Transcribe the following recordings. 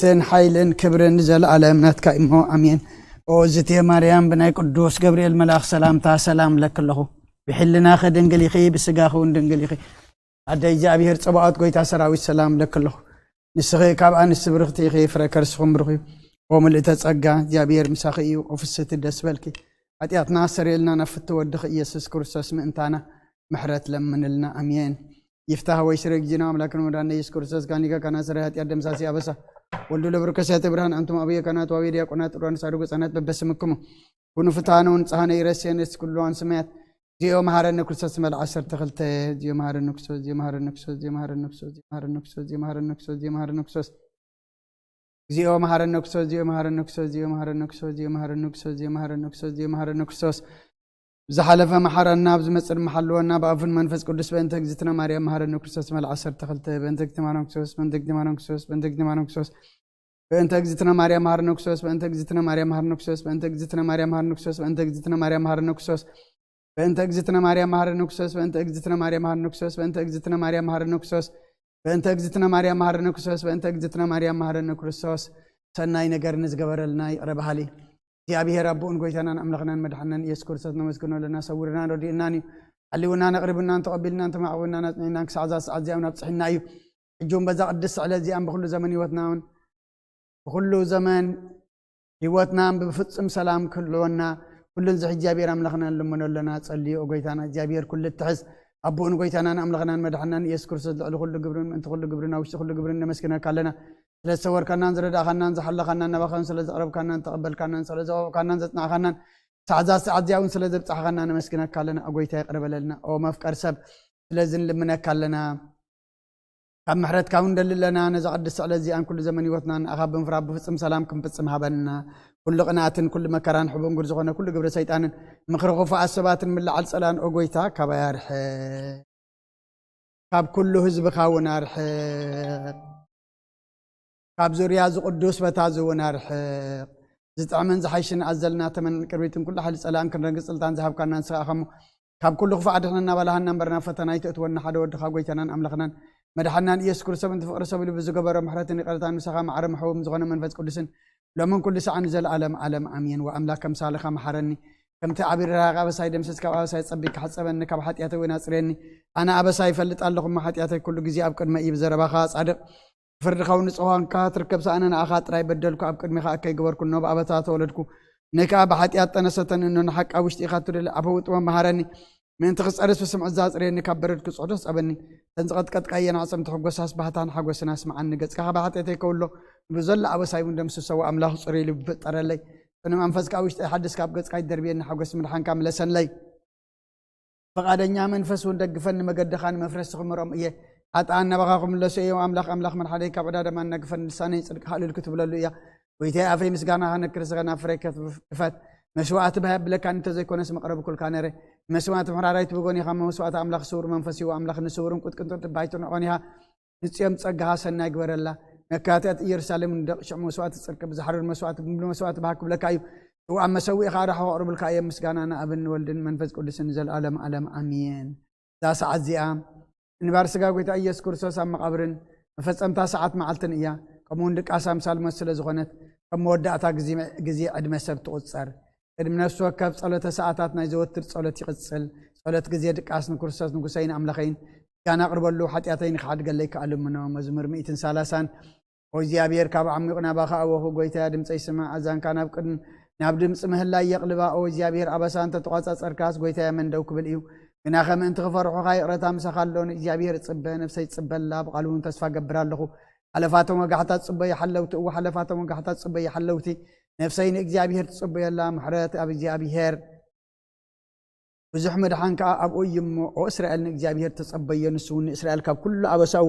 ስን ሓይልን ክብርን ንዘለኣለም ናትካ እሞ ኣሜን። ኦ ዝቴ ማርያም ብናይ ቅዱስ ገብርኤል መልኣኽ ሰላምታ ሰላም ለኪ ኣለኹ። ብሕልናኺ ድንግል ኢኺ፣ ብስጋኺ እውን ድንግል ኢኺ። ኣደ እግዚኣብሔር ጸባኦት ጎይታ ሰራዊት ሰላም ለኪ ኣለኹ። ንስኺ ካብ ኣንስቲ ብርኽቲ ኢኺ፣ ፍረ ከርስኹም ብሩኽ እዩ። ኦ ምልእተ ጸጋ እግዚኣብሔር ምሳኺ እዩ። ኦ ፍስቲ ደስ በልኪ። ሓጢኣትና ኣሰሪልና ናብ ፍቲ ወድኺ ኢየሱስ ክርስቶስ ምእንታና ምሕረት ለምንልና። ኣሜን። ይፍታህ ወይ ስረ ጊዜና ኣምላክን ወዳነ ኢየሱስ ክርስቶስ ጋኒጋ ካና ስረ ሓጢኣት ደምሳሲ ኣበሳ ወልዱ ለብሩ ከሰተ ብርሃን ኣንቱም ኣብየ ካና ተዋዊ ዲያቆናት ጥሮን ሳድጉ ጸናት በበስምክሙ ኩኑ ፍታነ ወንጽሃነ ይረስየነ ኩሉ ስማያት ዚኦ መሃረነ ክርስቶስ መልዓ ዓሰርተ ክልተ ዚኦ መሃረነ ክርስቶስ ዚኦ መሃረነ ክርስቶስ ዚኦ መሃረነ ክርስቶስ ዚኦ መሃረነ ክርስቶስ ዚኦ መሃረነ ክርስቶስ ዚኦ መሃረነ ክርስቶስ ዚኦ መሃረነ ክርስቶስ ዚኦ መሃረነ ክርስቶስ ዚኦ መሃረነ ክርስቶስ ዚኦ መሃረነ ክርስቶስ ዚኦ መሃረነ ክርስቶስ ዝሓለፈ መሓረና፣ ኣብ ዝመጽእ ድማ ሓልወና፣ ብኣፉን መንፈስ ቅዱስ በእንተ እግዝእትነ ማርያም መሃረነ ክርስቶስ መልዓ ዓሰርተ ክልተ በእንተ እግዝእትነ ማርያም ክርስቶስ በእንተ እግዝእትነ ማርያም ክርስቶስ በእንተ እግዝእትነ ማርያም ክርስቶስ በእንተ እግዝእትነ ማርያም መሃረነ ክርስቶስ በእንተ እግዝእትነ ማርያም መሃረነ ክርስቶስ በእንተ እግዝእትነ ማርያም መሃረነ ክርስቶስ በእንተ እግዝእትነ ማርያም መሃረነ ክርስቶስ በእንተ እግዝእትነ ማርያም መሃረነ ክርስቶስ በእንተ እግዝእትነ ማርያም መሃረነ ክርስቶስ በእንተ እግዝእትነ ማርያም መሃረነ ክርስቶስ በእንተ እግዝእትነ ማርያም መሃረነ ክርስቶስ በእንተ እግዝእትነ ማርያም መሃረነ ክርስቶስ ሰናይ ነገር ንዝገበረልና ይቕረ በሃሊ እግዚኣብሔር ኣቦኡን ጎይታናን ኣምላኽናን መድሓናን ኢየሱስ ክርስቶስ ነመስግኖ ኣለና። ሰውርናን ረዲእናን እዩ። ሓሊውናን ኣቕሪቡናን ተቐቢልናን ተማዕቑብናን ኣጽኒዕናን ክሳዕ እዛ ሰዓት እዚኣ እውን ኣብጽሒና እዩ። ሕጂ እውን በዛ ቅድስቲ ዕለት እዚኣን ብኹሉ ዘመን ህይወትና እውን ብኹሉ ዘመን ህይወትና ብፍጹም ሰላም ክህልወና ኩሉ እዚ እግዚኣብሔር ኣምላኽና ንልምኖ ኣለና። ጸልዮ ጎይታና እግዚኣብሔር ኩሉ እትሕዝ ኣቦኡን ጎይታናን ኣምላኽናን መድሓናን ኢየሱስ ክርስቶስ ልዕሊ ኩሉ ግብርን ምእንቲ ኩሉ ግብርን ኣብ ውሽጢ ኩሉ ግብርን ነመስግነካ ኣለና። ስለ ዝሰወርካናን ዝረዳእኻናን ዝሓለኻናን ናባኻን ስለ ዘቕረብካናን ተቐበልካናን ስለ ዘቐብካናን ዘጽናዕኻናን ሳዕዛ ሰዓት እዚኣ እውን ስለ ዘብጻሕኻና ነመስግነካ ኣለና። ኦ ጎይታ ይቕረ በለልና። ኦ መፍቀር ሰብ ስለዚ ንልምነካ ኣለና። ካብ ምሕረትካ እውን ደሊ ኣለና። ነዛ ቅድስቲ ዕለት እዚኣን ኩሉ ዘመን ህይወትና ንኣኻ ብምፍራብ ብፍጹም ሰላም ክንፍጽም ሃበና። ኩሉ ቅንኣትን ኩሉ መከራን ሕቡን ጉድ ዝኾነ ኩሉ ግብሪ ሰይጣንን ምኽሪ ክፉኣት ሰባትን ምልዓል ጸላን ኦ ጎይታ ካባይ ኣርሕቕ። ካብ ኩሉ ህዝብኻ እውን ኣርሕቕ። ካብ ዙርያ እዚ ቅዱስ ቦታ እዚ እውን ኣርሕቕ። ዝጥዕምን ዝሓይሽን ኣዘልና ተመን ቅርቢትን ኩሉ ሓይሊ ጸላእን ክንረግጽ ስልጣን ዝሃብካና ንስኻ ኢኻ እሞ ካብ ኩሉ ክፉእ ኣድሕነና በላሃና እምበር ናብ ፈተና ኣይተእትወና። ሓደ ወድኻ ጎይታናን ኣምላኽናን መድሓናን ኢየሱስ ክርስቶስ ምእንቲ ፍቕሪ ሰብ ኢሉ ብዝገበሮ ምሕረትን ይቕረታን ምሳኻ ማዕረ መሕውም ዝኾነ መንፈስ ቅዱስን ሎምን ኩሉ ሰዓን ንዘለኣለም ዓለም ኣሜን። ወኣምላክ ከምሳልኻ መሓረኒ ከምቲ ዓቢ ርህራኸ ኣበሳይ ደምስስ ካብ ኣበሳይ ጸቢካ ሕጸበኒ ካብ ሓጢኣተይ እውን ኣጽርየኒ። ኣነ ኣበሳይ ይፈልጥ ኣለኹ እሞ ሓጢኣተይ ኩሉ ግዜ ኣብ ቅድመ እዩ። ብዘረባኻ ጻድቕ ፍርድኻ እውን ንጹህ ኳንካ ትርከብ ሰኣነ ንኣኻ ጥራይ በደልኩ ኣብ ቅድሜኻ እከይ ገበርኩ እኖ ብኣበሳ ተወለድኩ። ንከኣ ብሓጢኣት ጠነሰተኒ እኖ ንሓቂ ኣብ ውሽጢ ኢኻ ትደሊ ኣፈዊ ጥበብ መሃረኒ። ምእንቲ ክጸርስ ብስምዒት ዛጽረየኒ ካብ በረድ ክጽዕዶ ጸበኒ። እተን ዝቐጥቀጥካየን ኣዕጽምቲ ሕጎሳስ ባህታን ሓጎስን ኣስምዓኒ። ገጽካ ካብ ሓጢኣተይ ከውሎ ንብዘሎ ኣበሳይ እውን ደምስሶ። ኣምላኽ ጽሩይ ልቢ ፍጠረለይ። ጽኑዕ መንፈስካ ኣብ ውሽጠይ ሓድስ ካብ ገጽካ ይደርብየኒ ሓጎስ ምድሓንካ ምለሰለይ። ፈቓደኛ መንፈስ እውን ደግፈኒ መገድኻ ንመፍረስቲ ክምሮም እየ። ሓጥኣን ናባኻ ክምለሱ እዮም። ኣምላኽ ኣምላኽ መድሓደይ ካብ ዕዳ ደማ እናግፈኒ ልሳነይ ጽድቅኻ እልል ክትብለሉ እያ። ጎይታይ ኣፈይ ምስጋና ከነክር ስኸ ናብ ፍረይ ክፈት። መስዋዕቲ ብሃይ ኣብለካ እንተዘይኮነስ መቕረብኩልካ ነረ። መስዋዕቲ ምሕራራይ ትብጎን ኢኻ መስዋዕቲ ኣምላኽ ስውር መንፈስ እዩ ኣምላኽ ንስውርን ቁጥቅንጥን ትባይትን ዕቖን ኢኻ። ንጽዮን ጸጋኻ ሰናይ ግበረላ። መካትያት ኢየሩሳሌም ንደቂ ሽዑ መስዋዕቲ ጽድቂ ብዝሓርር መስዋዕቲ ብምሉ መስዋዕቲ ብሃክ ክብለካ እዩ። እዋን መሰዊእኻ ኣራሑ ከቕርብልካ እዮም። ምስጋና ንኣብን ንወልድን መንፈስ ቅዱስን ንዘለኣለም ዓለም ኣሜን። እዛ ሰዓት እዚኣ ምንባር ስጋ ጎይታ ኢየሱስ ክርስቶስ ኣብ መቓብርን መፈጸምታ ሰዓት መዓልትን እያ። ከምኡውን ድቃስ ኣምሳል ሞት ስለ ዝኾነት ከም መወዳእታ ግዜ ዕድመ ሰብ ትቑጸር። ቅድሚ ነፍሲ ወከፍ ጸሎተ ሰዓታት ናይ ዘወትር ጸሎት ይቕጽል። ጸሎት ግዜ ድቃስ ንክርስቶስ ንጉሰይን ኣምላኸይን ምስጋና ኣቕርበሉ፣ ሓጢኣተይ ንኽሓድገለይ ከኣ ልምኖ። መዝሙር ሚእትን ሰላሳን ኦ እግዚኣብሔር ካብ ዓሚቕ ናባኻ ኣወኹ፣ ጎይታያ ድምፀይ ስማዕ፣ ኣዛንካ ናብ ቅድም ናብ ድምፂ ምህላይ የቕልባ። ኦ እግዚኣብሔር ኣበሳ እንተተቋጻጸርካስ ጎይታያ መን ደው ክብል እዩ? ግናኸ ምእንቲ ክፈርሑኻ ይቕረታ ምሳኻ ኣሎ። ንእግዚኣብሔር እጽበ፣ ነፍሰይ ትጽበላ፣ ብቓሉ እውን ተስፋ ገብር ኣለኹ። ሓለፋቶም ወጋሕታ ትጽበዩ ሓለውቲ፣ እወ ሓለፋቶም ወጋሕታ ትጽበዩ ሓለውቲ። ነፍሰይ ንእግዚኣብሔር ትጽበየላ፣ ምሕረት ኣብ እግዚኣብሔር። ብዙሕ ምድሓን ከኣ ኣብኡ እዩ እሞ፣ ኦ እስራኤል ንእግዚኣብሔር ተጸበዮ፣ ንሱ እውን ንእስራኤል ካብ ኩሉ ኣበሳኡ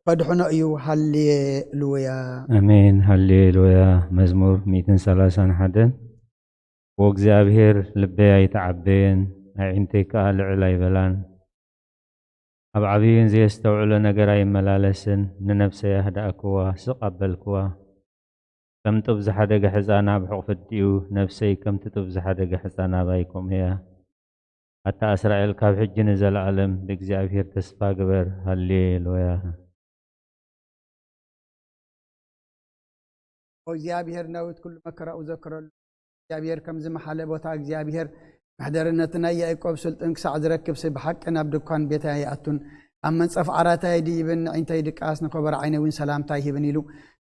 ከድሕኖ እዩ። ሃሌሉያ። ኣሜን፣ ሃሌሉያ። መዝሙር ሚእትን ሰላሳን ሓደን። ወእግዚኣብሔር ልበይ ኣይተዓበየን፣ ኣዒንተይ ከኣ ልዕል ኣይበላን። ኣብ ዓብይን ዘየስተውዕሎ ነገር ኣይመላለስን፣ ንነፍሰይ ኣህደኣክዋ፣ ስቕ ኣበልክዋ። ከም ጡብ ዝሓደገ ሕጻን ኣብ ሕቑፊ ኣዲኡ፣ ነፍሰይ ከምቲ ጡብ ዝሓደገ ሕጻን ኣባይ ከምኡ እያ። ኣታ እስራኤል፣ ካብ ሕጂ ንዘለኣለም ብእግዚኣብሔር ተስፋ ግበር። ሃሌሉያ። እግዚኣብሔር ንዳዊት ኩሉ መከራኡ ዘክረሉ። እግዚኣብሔር ከም ዝመሓለ ቦታ እግዚኣብሔር መሕደሪ ነቲ ናይ ያዕቆብ ስልጡን ክሳዕ ዝረክብሲ ብሓቂ ናብ ድኳን ቤታ ኣይኣቱን። ኣብ መንጸፍ ዓራታ ኣይድይብን፣ ንዒንተይ ድቃስ ንኸበሮ ዓይነይ እውን ሰላምታ ኣይህብን ኢሉ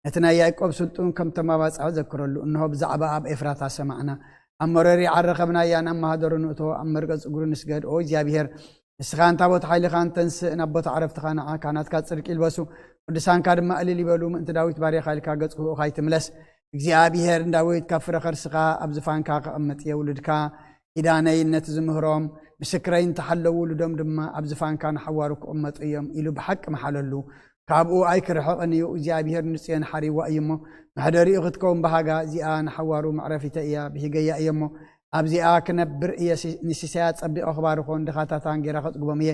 ነቲ ናይ ያዕቆብ ስልጡን ከም ተማባጽዐ ዘክረሉ። እንሆ ብዛዕባ ኣብ ኤፍራታ ሰማዕና፣ ኣብ መሮሪ ዓረ ኸብናያን ኣብ ማህደሩ ንእቶ፣ ኣብ መርገጽ እግሩ ንስገድ። ኦ እግዚኣብሔር፣ ንስኻ ንታቦት ሓይልኻን ተንስእ፣ ናብ ቦታ ዕረፍትኻ ንዓካ፣ ናትካ ጽድቂ ይልበሱ፣ ቅዱሳንካ ድማ እልል ይበሉ። ምእንቲ ዳዊት ባሪኻ ኢልካ ገጽ ክህኡኻ ኣይትምለስ። እግዚኣብሔር ንዳዊት ካብ ፍረ ከርስኻ ኣብ ዝፋንካ ከቐምጥ እየ። ውሉድካ ኪዳነይ ነቲ ዝምህሮም ምስክረይ እንተሓለዉ፣ ውሉዶም ድማ ኣብ ዝፋንካ ንሓዋሩ ክቕመጡ እዮም ኢሉ ብሓቂ መሓለሉ። ካብኡ ኣይክርሕቕን እዩ። እግዚኣብሔር ንጽዮን ሓሪዋ እዩ እሞ፣ መሕደሪኡ ክትከውን ብሃጋ። እዚኣ ንሓዋሩ መዕረፊተ እያ፣ ብሂገያ እየ እሞ፣ ኣብዚኣ ክነብር እየ። ሲ-፣ ንሲሳያ ጸቢቐ ክባርኾን ድኻታታን ጌራ ከጽግቦም እየ።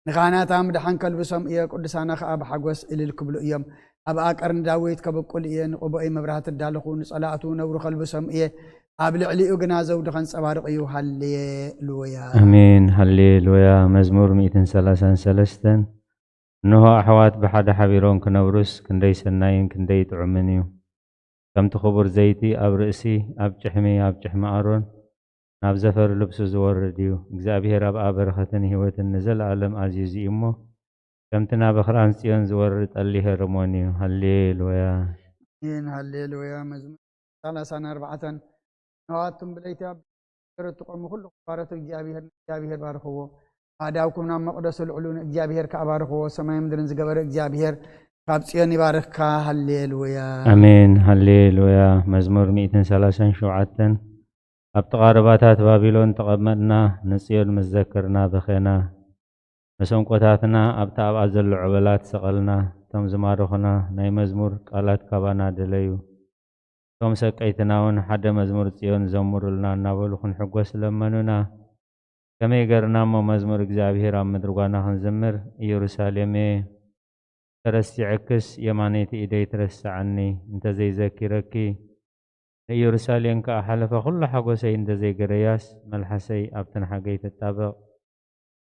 ንኻህናታ ምድሓን ከልብሶም እየ፣ ቅዱሳና ኸኣ ብሓጎስ እልል ክብሉ እዮም። ኣብኣ ቀርኒ ዳዊት ከብቁል እየ፣ ንቕቡኤይ መብራህቲ እዳለኹ፣ ንጸላእቱ ነውሪ ከልብሶም እየ፣ ኣብ ልዕሊኡ ግና ዘውዲ ከንጸባርቕ እዩ። ሃሌሉያ። ኣሜን። ሃሌሉያ። መዝሙር ሚእትን ሰላሳን ሰለስተን። እንሆ፣ ኣሕዋት ብሓደ ሓቢሮም ክነብሩስ ክንደይ ሰናይን ክንደይ ጥዑምን እዩ። ከምቲ ክቡር ዘይቲ ኣብ ርእሲ፣ ኣብ ጭሕሚ፣ ኣብ ጭሕሚ ኣሮን፣ ናብ ዘፈር ልብሱ ዝወርድ እዩ። እግዚኣብሔር ኣብኣ በረኸትን ህይወትን ንዘለኣለም ኣዝዩ እዩ እሞ፣ ከምቲ ናብ ኣኽራን ጽዮን ዝወርድ ጠሊ ሄርሞን እዩ። ሃሌሉያ። ኣሜን። ሃሌሉያ። መዝሙር ሰላሳን ኣርባዕተን። ንዋቱም ብለይቲ ኣብ ገረትቆም ኩሉ ክባረቱ እግዚኣብሔር ንእግዚኣብሔር ባርኽዎ። ኣእዳውኩም ናብ መቕደሱ ልዕሉ ንእግዚኣብሔር ከኣ ባርኽዎ። ሰማይ ምድርን ዝገበረ እግዚኣብሔር ካብ ጽዮን ይባርኽካ። ሃሌሉያ። ኣሜን። ሃሌሉያ። መዝሙር ሚእትን ሰላሳን ሸውዓተን። ኣብ ጥቓ ርባታት ባቢሎን ተቐመጥና፣ ንጽዮን ምስ ዘከርና በኸና። መሰንቆታትና ኣብታ ኣብኣ ዘሎ ዕበላት ሰቐልና። እቶም ዝማረኹና ናይ መዝሙር ቃላት ካባና ደለዩ። እቶም ሰቀይትና እውን ሓደ መዝሙር ጽዮን ዘምሩልና እናበሉ ክንሕጎስ ለመኑና። ከመይ ገርና እሞ መዝሙር እግዚኣብሔር ኣብ ምድሪ ጓና ክንዝምር? ኢየሩሳሌሜ፣ ተረሲዐክስ የማነይቲ ኢደይ ትረስዓኒ እንተዘይዘኪረኪ፣ ንኢየሩሳሌም ከኣ ሓለፈ ኩሉ ሓጎሰይ እንተዘይገረያስ፣ መልሓሰይ ኣብተን ሓገይ ትጣበቕ።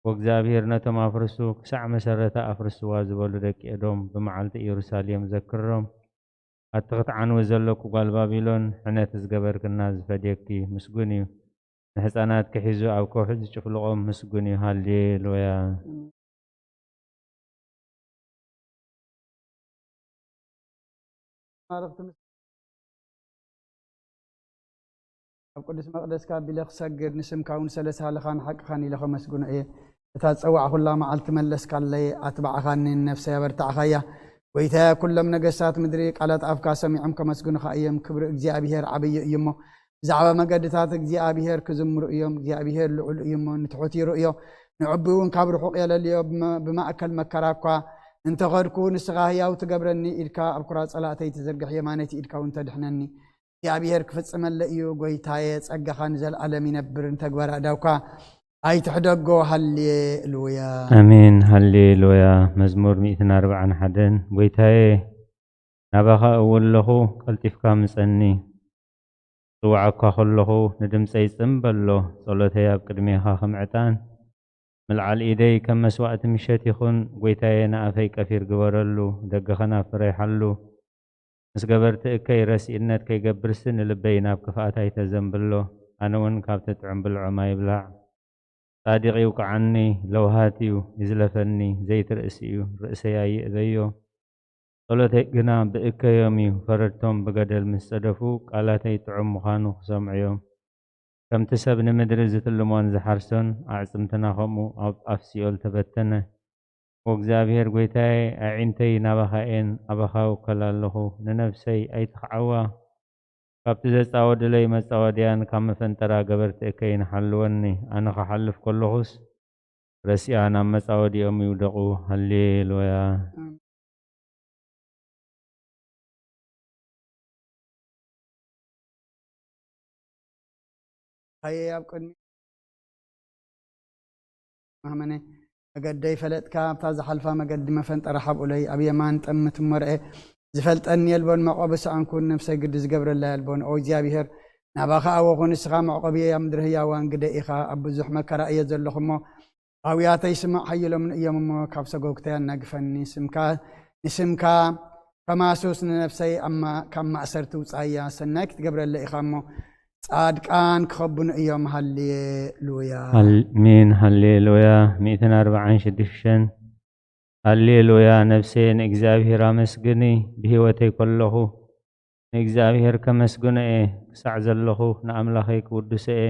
ወእግዚኣብሔር ነቶም ኣፍርሱ፣ ክሳዕ መሰረታ ኣፍርስዋ ዝበሉ ደቂ ኤዶም፣ ብመዓልቲ ኢየሩሳሌም ዘክሮም። ኣቲ ክትዓንዊ ዘለኩ ጓል ባቢሎን፣ ሕነ እቲ ዝገበርክና ዝፈድየኪ ምስጉን እዩ። ንሕፃናትኪ ሒዙ ኣብ ከውሒ ዝጭፍልቖም ምስጉን እዩ። ሃሌሉያ። ማርኽቲ ምስ-፣ ኣብ ቅዱስ መቕደስካ ኣቢለ ክሰግድ፣ ንስምካ እውን ስለ ሳህልኻን ሓቅኻን ኢለ ከመስግኖ እየ። እታ ዝጸዋዕኹላ መዓልቲ መለስካለይ፣ ኣትባዕኻኒ፣ ንነፍሰይ ኣበርታዕኻያ። ጐይታየ፣ ኩሎም ነገስታት ምድሪ ቃላት ኣፍካ ሰሚዖም ከመስግኑኻ እዮም። ክብሪ እግዚኣብሔር ዓብዪ እዩ እሞ፣ ብዛዕባ መገድታት እግዚኣብሔር ክዝምሩ እዮም። እግዚኣብሔር ልዑል እዩ እሞ፣ ንትሑት ይርእዮ፣ ንዕቡይ እውን ካብ ርሑቕ የለልዮ። ብመ-፣ ብማእከል መከራ እኳ እንተኸድኩ፣ ንስኻ ህያው ትገብረኒ፣ ኢድካ ኣብ ኩራ ጸላእተይ ትዝርግሕ፣ የማነይቲ ኢድካ እውን ተድሕነኒ። እግዚኣብሔር ክፍጽመለይ እዩ። ጐይታየ፣ ጸጋኻ ንዘለኣለም ይነብር፣ ንተግባር ኣእዳውካ ኣይትሕደጎ። ሃሌሉያ። ኣሜን። ሃሌሉያ። መዝሙር ሚእትን ኣርባዓን ሓደን። ጐይታየ፣ ናባኻ እውለኹ፣ ቀልጢፍካ ምጸኒ። ዝጽውዓካ ከለኹ፣ ንድምጸይ ጽን በሎ። ጸሎተይ ኣብ ቅድሜኻ ከም ዕጣን፣ ምልዓል ኢደይ ከም መስዋእቲ ምሸት ይኹን። ጐይታየ፣ ንኣፈይ ቀፊር ግበረሉ፣ ደገኸ ናብ ፍረይ ሓሉ። ምስ ገበርቲ እከይ ረሲእነት ከይገብርሲ፣ ንልበይ ናብ ክፍኣት ኣይተዘንብሎ። ኣነ እውን ካብቲ ጥዑም ብልዖ ማይ ይብላዕ። ጻድቕ ይውቅዓኒ፣ ለውሃት እዩ፣ ይዝለፈኒ፣ ዘይትርእሲ እዩ፣ ርእሰይ ኣይእበዮ። ጸሎተይ ግና ብእከዮም እዩ፣ ፈረድቶም ብገደል ምስ ጸደፉ፣ ቃላተይ ጥዑም ምዃኑ ክሰምዑ እዮም። ከምቲ ሰብ ንምድሪ ዝትልሞን ዝሓርሶን፣ ኣዕጽምትና ከምኡ ኣብ ኣፍ ሲኦል ተበተነ። ወእግዚኣብሔር ጐይታየ፣ ኣዒንተይ ናባኻ እየን፣ ኣባኻ እውከል ኣለኹ፣ ንነፍሰይ ኣይትኽዓዋ። ካብቲ ዘጻወዱለይ መጻወድያን ካብ መፈንጠራ ገበርቲ እከይን ሓልወኒ። ኣነ ክሓልፍ ከለኹስ፣ ረሲኣ ናብ መጻወዲኦም ይውደቑ። ሃሌሉያ። ሃየ ኣብ ቅድሚ ማህመነ መገደይ ፈለጥካ፣ ኣብታ ዝሓልፋ መገዲ መፈንጠራ ሓብኡለይ፣ ኣብ የማን ጠምት እሞ ርኤ። ዝፈልጠኒ የልቦን፣ መዕቆቢ ሰኣንኩን፣ ነፍሰይ ግዲ ዝገብረላ የልቦን። ኦ እግዚኣብሔር፣ ናባኻ ኣወኹ፣ ንስኻ መዕቆብየ፣ ኣብ ምድሪ ህያዋን ግደ ኢኻ። ኣብ ብዙሕ መከራ እየ ዘለኹ እሞ፣ ኣውያተይ ስማዕ፣ ሓይሎምን እዮም እሞ፣ ካብ ሰጎግተይ ኣናግፈኒ። ስምካ፣ ንስምካ ከማሱስ ንነፍሰይ ኣብ ማ-፣ ካብ ማእሰርቲ ውጻያ። ሰናይ ክትገብረለ ኢኻ እሞ፣ ጻድቃን ክኸብኑ እዮም። ሃሌሉያ። ኣሜን። ሃሌሉያ። ሚእትን ኣርባዓን ሽዱሽተን። ሃሌሉያ። ነፍሰየ ንእግዚኣብሔር ኣመስግኒ፣ ብህይወተይ ከለኹ ንእግዚኣብሔር ከመስግኖ እየ። ክሳዕ ዘለኹ ንኣምላኸይ ክውድሶ እየ።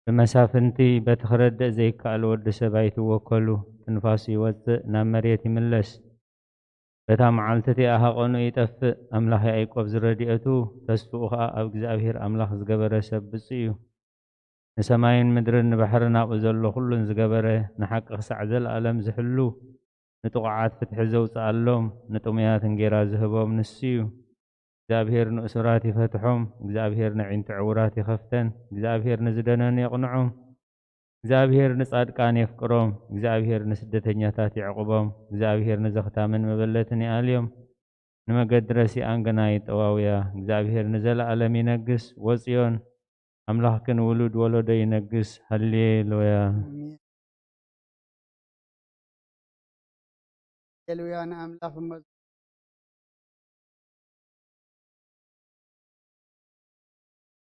ብመሳፍንቲ በቲ ክረድእ ዘይከኣል ወዲ ሰብ ኣይትወከሉ። ትንፋሱ ይወጽእ፣ ናብ መሬት ይምለስ። በታ መዓልቲ እቲኣ ሃቐኑ ይጠፍእ። ኣምላኽ ያዕቆብ ዝረድኤቱ፣ ተስፍኡ ኸኣ ኣብ እግዚኣብሔር ኣምላኽ ዝገበረ ሰብ ብጹእ እዩ። ንሰማይን ምድርን ንባሕርን ኣብኡ ዘሎ ኹሉን ዝገበረ፣ ንሓቂ ክሳዕ ዘለኣለም ዝሕሉ፣ ንጥቑዓት ፍትሒ ዘውጽኣሎም፣ ንጥሙያት እንጌራ ዝህቦም ንሱ እዩ። እግዚኣብሔር ንእሱራት ይፈትሖም፣ እግዚኣብሔር ነዒንቱ ዕውራት ይኸፍተን፣ እግዚኣብሔር ንዝደነኑ የቕንዖም። እግዚኣብሔር ንጻድቃን የፍቅሮም፣ እግዚኣብሔር ንስደተኛታት የዕቑቦም፣ እግዚኣብሔር ንዘኽታምን መበለትን ይኣልዮም፣ ንመገዲ ረሲኣን ግና ይጠዋውያ። እግዚኣብሔር ንዘለኣለም ይነግስ፣ ወጽዮን ኣምላኽኪ ንውሉድ ወለዶ ይነግስ። ሃሌሉያ። ኣሜን። ሃሌሉያ ንኣምላኽ እሞ፣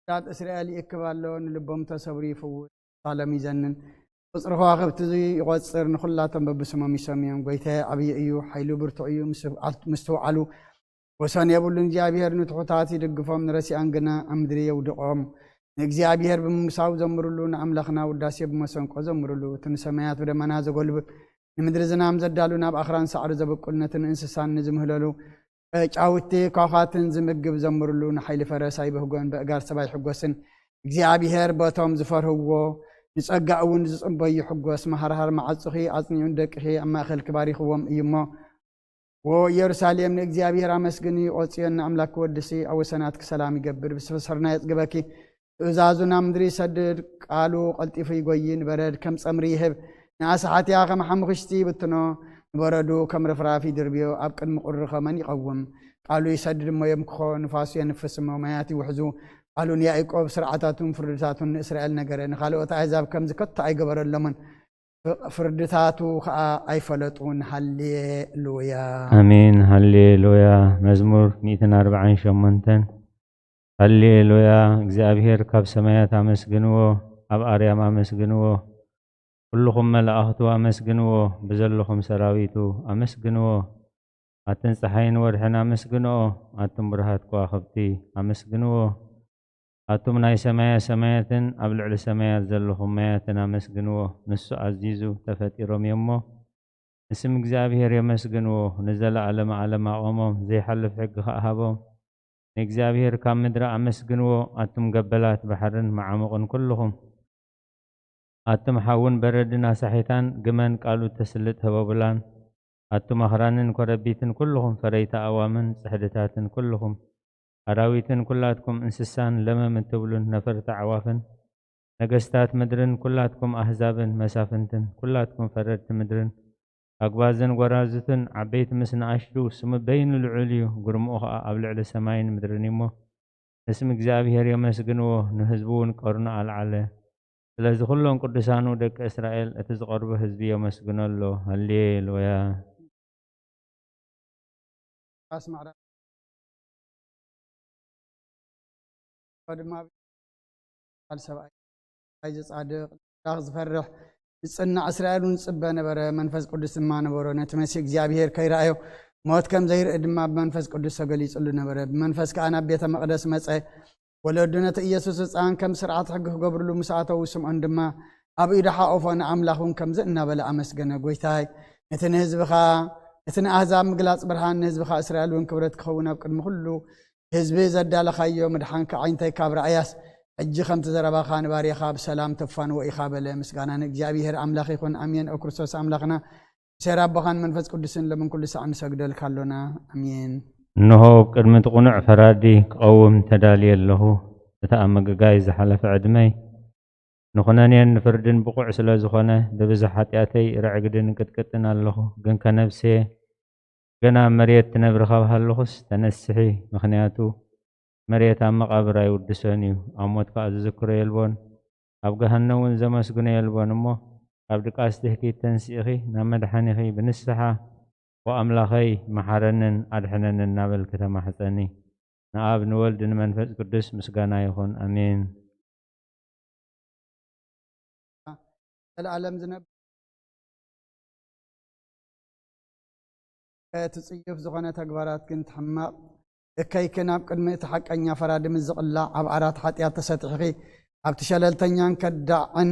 ዳት እስራኤል ይእክብ ኣሎ፣ ንልቦም ተሰብሩ ይፍውስ፣ ሳሎም ይዘንን። ቁጽሪ ከዋኽብቲ እዚ ይቖጽር፣ ንኹላቶም በብስሞም ይሰምዮም። ጐይታየ ዓብዪ እዩ፣ ሓይሉ ብርቱዕ እዩ፣ ምስ-፣ ምስትውዓሉ ወሰን የብሉን። እግዚኣብሔር ንትሑታት ይድግፎም፣ ንረሲኣን ግና ኣብ ምድሪ የውድቖም። ንእግዚኣብሔር ብምምሳው ዘምሩሉ፣ ንኣምላኽና ውዳሴ ብመሰንቆ ዘምሩሉ። እቲ ንሰማያት ብደመና ዘጎልብብ፣ ንምድሪ ዝናም ዘዳሉ፣ ናብ ኣኽራን ሳዕሪ ዘብቁል፣ ነቲ ንእንስሳን ንዝምህለሉ ጫውቲ ኳዃትን ዝምግብ ዘምሩሉ። ንሓይሊ ፈረስ ኣይብህጎን፣ በእጋር ሰብ ኣይሕጎስን። እግዚኣብሔር በቶም ዝፈርህዎ ንጸጋ እውን ዝጽበዩ ይሕጎስ። መሃርሃር መዓጹኺ ኣጽኒዑ፣ ንደቅኺ ኣብ ማእከልኪ ባሪኽዎም እዩ እሞ። ወኢየሩሳሌም ንእግዚኣብሔር ኣመስግኒ፣ ኦጽዮን ንኣምላክ ወድሲ፣ ኣብ ወሰናትኪ ሰላም ይገብር፣ ብስርናይ የጽግበኪ፣ ትእዛዙ ናብ ምድሪ ይሰድድ፣ ቃሉ ቀልጢፉ ይጎዪ፣ ንበረድ ከም ጸምሪ ይህብ፣ ንኣሳሓትያ ከም ሓሙኽሽቲ ይብትኖ፣ ንበረዱ ከም ርፍራፍ ይድርብዮ፣ ኣብ ቅድሚ ቁሪ ኸመን ይቐውም። ቃሉ ይሰድድ እሞ የምክኾ፣ ንፋሱ የንፍስ እሞ ማያት ይውሕዙ። ቃሉ ንያዕቆብ ስርዓታቱን ፍርድታቱን ንእስራኤል ነገረ፣ ንኻልኦት ኣህዛብ ከምዚ ከቶ ኣይገበረሎምን። ፍርድታቱ ኸኣ ኣይፈለጡን። ሃሌሉያ። ኣሜን። ሃሌሉያ። መዝሙር ሚእትን ኣርባዓን ሸሞንተን። ሃሌሉያ። እግዚኣብሔር ካብ ሰማያት ኣመስግንዎ፣ ኣብ ኣርያም ኣመስግንዎ። ኩልኹም መላእኽቱ ኣመስግንዎ፣ ብዘለኹም ሰራዊቱ ኣመስግንዎ። ኣትን ጸሓይን ወርሕን ኣመስግንኦ፣ ኣቱም ብሩሃት ከዋኽብቲ ኣመስግንዎ። ኣቱም ናይ ሰማያ ሰማያትን ኣብ ልዕሊ ሰማያት ዘለኹም ማያትን ኣመስግንዎ። ንሱ ኣዚዙ ተፈጢሮም እዮምሞ፣ ንስም እግዚኣብሔር የመስግንዎ። ንዘለኣለመ ዓለም ኣቖሞም፣ ዘይሓልፍ ሕጊ ኸኣ ሃቦም። ንእግዚኣብሔር ካብ ምድሪ ኣመስግንዎ፣ ኣቱም ገበላት ባሕርን መዓሙቕን ኩልኹም። ኣቱም ሓውን በረድን ኣሳሒታን ግመን ቃሉ ተስልጥ ህበቡላን፣ ኣቱም ኣኽራንን ኮረቢትን ኩልኹም ፈረይቲ ኣእዋምን ጽሕድታትን ኩልኹም ኣራዊትን ኩላትኩም እንስሳን ለመም እትብሉን ነፈርቲ ኣዕዋፍን፣ ነገስታት ምድርን ኩላትኩም ኣህዛብን መሳፍንትን ኩላትኩም ፈረድቲ ምድርን ኣጉባዝን ጐራዙትን ዓበይቲ ምስ ንኣሽቱ ስሙ በይኑ ልዑል እዩ፣ ግርምኡ ኸኣ ኣብ ልዕሊ ሰማይን ምድርን እዩ እሞ፣ ንስም እግዚኣብሔር የመስግንዎ፣ ንህዝቡ እውን ቀርኑ ኣልዓለ። ስለዚ ኩሎም ቅዱሳኑ ደቂ እስራኤል እቲ ዝቐርቡ ህዝቢ የመስግኖ ኣሎ። ሃሌሉያ። ኣስማዕራ ድማ በዓል ሰብኣይ፣ ኣይ ዘጻድቕ፣ ኣምላኽ ዝፈርሕ፣ ዝጽናዕ እስራኤል እውን ዝጽበ ነበረ። መንፈስ ቅዱስ ድማ ነበሮ። ነቲ መሲሕ እግዚኣብሔር ከይረኣዮ ሞት ከም ዘይርኢ ድማ ብመንፈስ ቅዱስ ተገሊጹሉ ነበረ። ብመንፈስ ከኣ ናብ ቤተ መቕደስ መጸ። ወለዱ ነቲ ኢየሱስ ህጻን ከም ስርዓት ሕጊ ክገብርሉ ምስ ኣተዉ፣ ስምዖን ድማ ኣብ ኢዱ ሓቆፎ፣ ንኣምላኽ እውን ከምዚ እናበለ ኣመስገነ፣ ጐይታይ፣ ነቲ ንህዝብኻ፣ ነቲ ንኣህዛብ ምግላጽ ብርሃን፣ ንህዝብኻ እስራኤል እውን ክብረት ክኸውን ኣብ ቅድሚ ኩሉ ህዝቢ ዘዳለኻዮ ምድሓንካ ኣዒንተይ ካብ ረኣያስ፣ ሕጂ ከምቲ ዘረባኻ ንባርያኻ ብሰላም ተፋንዎ ኢኻ በለ። ምስጋና ንእግዚኣብሔር ኣምላኽ ይኹን። ኣሜን። ኦ ክርስቶስ ኣምላኽና፣ ብሴር ኣቦኻን መንፈስ ቅዱስን ሎምን ኩሉ ሳዕ ንሰግደልካ ኣሎና። ኣሜን። እንሆ፣ ኣብ ቅድሚ እቲ ቅኑዕ ፈራዲ ክቐውም ተዳልየ ኣለኹ። እቲ ኣብ ምግጋይ ዝሓለፈ ዕድመይ ንኹነኔን ንፍርድን ብቑዕ ስለ ዝኾነ፣ ብብዝሒ ሓጢኣተይ ርዕግድን ቅጥቅጥን ኣለኹ። ግንከ ነፍሰየ፣ ገና ኣብ መሬት ትነብሪ ካብ ሃለኹስ ተነስሒ፣ ምኽንያቱ መሬት ኣብ መቓብር ኣይውድሶን እዩ። ኣብ ሞት ከኣ ዝዝክሮ የልቦን፣ ኣብ ገሃነም እውን ዘመስግኖ የልቦን። እሞ ካብ ድቃስ ትህኪት ተንሲእኺ ናብ መድሓኒኺ ብንስሓ "ኦ ኣምላኸይ፣ መሓረንን ኣድሕነንን" እናበልኪ ተማሕጸኒ። ንኣብ፣ ንወልድ፣ ንመንፈስ ቅዱስ ምስጋና ይኹን። ኣሜን። ዘለኣለም ዝነብ-፣ እቲ ጽዩፍ ዝኾነ ተግባራት ግን፣ እቲ ሕማቕ እከይክን ኣብ ቅድሚ እቲ ሓቀኛ ፈራዲ ምስ ዝቕላዕ፣ ኣብ ዓራት ሓጢኣት ተሰጢሕኺ፣ ኣብቲ ሸለልተኛን ከዳዕን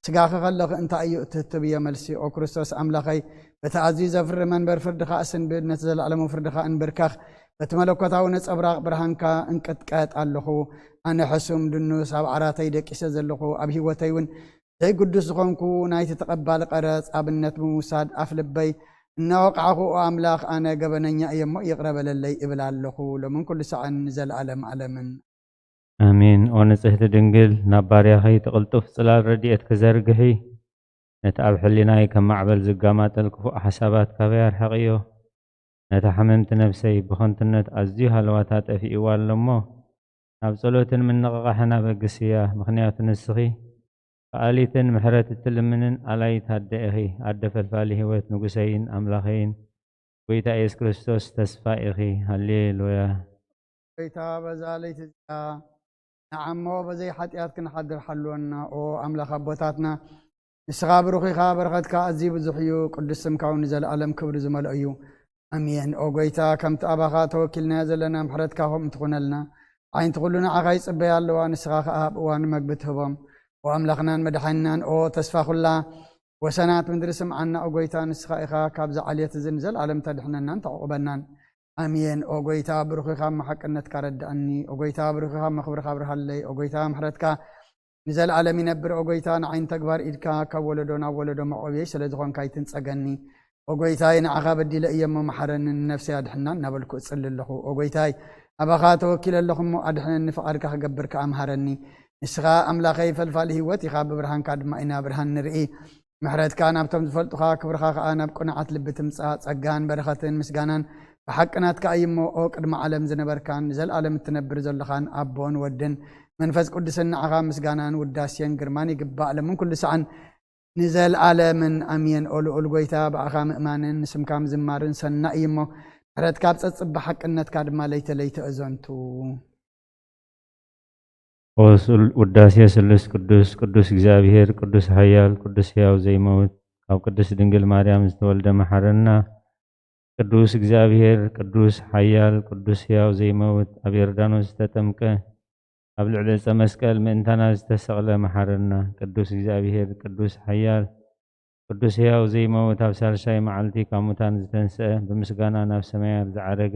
ስጋኺ ከለኺ እንታይ እዩ እትህትብዮ መልሲ? ኦ ክርስቶስ ኣምላኸይ፣ በቲ ኣዝዩ ዘፍሪ መንበር ፍርድኻ እስንብድ፣ ነቲ ዘለኣለማዊ ፍርድኻ እንብርከኽ፣ በቲ መለኮታዊ ነጸብራቕ ብርሃንካ እንቅጥቀጥ ኣለኹ። ኣነ ሕሱም ድኑስ ኣብ ዓራተይ ደቂሰ ዘለኹ፣ ኣብ ህይወተይ እውን ዘይግዱስ ዝኾንኩ፣ ናይቲ ተቐባሊ ቀረጽ ኣብነት ብምውሳድ ኣፍ ልበይ እናወቃዕኹ፣ "ኦ ኣምላኽ፣ ኣነ ገበነኛ እየ እሞ ይቕረ በለለይ" እብል ኣለኹ፣ ሎምን ኩሉ ሳዕን ንዘለኣለም ኣለምን። ኣሜን። ኦ ንጽህቲ ድንግል፣ ናብ ባርያኺ እቲ ቅልጡፍ ጽላል ረድኤትኪ ዘርግሒ፣ ነቲ ኣብ ሕሊናይ ከም ማዕበል ዝጋማጠል ክፉእ ሓሳባት ካበይ ኣርሕቕዮ። ነታ ሕምምቲ ነፍሰይ ብኸንቱነት ኣዝዩ ሃለዋታ ጠፊእዋ ኣሎ እሞ፣ ናብ ጸሎትን ምንቕቓሕን ኣበግስያ። ምኽንያቱ ንስኺ ከኣሊትን ምሕረት እትልምንን ኣላይት ኣደ ኢኺ። ኣደ ፈልፋሊ ህይወት፣ ንጉሰይን ኣምላኸይን፣ ጎይታ ኢየሱስ ክርስቶስ ተስፋ ኢኺ። ሃሌሉያ። ጎይታ በዛ ለይቲ እዚኣ ንዓሞ በዘይ ሓጢኣት ክንሓድር ሓልወና። ኦ ኣምላኽ ኣቦታትና፣ ንስኻ ብሩኽ ኢኻ፣ በረኸትካ ኣዝዩ ብዙሕ እዩ፣ ቅዱስ ስምካ እውን ንዘለኣለም ክብሪ ዝመልኦ እዩ። ኣሜን። ኦ ጎይታ፣ ከምቲ ኣባኻ ተወኪልናዮ ዘለና ምሕረትካ ከምኡ ትኹነልና። ዓይንቲ ኩሉ ንዓኻ ይጽበያ ኣለዋ፣ ንስኻ ኸኣ ኣብ እዋኑ መግቢ ትህቦም። ኦ ኣምላኽናን መድሓኒናን፣ ኦ ተስፋ ኩላ ወሰናት ምድሪ ስምዓና። ኦ ጎይታ፣ ንስኻ ኢኻ ካብዚ ዓሌት እዚ ንዘለኣለም ተድሕነናን ተዕቑበናን። ኣሜን። ኦ ጎይታ፣ ብሩኽ ኢኻ፣ እሞ ሓቅነትካ ረድኣኒ። ኦ ጎይታ፣ ብሩኽ ኢኻ፣ እሞ ክብርኻ ኣብርሃለይ። ኦ ጎይታ፣ ምሕረትካ ንዘለኣለም ይነብር። ኦ ጎይታ፣ ንዓይን ተግባር ኢድካ ካብ ወለዶ ናብ ወለዶ መዕቆብየይ ስለ ዝኾንካ ኣይትንጸገኒ። ኦ ጎይታይ፣ ንዓኻ በዲለ እየ እሞ መሓረኒ፣ ንነፍሰይ ኣድሕና እናበልኩ እጽሊ ኣለኹ። ኦ ጎይታይ፣ ኣባኻ ተወኪለ ኣለኹ እሞ ኣድሕነኒ፣ ፍቓድካ ክገብር ከኣ ምሃረኒ። ንስኻ ኣምላኸይ ፈልፋሊ ህይወት ኢኻ፣ ብብርሃንካ ድማ ኢና ብርሃን ንርኢ። ምሕረትካ ናብቶም ዝፈልጡኻ፣ ክብርኻ ከኣ ናብ ቅኑዓት ልቢ ትምጻእ። ጸጋን በረኸትን ምስጋናን ብሓቂ ናትካ እዩ እሞ፣ ኦ ቅድሚ ዓለም ዝነበርካን ንዘለኣለም እትነብር ዘለኻን ኣቦን ወድን መንፈስ ቅዱስን፣ ንዓኻ ምስጋናን ውዳሴን ግርማን ይግባእ፣ ለምን ኩሉ ሰዓን ንዘለኣለምን ኣሜን። ኦ ልዑል ጎይታ፣ ብኣኻ ምእማንን ንስምካ ምዝማርን ሰናይ እዩ እሞ፣ ምሕረትካ ኣብ ጸጽብ ብሓቅነትካ ድማ ለይተ ለይተ እዘንቱ። ኦ ስል-፣ ውዳሴ ስሉስ ቅዱስ፣ ቅዱስ እግዚኣብሔር፣ ቅዱስ ሓያል፣ ቅዱስ ሕያው ዘይመውት፣ ካብ ቅድስት ድንግል ማርያም ዝተወልደ መሓረና። ቅዱስ እግዚኣብሔር፣ ቅዱስ ሓያል፣ ቅዱስ ሕያው ዘይመውት፣ ኣብ ዮርዳኖስ ዝተጠምቀ፣ ኣብ ልዕሊ ዕፀ መስቀል ምእንታና ዝተሰቕለ መሓረና። ቅዱስ እግዚኣብሔር፣ ቅዱስ ሓያል፣ ቅዱስ ሕያው ዘይመውት፣ ኣብ ሳልሳይ መዓልቲ ካብ ሙታን ዝተንስአ፣ ብምስጋና ናብ ሰማያት ዝዓረገ፣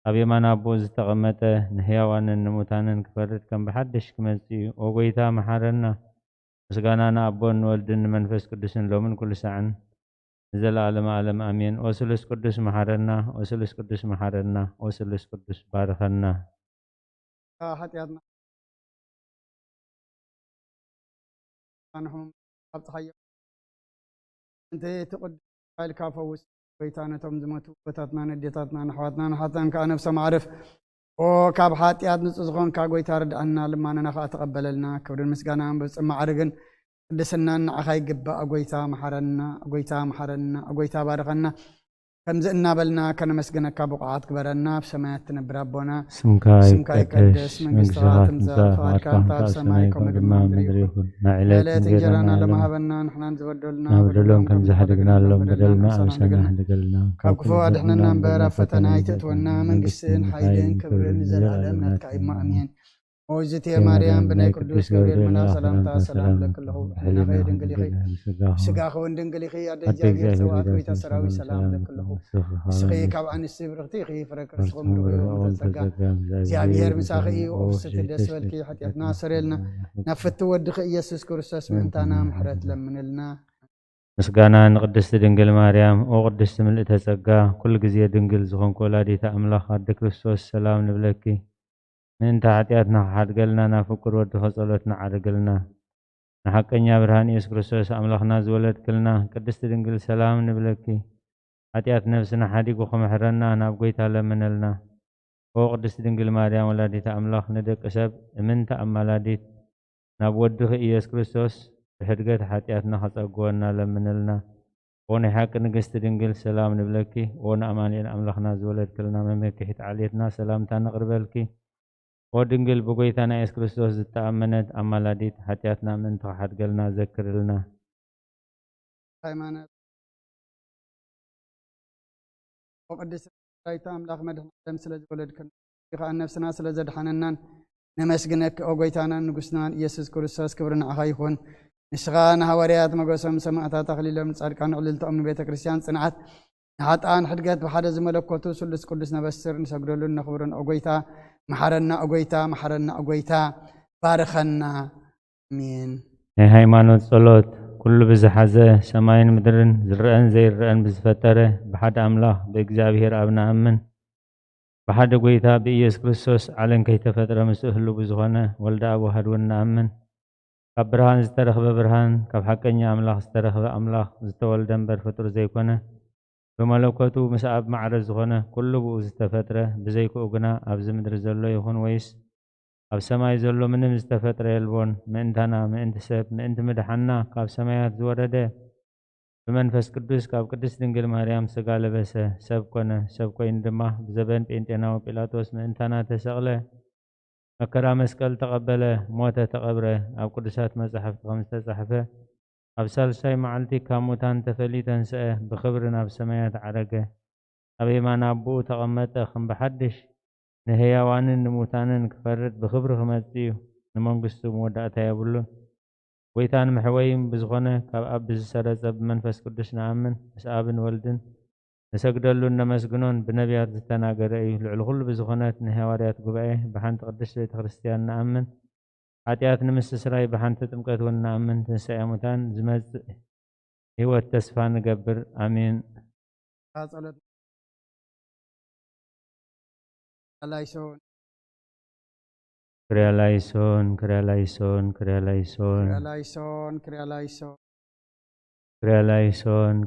ኣብ የማን ኣቦ ዝተቐመጠ፣ ንሕያዋንን ንሙታንን ክፈርድ ከም ብሓድሽ ክመጽእ እዩ። ኦ ጐይታ፣ መሓረና። ምስጋና ንኣቦን ንወልድን ንመንፈስ ቅዱስን ሎምን ኩሉ ሳዕን ንዘለኣለመ ዓለም ኣሜን። ኦ ስሉስ ቅዱስ፣ መሓረና። ኦ ስሉስ ቅዱስ፣ መሓረና። ኦ ስሉስ ቅዱስ፣ ባርኸና። ሓጢኣትና ንሕሙም ኣብጽሓዮ። እንተ እቲ ቅዱስ ሓይልካ ፈውስ። ጐይታ፣ ነቶም ዝሞቱ ኣቦታትናን ኣዴታትናን ኣሕዋትናን ኣሓትናን ከኣ ነፍሶም ኣዕርፍ። ኦ ካብ ሓጢኣት ንጹህ ዝኾንካ ጐይታ፣ ርድኣና፣ ልማኖና ከኣ ተቐበለልና። ክብርን ምስጋናን ብጽም ማዕርግን ቅድስናን ንዓኻ ይግባእ። ጐይታ፣ መሓረና። ጐይታ፣ መሓረና። ጐይታ፣ ባርኸና። ከምዚ እናበልና ከነመስግነካ ብቑዓት ግበረና። ኣብ ሰማያት ትነብር ኣቦና፣ ስምካ ስምካ ይቀደስ፣ ይቀደስ፣ መንግስትኻ መንግስትኻ ትምጻእ፣ ትምጻእ፣ ፍቓድካ ፍቓድካ ከምታ ኣብ ከምታ ኣብ ሰማይ ሰማይ ከምኡ ከምኡ ድማ ድማ ኣብ ምድሪ ምድሪ ይኹን። ይኹን። ናዕለት ናዕለት እንጀራና እንጀራና ለማሃበና፣ ንሕና ንዝበደሉና ንዝበደሉና በደሎም በደሎም ከም ከምኡ ዝሓድግና፣ ንሕና ንሕና ንሓድገልና። ንሓድገልና። ካብ ክፉ ኣድሕነና እምበር፣ ኣብ ፈተና ኣይተእትወና። መንግስትን ሓይልን ክብርን ንዘለኣለም ናትካ እዩ። ኣሜን። ሞይዝቴ ማርያም፣ ብናይ ቅዱስ ገብርኤል መልኣኽ ሰላምታ ሰላም እብለኪ ኣለኹ። ብሕሊናኺ ድንግል ኢኺ፣ ብስጋኺ እውን ድንግል ኢኺ። ኣደ እግዚኣብሔር፣ ጸባኦት፣ ጐይታ ሰራዊት፣ ሰላም እብለኪ ኣለኹ። ንስኺ ካብ ኣንስቲ ብርኽቲ ኢኺ፣ ፍረ ከርስኺ እውን ብሩኽ እዩ። እመ ጸጋ፣ እግዚኣብሔር ምሳኺ እዩ። ኦ ፍስሕቲ ደስ በልኪ፣ ሓጢኣትና ኣስተሰርየልና፣ ናብ ፍትው ወድኺ ኢየሱስ ክርስቶስ ምእንታና ምሕረት ለምንልና። ምስጋና ንቅድስቲ ድንግል ማርያም። ኦ ቅድስቲ ምልእተ ጸጋ፣ ኩሉ ግዜ ድንግል ዝኾንኪ ወላዲተ ኣምላኽ ኣደ ክርስቶስ፣ ሰላም ንብለኪ። ምእንተ ሓጢኣትና ክሓድገልና፣ ናብ ፍቁር ወድኺ ጸሎትና ዓርግልና። ንሓቀኛ ብርሃን ኢየሱስ ክርስቶስ ኣምላኽና ዝወለድክልና ቅድስቲ ድንግል፣ ሰላም ንብለኪ። ሓጢኣት ነፍስና ሓዲጉ ክምሕረና ናብ ጐይታ ለምነልና። ኦ ቅድስቲ ድንግል ማርያም ወላዲተ ኣምላኽ፣ ንደቂ ሰብ እምንቲ ኣማላዲት፣ ናብ ወድኺ ኢየሱስ ክርስቶስ ብሕድገት ሓጢኣትና ከጸግወና ለምንልና። ኦ ናይ ሓቂ ንግስቲ ድንግል ሰላም ንብለኪ። ኦ ንኣማኑኤል ኣምላኽና ዝወለድክልና መመኪሒት ዓሌትና ሰላምታ ነቕርበልኪ። ኦ ድንግል ብጎይታና የሱስ ክርስቶስ ዝተኣመነት ኣማላዲት ሓጢኣትና ምእንቲ ክሓድገልና ዘክርልና። ሃይማኖት ኦ ቅድስት ዳይታ ኣምላኽ መድህን ዓለም ስለ ዝወለድክን ከዓ ነፍስና ስለ ዘድሓነናን ነመስግነኪ ኦ ጎይታናን ንጉስናን ኢየሱስ ክርስቶስ ክብሪ ንዓኻ ይኹን። ንስኻ ንሃዋርያት መጎሶም ሰማዕታት ኣኽሊሎም ንጻድቃን ዕልልተኦም ንቤተ ክርስቲያን ጽንዓት ንሓጣን ሕድገት ብሓደ ዝመለኮቱ ስሉስ ቅዱስ ነበስር ንሰግደሉን ነኽብርን ኦ ጎይታ መሓረና ኦ ጎይታ መሓረና ኦ ጎይታ ባርኸና። ኣሜን። ናይ ሃይማኖት ጸሎት። ኩሉ ብዝሓዘ ሰማይን ምድርን ዝረአን ዘይረአን ብዝፈጠረ ብሓደ ኣምላኽ ብእግዚኣብሔር ኣብ ንኣምን። ብሓደ ጎይታ ብኢየሱስ ክርስቶስ ዓለም ከይተፈጥረ ምስኡ ህሉ ብዝኾነ ወልደ ኣብ ዋህድ እውን ንኣምን። ካብ ብርሃን ዝተረኽበ ብርሃን፣ ካብ ሓቀኛ ኣምላኽ ዝተረኽበ ኣምላኽ ዝተወልደ እምበር ፍጡር ዘይኮነ፣ ብመለኮቱ ምስ ኣብ ማዕረ ዝኾነ ኩሉ ብኡ ዝተፈጥረ፣ ብዘይክኡ ግና ኣብዚ ምድሪ ዘሎ ይኹን ወይስ ኣብ ሰማይ ዘሎ ምንም ዝተፈጥረ የልቦን። ምእንታና፣ ምእንቲ ሰብ፣ ምእንቲ ምድሓንና ካብ ሰማያት ዝወረደ ብመንፈስ ቅዱስ ካብ ቅድስት ድንግል ማርያም ስጋ ለበሰ፣ ሰብ ኮነ። ሰብ ኮይኑ ድማ ብዘበን ጴንጤናዊ ጲላጦስ ምእንታና ተሰቕለ፣ መከራ መስቀል ተቐበለ፣ ሞተ፣ ተቐብረ። ኣብ ቅዱሳት መጻሕፍቲ ከም ዝተጻሕፈ ኣብ ሳልሳይ መዓልቲ ካብ ሙታን ተፈልዩ ተንስአ፣ ብኽብሪ ናብ ሰማያት ዓረገ። ኣብ የማን ኣቦኡ ተቐመጠ፣ ከም ብሓድሽ ንህያዋንን ንሙታንን ክፈርድ ብኽብሪ ክመጽእ እዩ። ንመንግስቱ መወዳእታ የብሉን። ጎይታን መሕወይን ብዝኾነ ካብ ኣብ ብዝሰረጸ ብመንፈስ ቅዱስ ንኣምን፣ ምስ ኣብን ወልድን ንሰግደሉን ነመስግኖን ብነቢያት ዝተናገረ እዩ። ልዕሊ ኩሉ ብዝኾነት ንሃዋርያት ጉባኤ ብሓንቲ ቅድስት ቤተ ክርስቲያን ንኣምን። ሓጢኣት ንምስስራይ ብሓንቲ ጥምቀት እውን ንኣምን። ትንሳኤ ሙታን ዝመጽእ ህይወት ተስፋ ንገብር። ኣሜን። ጸሎት ላይሶን ክሪያ ላይሶን፣ ክሪያ ላይሶን፣ ክሪያ ላይሶን። ክሪያ ላይሶን ክሪያ ላይሶን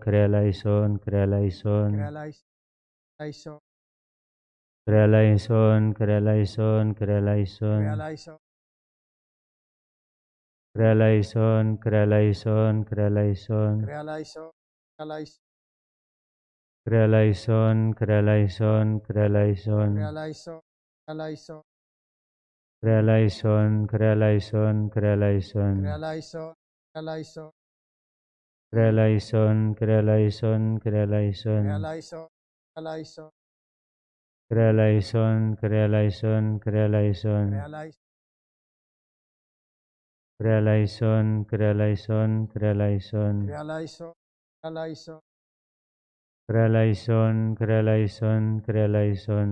ክሪያ ላይሶን፣ ክሪያ ላይሶን፣ ክሪያ ላይሶን። ክሪያ ላይሶን ላይሶን ክሪያ ላይሶን፣ ክሪያ ላይሶን፣ ክሪያ ላይሶን። ክሪያ ላይሶን ክሪያ ላይሶን፣ ክሪያ ላይሶን፣ ክሪያ ላይሶን። ክሪያ ላይሶን ክሪያ ላይሶን ክሪያ ላይሶን፣ ክሪያ ላይሶን፣ ክሪያ ላይሶን። ክሪያ ላይሶን ክሪያ ላይሶን ክሪያ ላይሶን፣ ክሪያ ላይሶን፣ ክሪያ ላይሶን። ክሪያ ላይሶን ክሪያ ላይሶን ክሪያ ላይሶን፣ ክሪያ ላይሶን፣ ክሪያ ላይሶን። ክሪያ ላይሶን ክሪያ ላይሶን ክሪያ ላይሶን፣ ክሪያ ላይሶን፣ ክሪያ ላይሶን። ክሪያ ላይሶን ክሪያ ላይሶን፣ ክሪያ ላይሶን፣ ክሪያ ላይሶን። ክሪያ ላይሶን ክሪያ ላይሶን ክሪያ ላይሶን፣ ክሪያ ላይሶን፣ ክሪያ ላይሶን።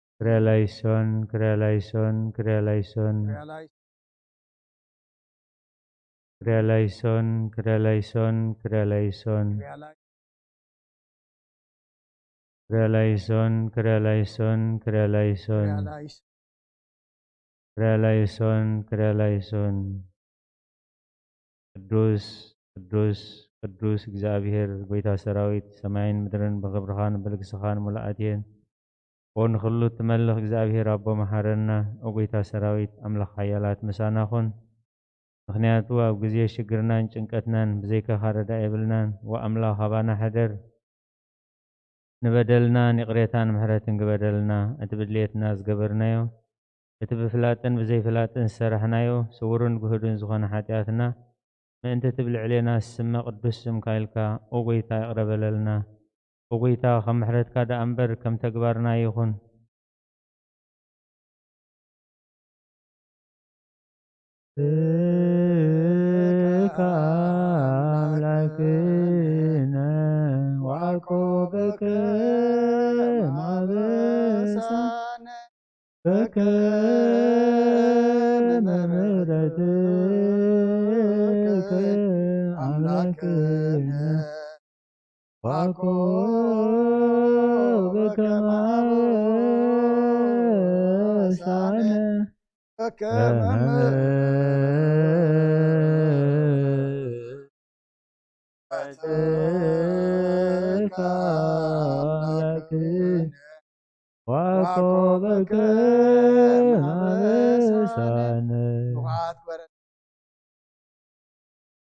ክሪያ ላይሶን ክሪያ ላይሶን፣ ክሪያ ላይሶን፣ ክሪያ ላይሶን። ክሪያ ላይሶን ክሪያ ላይሶን፣ ክሪያ ላይሶን፣ ክሪያ ላይሶን። ክሪያ ላይሶን ክሪያ ላይሶን፣ ክሪያ ላይሶን፣ ክሪያ ላይሶን። ክሪያ ላይሶን ክሪያ ላይሶን፣ ክሪያ ላይሶን። ቅዱስ፣ ቅዱስ፣ ቅዱስ እግዚኣብሔር ጎይታ ሰራዊት፣ ሰማይን ምድርን ብኽብርኻን ብልግስኻን ሙሉኣት እየን። ኦ ንኹሉ እትመልኽ እግዚኣብሔር ኣቦ መሓረና። ኦ ጎይታ ሰራዊት ኣምላኽ ሓያላት ምሳና ኹን። ምኽንያቱ ኣብ ግዜ ሽግርናን ጭንቀትናን ብዘይካኻ ረዳኢ የብልናን። ኦ ኣምላኽ ኣባና ሕደር። ንበደልናን ይቕሬታን ምሕረትን ግበረልና። እቲ ብድሌትና ዝገበርናዮ፣ እቲ ብፍላጥን ብዘይፍላጥን ዝሰራሕናዮ፣ ስውርን ግሁድን ዝኾነ ሓጢኣትና፣ ምእንቲ እቲ ብልዕሌና ዝስመ ቅዱስ ስምካ ኢልካ፣ ኦ ጐይታ፣ ይቕረ በለልና። ኦ ጐይታ፣ ከም ምሕረትካ ደኣ እምበር ከም ተግባርና ኣይኹን። ብከ ኣምላክነ ወያዕቆብ በከመ ኣበሳነ በከመ ምሕረትከ ኣምላክነ ወያዕቆብ በከመ ኣበሳነ በከመ ምሕረትከ ኣምላክነ ወያዕቆብ በከመ ኣበሳነ።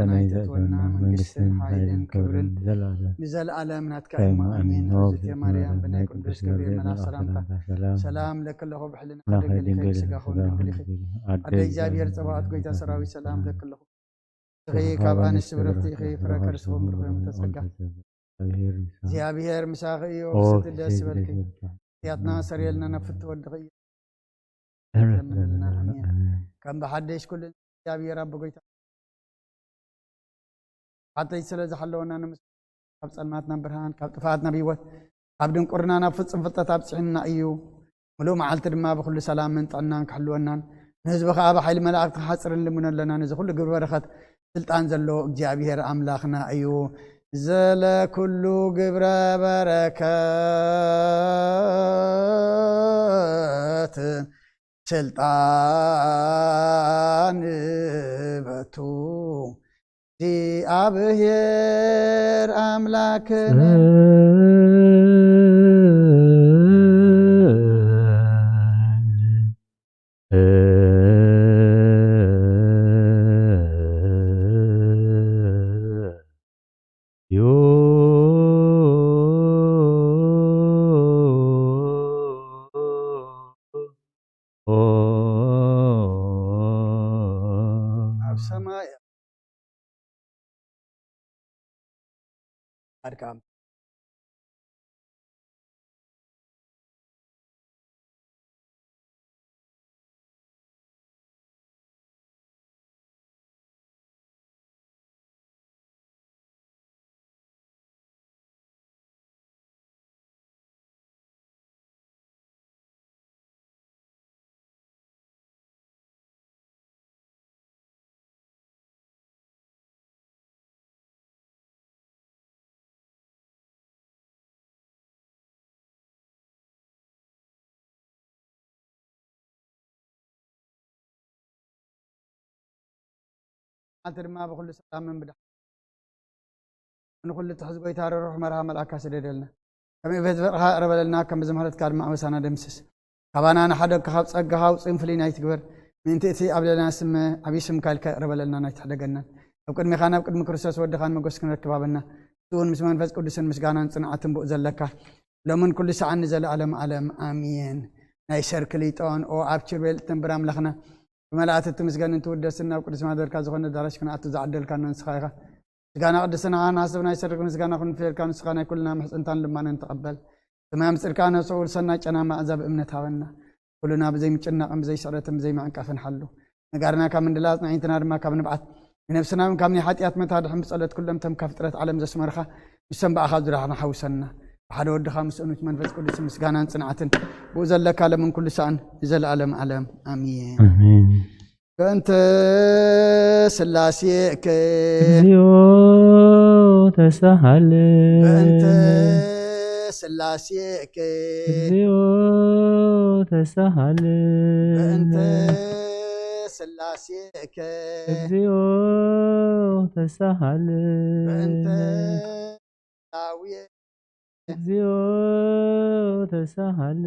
ፈተና ይዘእተወና፣ መንግስትን ሓይልን ክብርን ንዘለኣለም ናትካ እዩ። ኣሜን። ኣሜን። ኦ እግዝእትየ ማርያም፣ ብናይ ቅዱስ ገብርኤል መልኣክ ሰላምታ ሰላም ለኪ ኣለኹ፣ ብሕልና ድንግል ኢኺ፣ ብስጋኺ እውን ድንግል ኢኺ። ኣደ እግዚኣብሔር ጸባኦት፣ ጎይታ ሰራዊት፣ ሰላም ለኪ ኣለኹ። ንስኺ ካብ ኣንስቲ ብርኽቲ ኢኺ፣ ፍረ ከርስኺ እውን ብሩኽ እዩ። ተጸጋ እግዚኣብሔር ምሳኺ እዩ። ኦ ብስቲ ደስ ይበልኪ። ኃጢኣትና ሰርየልና፣ ናብ ፍትሒ ወድኺ እዩ። ለምንልና። ኣሜን። ከም ብሓደሽ ኩሉ እግዚኣብሔር ኣቦ፣ ጎይታ ሓተይ ስለ ዝሓለወና ንምስ ካብ ጸልማት ናብ ብርሃን፣ ካብ ጥፍኣት ናብ ህይወት፣ ካብ ድንቁርና ናብ ፍጹም ፍልጠት ኣብጽሕና እዩ። ምሉእ መዓልቲ ድማ ብኹሉ ሰላምን ጥዕናን ክሕልወናን፣ ንህዝቢ ከኣ ብሓይሊ መላእክቲ ክሓጽርን ልምኖ ኣለና። ነዚ ኩሉ ግብሪ በረኸት ስልጣን ዘለዎ እግዚኣብሔር ኣምላኽና እዩ። ዘለኩሉ ግብረ በረከት ስልጣን በቱ እግዚኣብሔር ኣምላክነ። ኣብ ሰማይ ኣድካም። ኣንቲ ድማ ብኹሉ ሰላምን ብድሓን ንኹሉ ትሕዝ ጎይታ ርሩሕ መርሃ መልኣካ ስደደልና። ከም እቤት ፍቅርኻ ቅረበለልና፣ ከም ብዝምሕረትካ ድማ ኣበሳና ደምስስ። ካባና ንሓደግካ ካብ ጸጋኻ ውጽእን ፍልይን ኣይትግበር። ምእንቲ እቲ ኣብ ልዕሌና ስመ ዓብዪ ስምካ ኢልካ ይቅረበለልና ናይ ትሕደገናን። ኣብ ቅድሚኻ ናብ ቅድሚ ክርስቶስ ወድኻን መጎስ ክንረክብ ሃበና። ንስውን ምስ መንፈስ ቅዱስን ምስጋናን ጽንዓትን ብኡ ዘለካ ሎምን ኩሉ ሰዓን ንዘለኣለም ኣለም ኣሜን። ናይ ሰርክሊጦን ኦ ኣብ ችርቤል እተንብር ኣምላኽና ብመላእቲ ትምስገንን ትውደስን ናብ ቅዱስ ማደርካ ዝኾነ ኣዳራሽ ክንኣቱ ዝዓደልካና ንስኻ ኢኻ። ምስጋና ቅድስና ንሓስብ ናይ ሰርክ ምስጋና ክንፍየልካ ንስኻ ናይ ኩልና ምሕጽንታን ልማንን ተቐበል። ሰማይ ኣምጽእልካ ነብሰ ውልሰና ጨና መኣዛ ብእምነት ሃበና። ኩልና ብዘይ ምጭናቕን ብዘይ ስዕረትን ብዘይ ምዕንቃፍን ሓሉ። ነጋርና ካብ ምንድላጽ ንዒንትና ድማ ካብ ንብዓት ንነብስና እውን ካብ ናይ ሓጢኣት መታድሕን ብጸሎት ኩሎም ተም ካብ ፍጥረት ዓለም ዘስመርኻ ምስቶም ብኣኻ ዙርያና ሓውሰና። ብሓደ ወድኻ ምስ እኑት መንፈስ ቅዱስ ምስጋናን ጽንዓትን ብኡ ዘለካ ለምን ኩሉ ሰኣን ንዘለኣለም ዓለም ኣሜን። ኣሜን። በእንተ ስላሴከ እግዚኦ ተሳሃለ። በእንተ ስላሴከ እግዚኦ ተሳሃለ። በእንተ ስላሴከ እግዚኦ ተሳሃለ። በእንተ ዳውየ እግዚኦ ተሳሃለ።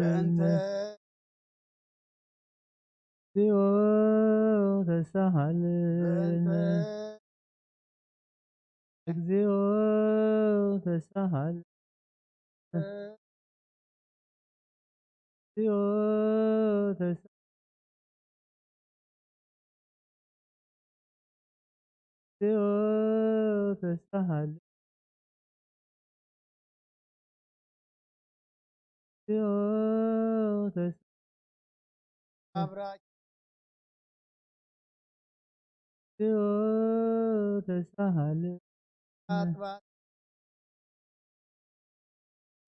በእንተ እግዚኦ ተሳሃለ። በእንተ እግዚኦ ተሳሃለ። እግዚኦ ተሳ- እግዚኦ ተሳሃለ። እግዚኦ ተሳ- ኣብራክ እግዚኦ ተሳሃለ። ኣጥባት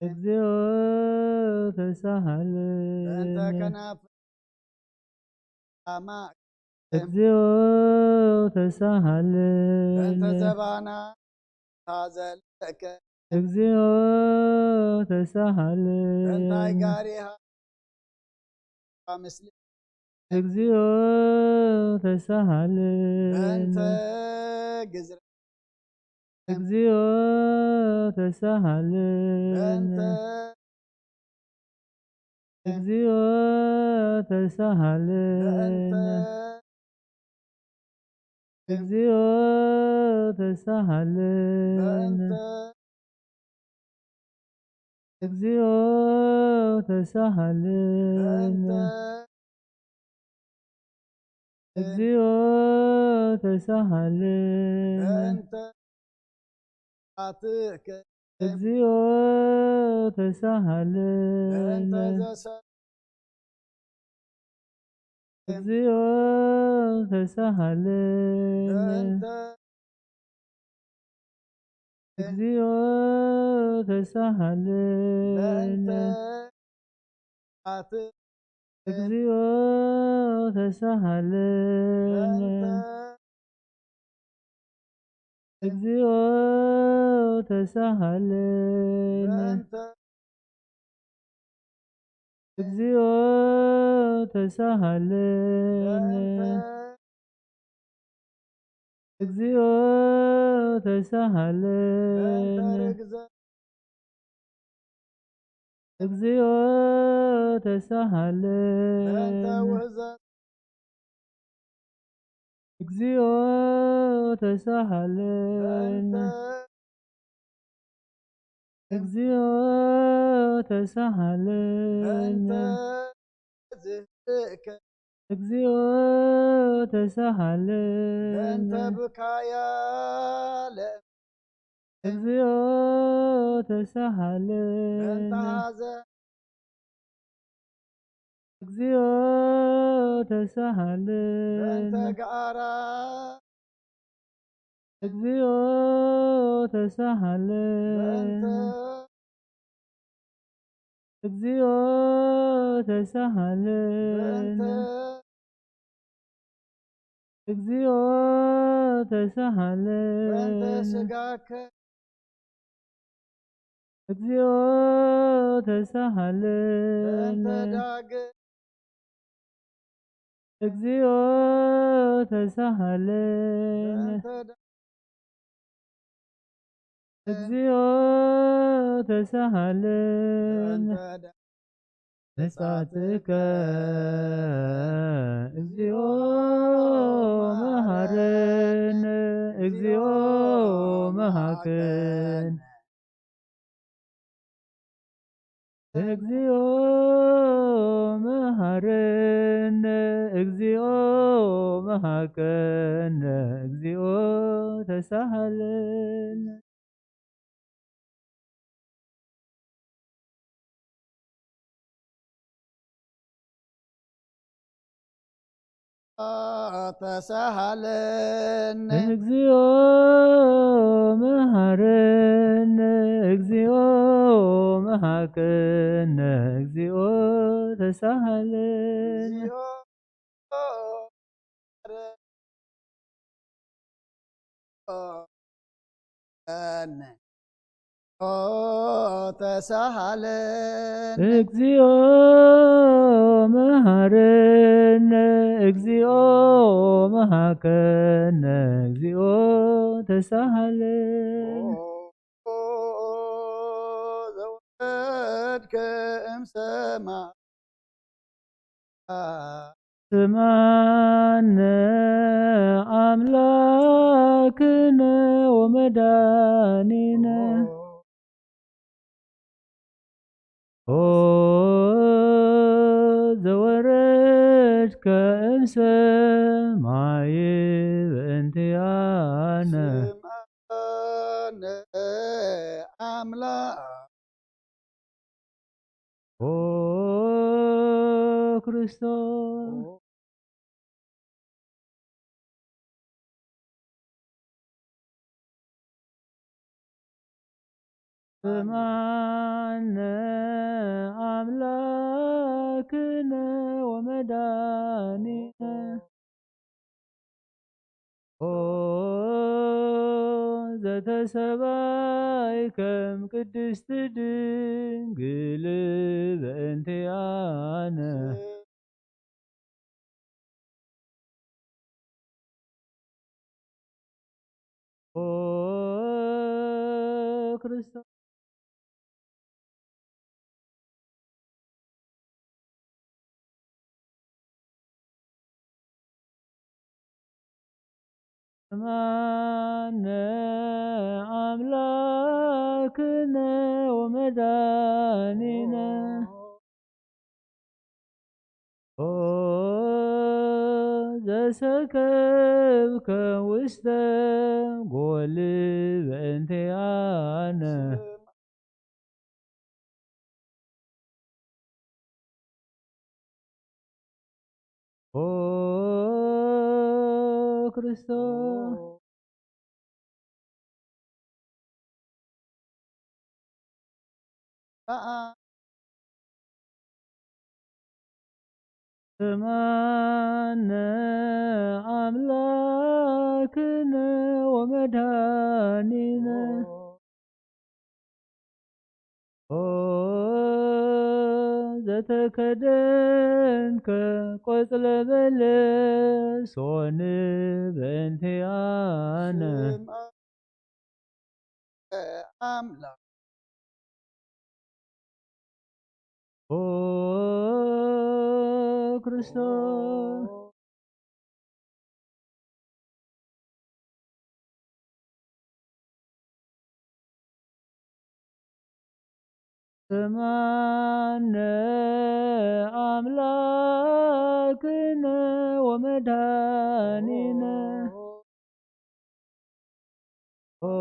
እግዚኦ ተሳሃለ። በእንተ ከናፍር ኣማእ እግዚኦ ተሳሃለ። በእንተ ዘባና ታዘለከ እግዚኦ ተሳሃለ። በእንታይ ጋሪሃ ምስል እግዚኦ ተሳሃለ። በእንተ ግዝረ እግዚኦ ተሳሃለ። በእንተ እግዚኦ ተሳሃለ። በእንተ እግዚኦ ተሳሃለ። በእንተ እግዚኦ ተሳሃለ። በእንተ እግዚኦ ተሳሃለ። በእንተ ኣትከ እግዚኦ ተሳሃለ። በእንተ ዘሰ- እግዚኦ ተሳሃለ። በእንተ እግዚኦ ተሳሃለ። በእንተ ኣት- እግዚኦ ተሳሃለ። በእንተ እግዚኦ ተሳሃለ። በእንተ እግዚኦ ተሳሃለ። በእንተ እግዚኦ ተሳሃለ። በእንተ ርግዘ- እግዚኦ ተሳሃለ። በእንተ ውህዘት- እግዚኦ ተሳሃለ። በእንተ እግዚኦ ተሳሃለ። በእንተ ዝህብእከ እግዚኦ ተሳሃለ። በእንተ ብካያ ለ- እግዚኦ ተሳሃለ። በእንተ ሐዘ- እግዚኦ ተሳሃለ። በእንተ ገኣራ- እግዚኦ ተሳሃለ። በእንተ እግዚኦ ተሳሃለ። በእንተ እግዚኦ ተሳሃለ። በእንተ ስጋከ እግዚኦ ተሳሃለ። በእንተ ዳግ- እግዚኦ ተሳሃለ። በእንተ ዳ- እግዚኦ ተሳሃለ። በእንተ ዳ- ተጻትከ እግዚኦ መሃረነ። መሃከነ። እግዚኦ መሃረነ፣ እግዚኦ መሃከነ፣ እግዚኦ ተሳሃለነ። ተሳሃለነ። እግዚኦ መሃረነ፣ እግዚኦ መሃከነ፣ እግዚኦ ተሳሃለነ። እግዚኦ መሃረነ። ኦ ተሳሃለነ። እግዚኦ መሃረነ፣ እግዚኦ መሃከነ፣ እግዚኦ ተሳሃለነ። ኦ ዘወረድከ እምሰማይ ስምዓነ ኣምላክነ ወመድኃኒነ። ኦ ዘወረድከ እምሰማይ በእንቲኣነ። ስምዓነ ኣምላክ ኦ ክርስቶስ። ስምዓነ ኣምላክነ ወመድኃኒነ። ኦ ዘተሰባይ ከም ቅድስት ድንግል በእንቲኣነ። ኦ ክርስቶስ። ስምዓነ ኣምላክነ ወመድኃኒነ። ኦ ዘሰከብከ ውስተ ጎል በእንቲኣነ። ኦ ክርስቶስ። ስምዓነ ኣምላክነ ወመድኃኒነ። ኦ ዘተከደንከ ቆጽለ በለስ ሆን በእንቲኣነ። ስምዓነ ኣምላክ ኦ ክርስቶስ። ስምዓነ ኣምላክነ ወመድኃኒነ። ኦ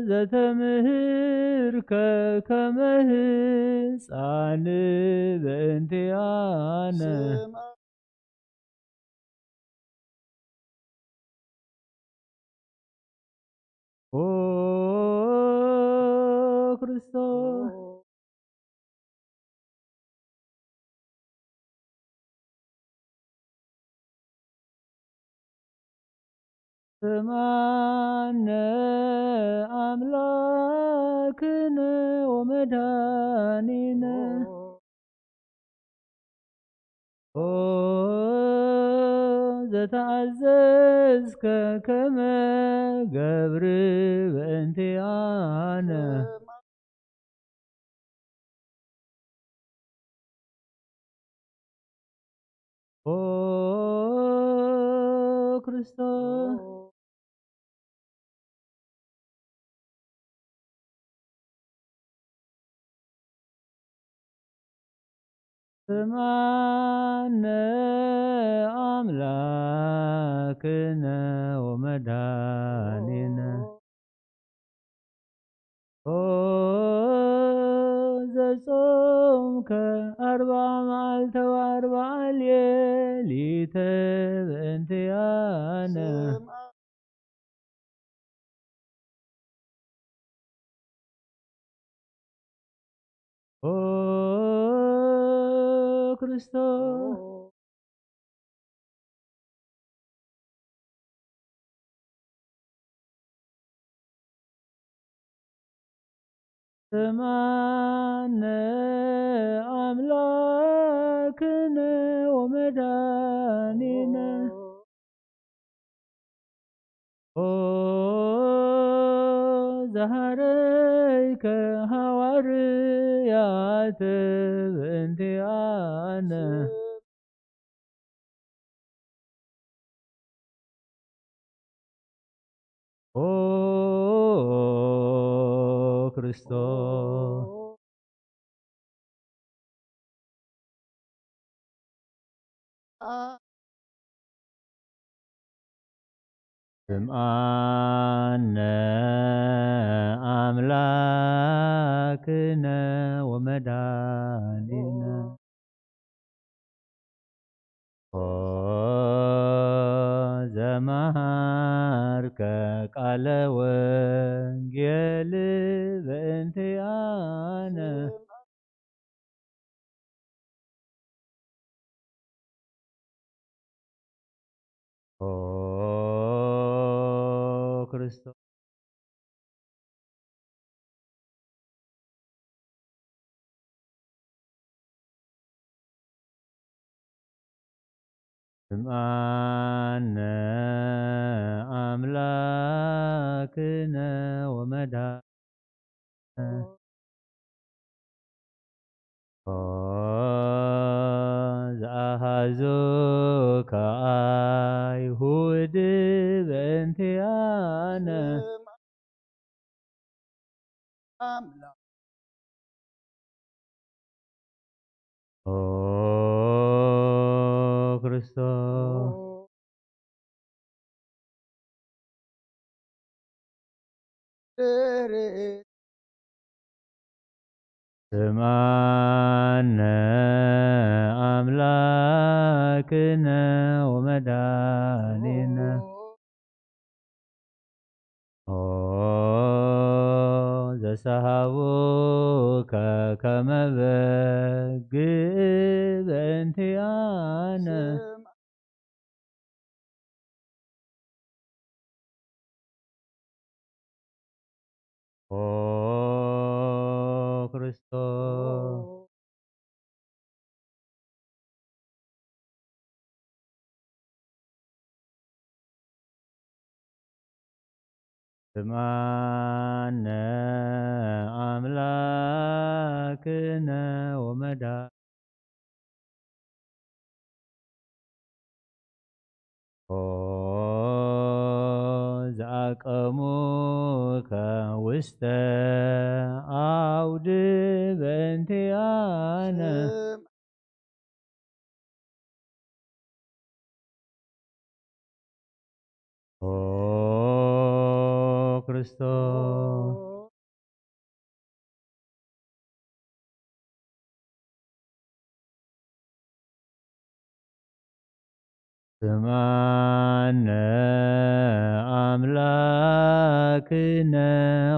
ዘተምህርከ ከመ ህፃን በእንቲኣነ። ስምዓነ ኦ ክርስቶስ። ስምዓነ ኣምላክነ ወመድኃኒነ። ኦ ዘተኣዘዝከ ከመ ገብር በእንቲኣነ። ኦ ክርስቶስ። ስምዓነ ኣምላክነ ወመድኃኒነ። ኦ ዘጾምከ ኣርብዓ መዓልተ ወኣርብዓ ሌሊተ በእንቲኣነ። ኦ ክርስቶስ። ስምዓነ ኣምላክነ ወመድኃኒነ። ኦ ዘሃረይከ ሃዋርያት በእንቲኣነ። ኦ ክርስቶስ። ስምዓነ ኣምላክነ ወመድኃኒነ። ኦ ዘመሃርከ ቃለ ወንጌል በእንቲኣነ። ኦ ክርስቶስ። ስምዓነ ኣምላክነ ወመድኃኒነ። ኦ ዘአሐዙከ አይሁድ በእንቲአነ። ኦ ክርስቶስ። ስምዓነ አምላክነ ወመድኃኒነ። ኦ ዘሰሃቡከ ከመ በግ በእንቲአነ። ኦ ክርስቶስ። ስምዓነ አምላክነ ወመድኃኒነ። ኦ ዘአቀሙከ ውስተ አውድ በእንቲአነ። ኦ ክርስቶስ። ስምዓነ አምላክነ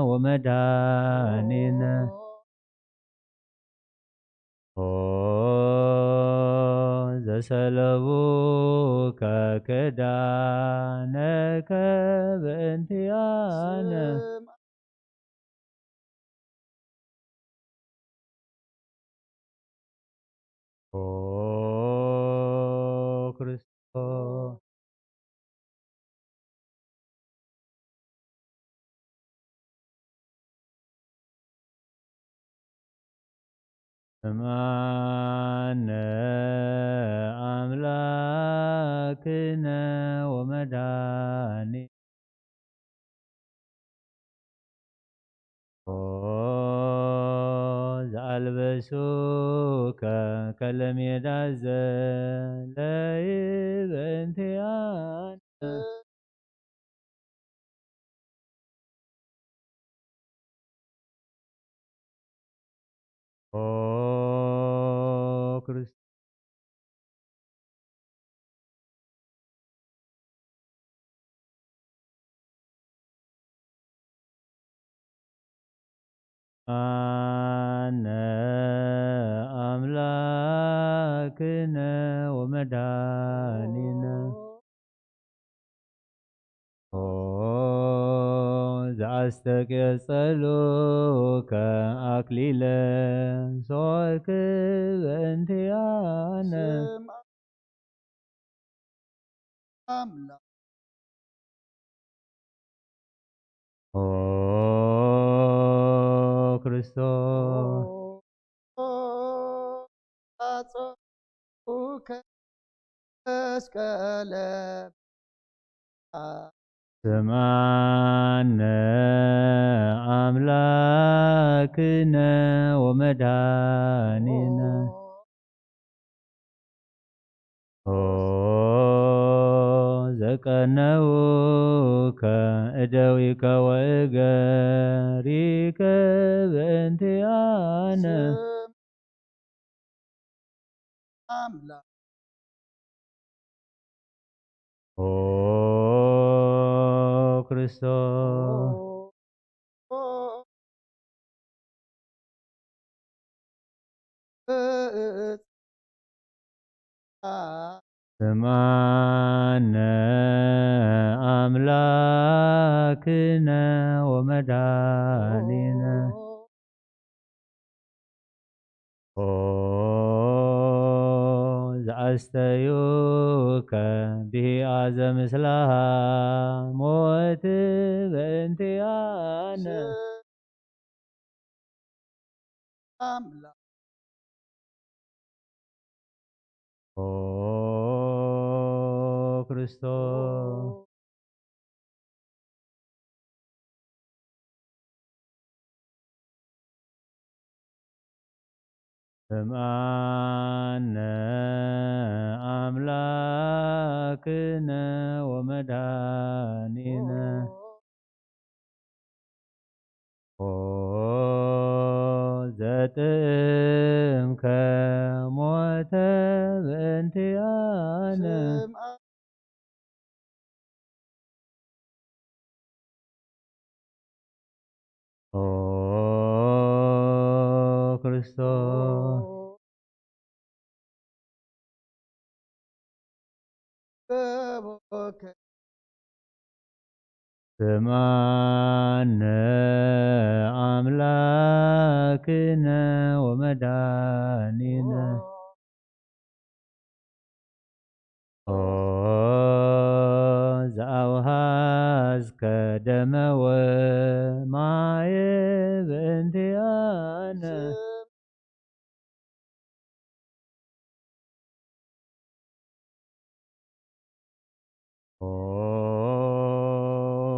ወመድኃኒነ። ኦ ዘሰለቡከ ክዳነከ በእንቲአነ። ኦ ክርስቶስ። ስምዓነ አምላክነ ወመድኃኒነ። ኦ ዘአልበሱከ ከለሜዳ ዘለይ በእንቲኣነ። ኦ ክርስቶስ። ኣነ ኣምላክነ ወመድኃኒነ። ኦ ዘኣስተቄጸሉከ ኣክሊለ ሶክ በእንቲኣነ። ስም ኣምላክ። ኦ ክርስቶስ። ኦ ኣጾ ኡከ መስቀለ። ስምዓነ ኣምላክነ ወመድኃኒነ። ኦ ዘቀነውከ እደዊከ ወእገሪከ በእንቲኣነ። ኣምላክ። ኦ ክርስቶስ። ኦ፣ ኦ፣ እ፣ እ፣ እ፣ አ። ስምዓነ ኣምላክነ ወመድኃኒነ። ኦ ዘኣስተዩከ ብሂኣ ዘምስላሃ ሞት በእንቲኣነ። ኣምላክ። ኦ ክርስቶስ። ስምዓነ ኣምላክነ ወመድኃኒነ። ኦ ዘጥእምከ ሞተ በእንቲኣነ። ስምዓ። ኦ ክርስቶስ። በቦከ። ስምዓነ ኣምላክነ ወመድኃኒነ። ኦ ዘኣውሃዝከ ደመ ወማየ በእንቲኣነ። ኦ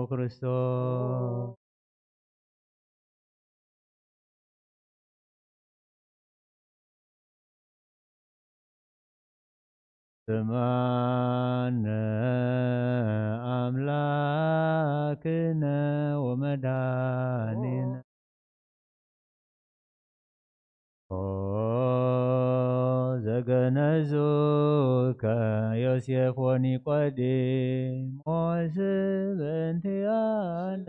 ክርስቶስ። ስምዓነ ኣምላክነ ወመድኃኒነ። ኦ ዘገነዙከ ዮሴፍ ወኒቆዲሞስ በእንቲኣነ።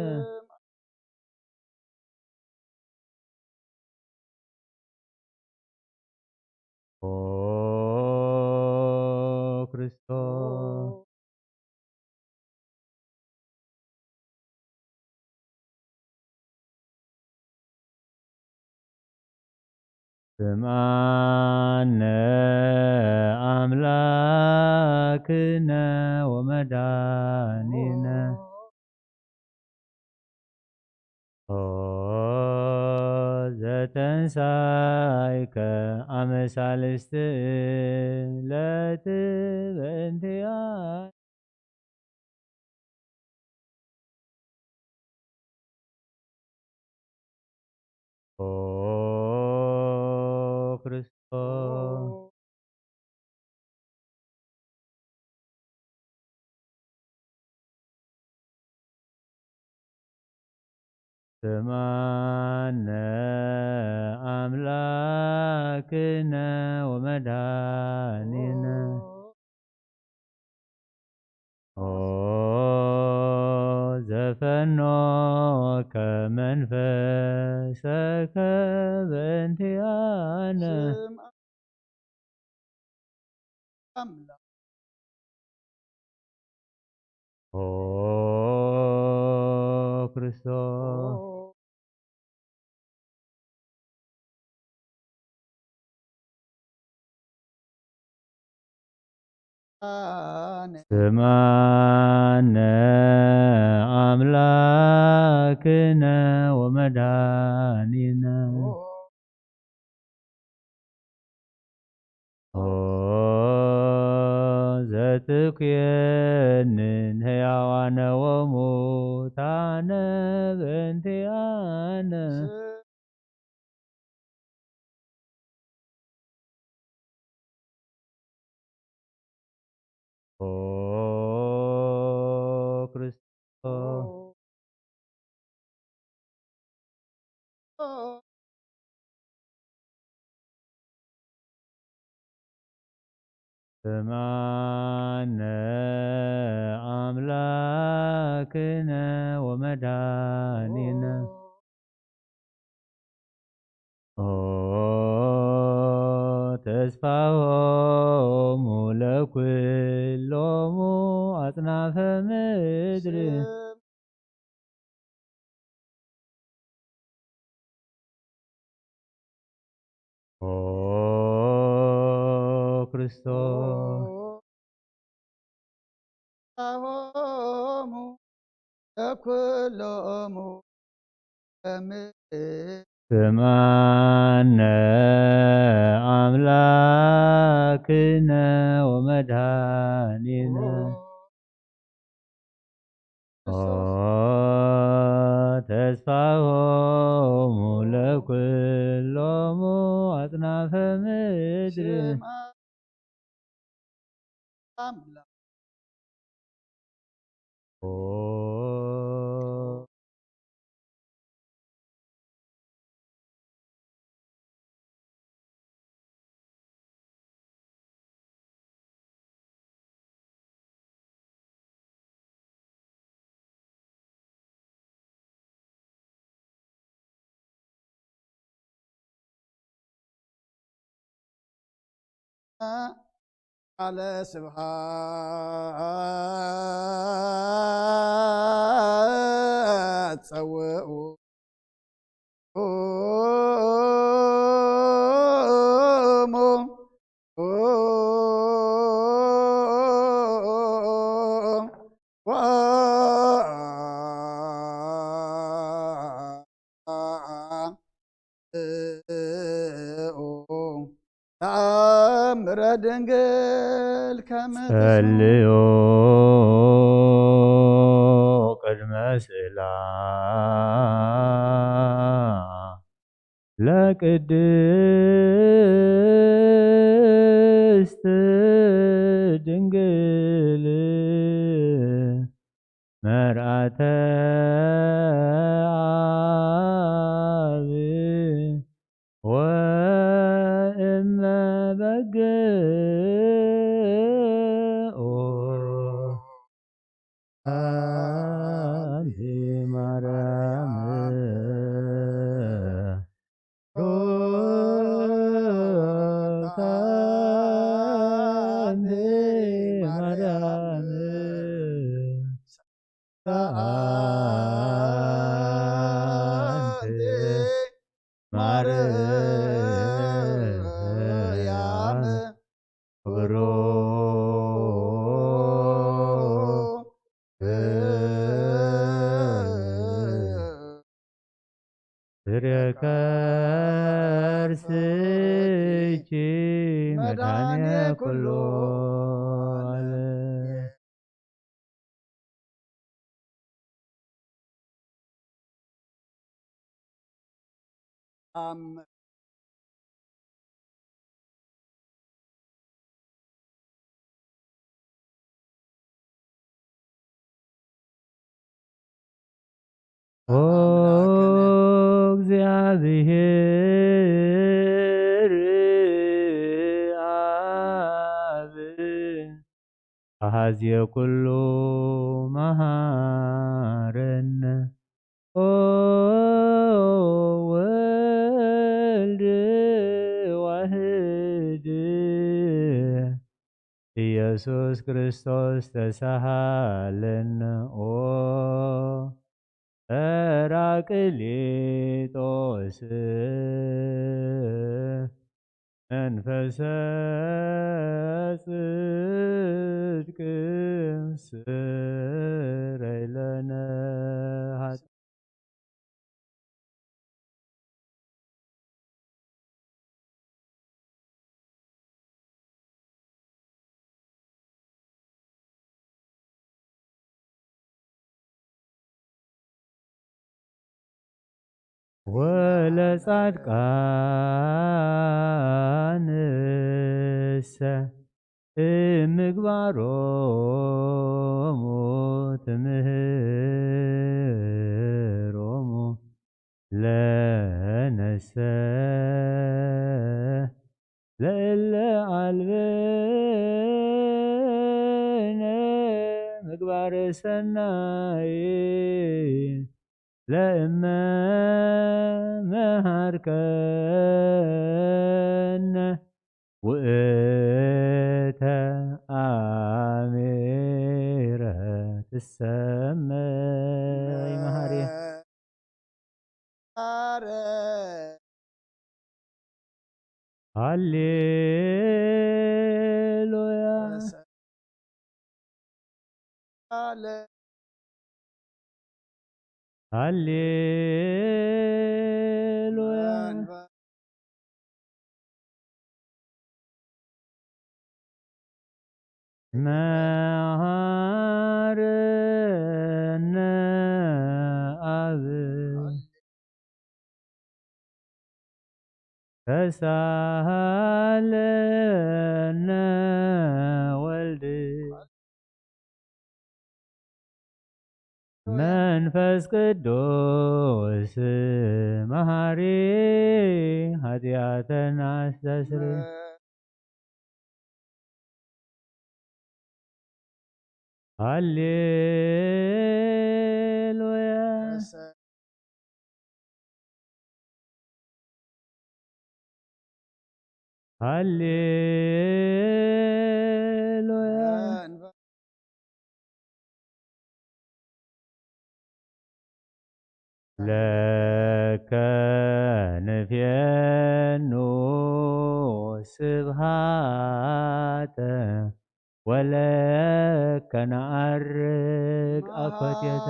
ኦ ክርስቶስ። ስምዓነ ኣምላክነ ወመድኃኒነ። ኦ ዘተንሳይከ ኣመ ሳልስቲ ዕለት በእንቲኣነ። ኦ ክርስቶስ። ስማነ ኣምላክነ ወመድኃኒነ። ኦ ዘፈኖከ መንፈሰከ በእንቲኣነ። ስም ኣምላክ። ኦ ክርስቶስ። ኣነ። ስማነ ኣምላክነ ወመድኃኒነ። ኦ ዘትኩየንን ሕያዋነ ወሙታነ በእንቲኣነ። ኦ ክርስቶስ። ስማነ ኣምላክነ ወመድኃኒነ። ኦ ተስፋሆሙ ለኩሎሙ ኣጽናፈ ምድር። ኦ ክርስቶስ። ሆሙ ለኩሎሙ ለምድር። ስማነ ኣምላክነ ወመድኃኒነ። ኦ ተስፋሆሙ ለኩሎሙ ኣጽናፈ ምድር። ስም ኣምላክ። ኦ ቃለ ስብሐት ጸውዑ። ተኣምረ ድንግል ከመ ጸልዮ ቅድመ ስእላ ለቅድስት ድንግል መርአተ አብ ወእመ በግዕ። ኦ አንቲ ማርያም ሩት አንቲ ማርያም ሰአንቲ ማርያም ክብሮ ፍሬ ከርስኪ መድኃኔ ኩሉ ዓለም። አም ኦ ኣሃዜ ኩሉ መሃረነ። ኦ ወልድ ዋህድ ኢየሱስ ክርስቶስ ተሳሃለነ። ኦ ጰራቅሊጦስ መንፈሰ ጽድቅ ስረይ ለነ ኃጢአት። ወለጻድቃንሰ እምግባሮሙ ትምህሮሙ ለነሰ ለእለ አልበነ ምግባረ ሰናይ ለእመ መሃርከነ ውእተ አሜረ ትሰመይ መሃሪ። ሃሌሉያ። ሃሌሉያ። መሃረነ አብ ተሳሃለነ ወልድ መንፈስ ቅዱስ መሃሪ ኃጢአተና አስተስሪ። ሃሌሉያ። ሃሌሉያ። ለከ ንፌኑ ስብሃተ ወለከ ነዐርግ አኮቴተ።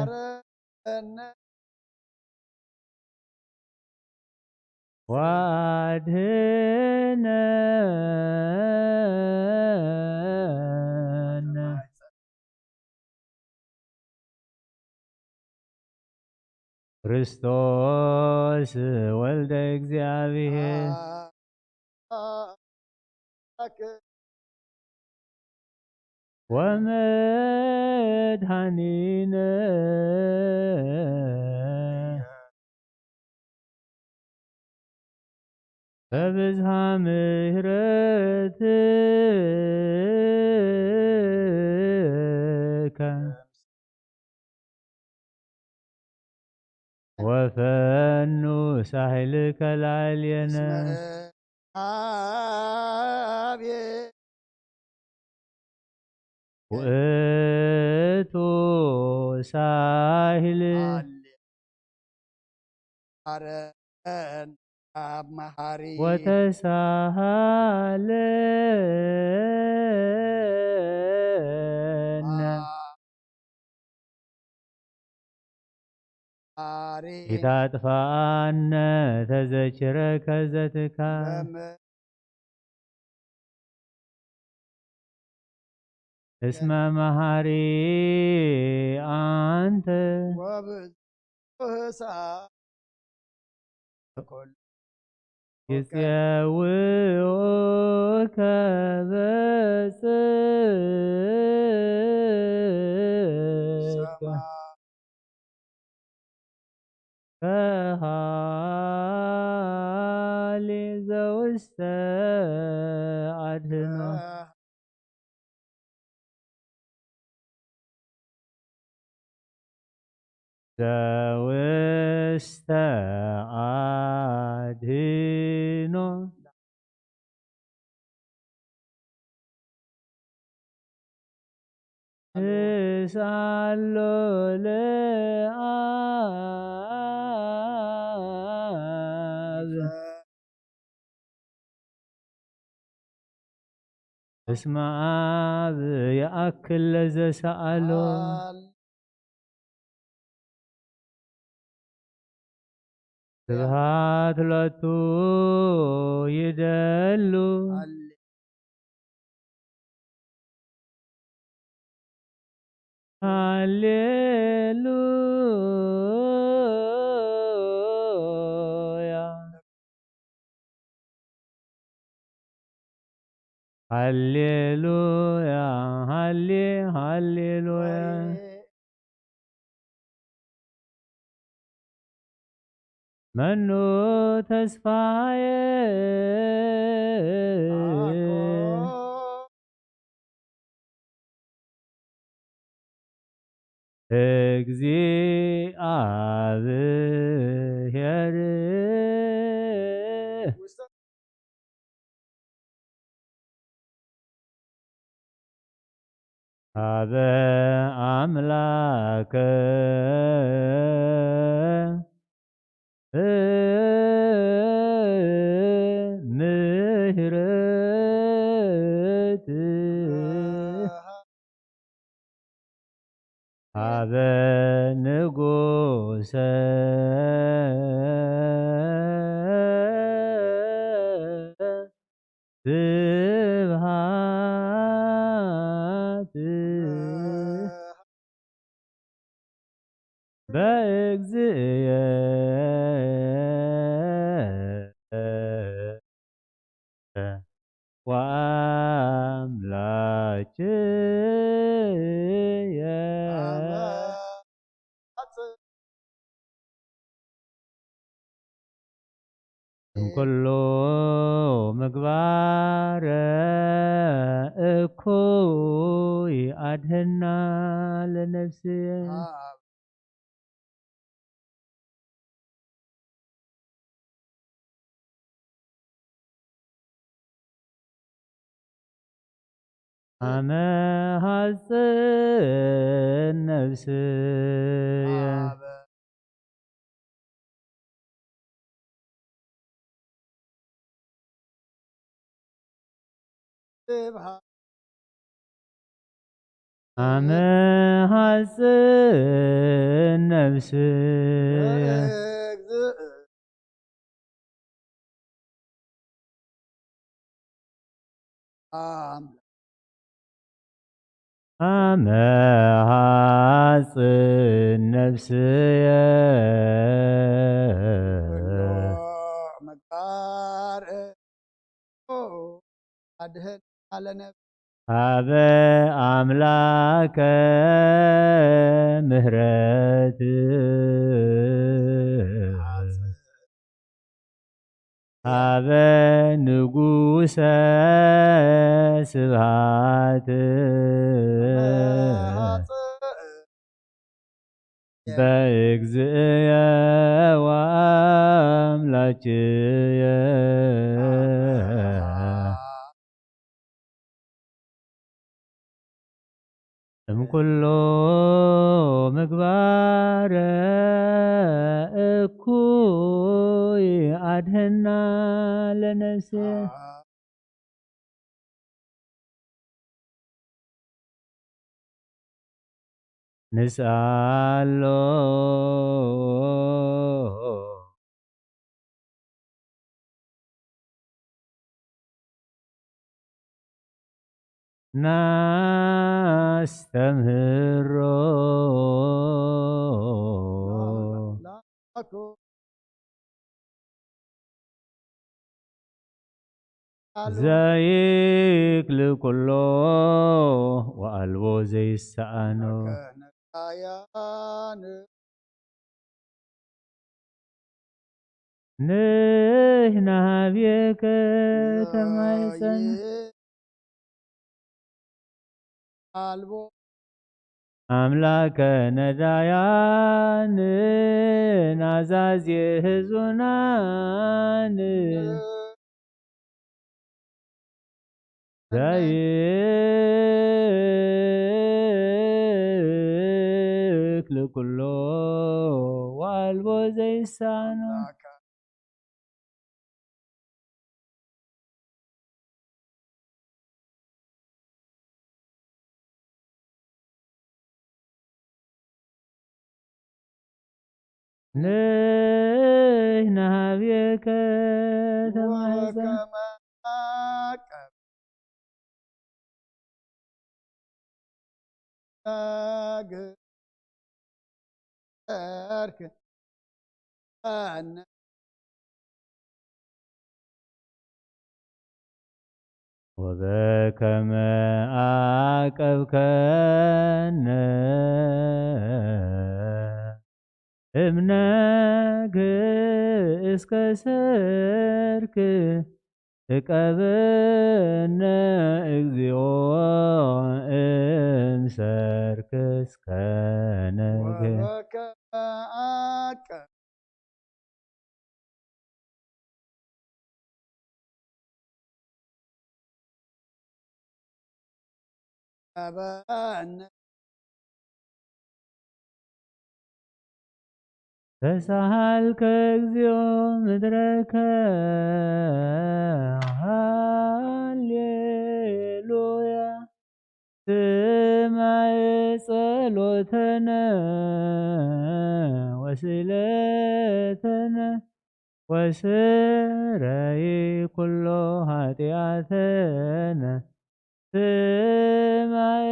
ወአድህነነ። ክርስቶስ ወልደ እግዚአብሔር ወመድኃኒነ በብዝሃ ምሕረትከ ወፈኑ ሳህልከ ላዕሌነ። ውእቱ ሳህል። አብ መሃሪ ወተሳሃለነ። መሃሪ ኢታጥፋአነ ተዘችረከ ዘትካ። እስመ መሃሪ አንተ ወብዙህ ሳህል ይጼውኡከ በጽድቅ ከሃሊ ዘውስተ አድህኖ። ዘውስተ ኣድህኖ እስኣሎ ለኣብ። እስመ ኣብ ይኣክል ለዘሰኣሎ። ስብሃት ሎቱ ይደሉ። ሃሌሉያ። ሃሌሉያ፣ ሃሌ፣ ሃሌሉያ። መኑ ተስፋዬ። እግዚኣብሔር። ሀበ አምላከ ምህረት። ሀበ ንጉሰ ስብሃት። በእግዚእየ ወአምላክየ። እምኩሉ ምግባር እኩይ አድህና ለነፍስየ። አመ ሐጽን ነፍስየ። አመ ሐጽን ነፍስየ። አመ ሐጽን ነፍስየ። ምግባር አድህን አለነ። ሀበ አምላከ ምህረት። ሀበ ንጉሰ ስብሃት። በእግዚእየ ወአምላክየ። እምኩሉ ምግባረ እኩይ አድህና ለነፍስየ። ንስኣሎ ናስተምህሮ። ዘይክል ኩሎ ወአልቦ ዘይሰኣኖ። ንሕና ሃብየከ ተማይፀን። አልቦ ኣምላከ ነዳያን ኣዛዚ ህዙናን ዘይክል ኩሎ ዋልቦ ዘይሳኖ። ንሕና ሃብየከ ተማሕፀን። ወበከመ ዓቀብከነ እምነግ እስከ ሰርክ እቀበነ እግዚኦ እምሰርክ እስከ ነግ። ወበከመ ዓቀብ ቀበነ ተሳሃልከ እግዚኦ ምድረከ ሃሌሉያ። ስማዕ ጸሎተነ ወስእለተነ ወስረይ ኩሎ ኃጢኣተነ። ስማዕ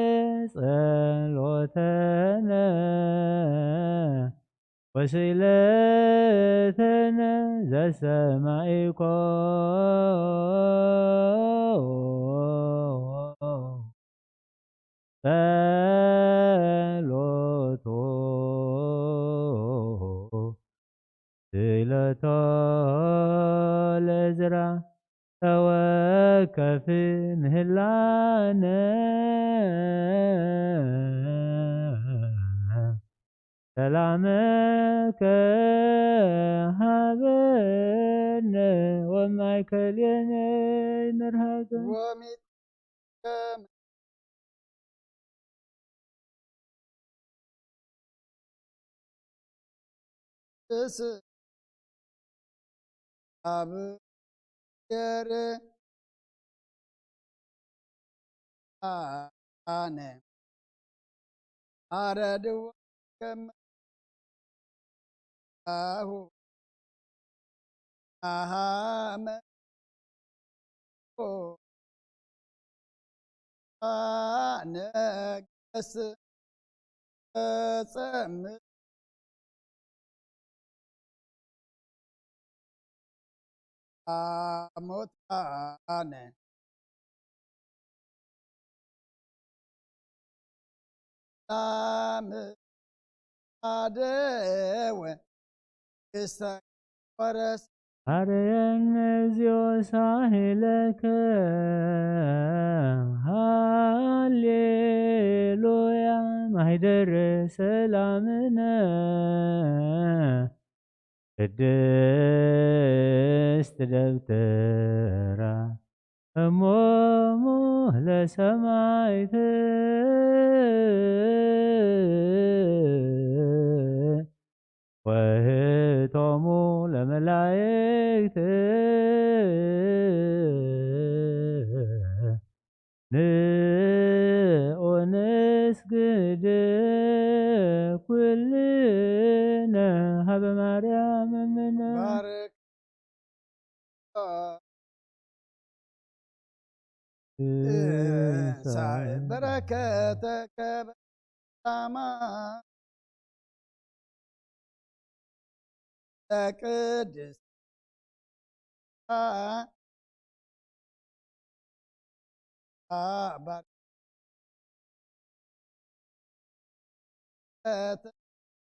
ጸሎተነ ወስእለተነ ዘሰማዒኮ ጸሎቶ ስእለቶ ለዝራ ተወከፍ ምህላነ። ሰላመከ ሃበነ ወማእከሌነ ይንርሃገ። ወሚት ስስ ኣብ ገር ኣነ ኣረድዎ ከም ኣሁ ኣሃመ ኣነገስ ፈጸም ኣሞታነ ላም ኣደወ ክሳይ ወረስ። ኣርየነ እግዚኦ ሳህለከ ሃሌሉያ ማህደረ ሰላምነ። ቅድስት ደብተራ እሞሙ ለሰማይት ወህቶሙ ለመላእክት ንኦ ንስግድ ኩልነ ሀበ ማርያም እምነ። ባርክ ትንሳኤ በረከተከ በሰላማ ለቅድስት አባት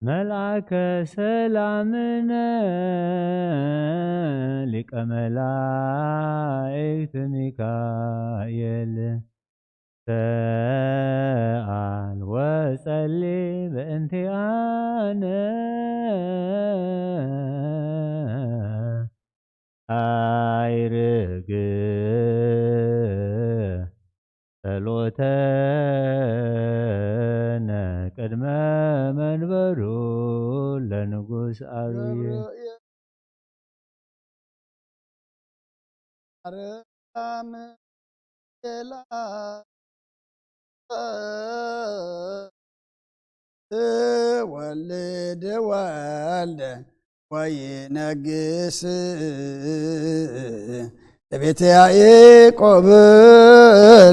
መልአከ ሰላምነ ሊቀ መላእክት ሚካኤል ሰአል ወ ጸሊ በእንቲኣነ ኣይርግ ጸሎተነ ቅድመ መንበሩ ለንጉስ ኣብየ። ገብረ ኣርያም ጌላ ትወልድ ወልደ ወይነግስ ለቤተ ያዕቆብ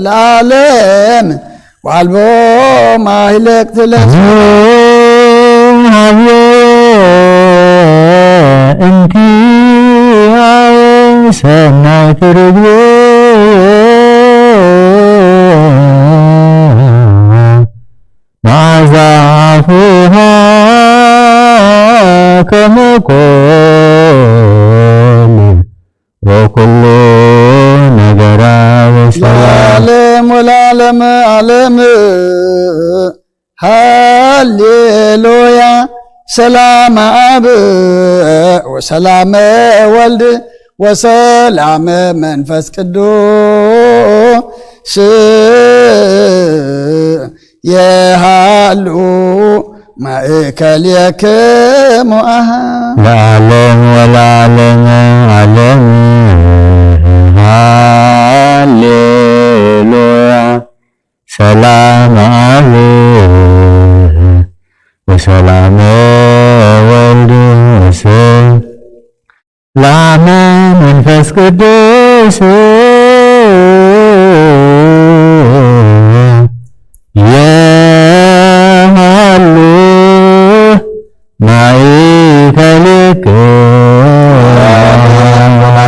ለዓለም ዋልቦ ማይለቅ ትለስ ሃብዮ እንቲ ሰናይ ትርግብ መዓዛ ኣፉሃ ከመ ኮል ወኩሉ ነገራ በሰላም። ለዓለም ወለዓለመ ዓለም ሃሌሉያ። ሰላም ኣብ ወሰላም ወልድ ወሰላም መንፈስ ቅዱስ የሃሉ ማእከሌክሙ አሃ። ለዓለም ወለዓለመ ዓለም ሃሌሉያ። ሰላም ኣብ ወሰላም ወልድ ወሰላም መንፈስ ቅዱስ የሃሉ ማእከሌክሙ።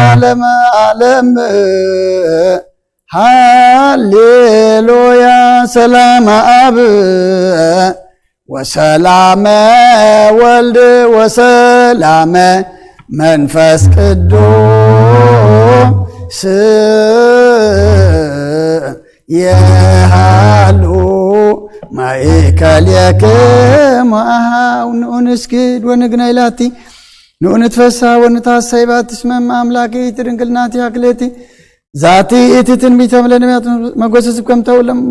ዓለም ዓለም ሃሌሉያ። ሰላም ኣብ ወሰላመ ወልድ ወሰላመ መንፈስ ቅዱስ የሃሉ ማእከሌክሙ አሃው። ንኡ ንስግድ ወንግና ኢላቲ፣ ንኡ ንትፈሳ ወንታሰይባ ትስመም ኣምላክ እቲ ድንግልናቲ ያክሌቲ ዛቲ እቲ ትንቢቶም ለነቢያት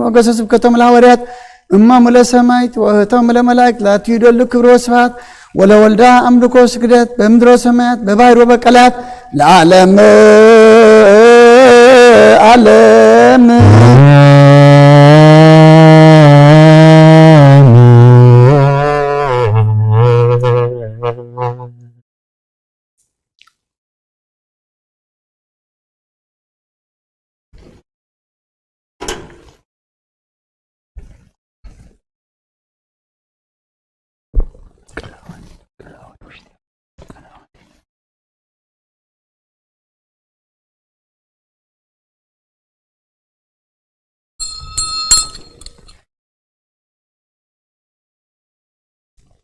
መጎሰ ስብከቶም ለሐዋርያት እማሙ ለሰማይት ወእህቶም ለመላእክት ላቲ ይደሉ ክብር ወስብሐት ወለወልዳ ኣምልኮ ስግደት በምድሮ ሰማያት በባሕር ወበቀላያት ለዓለም ዓለም።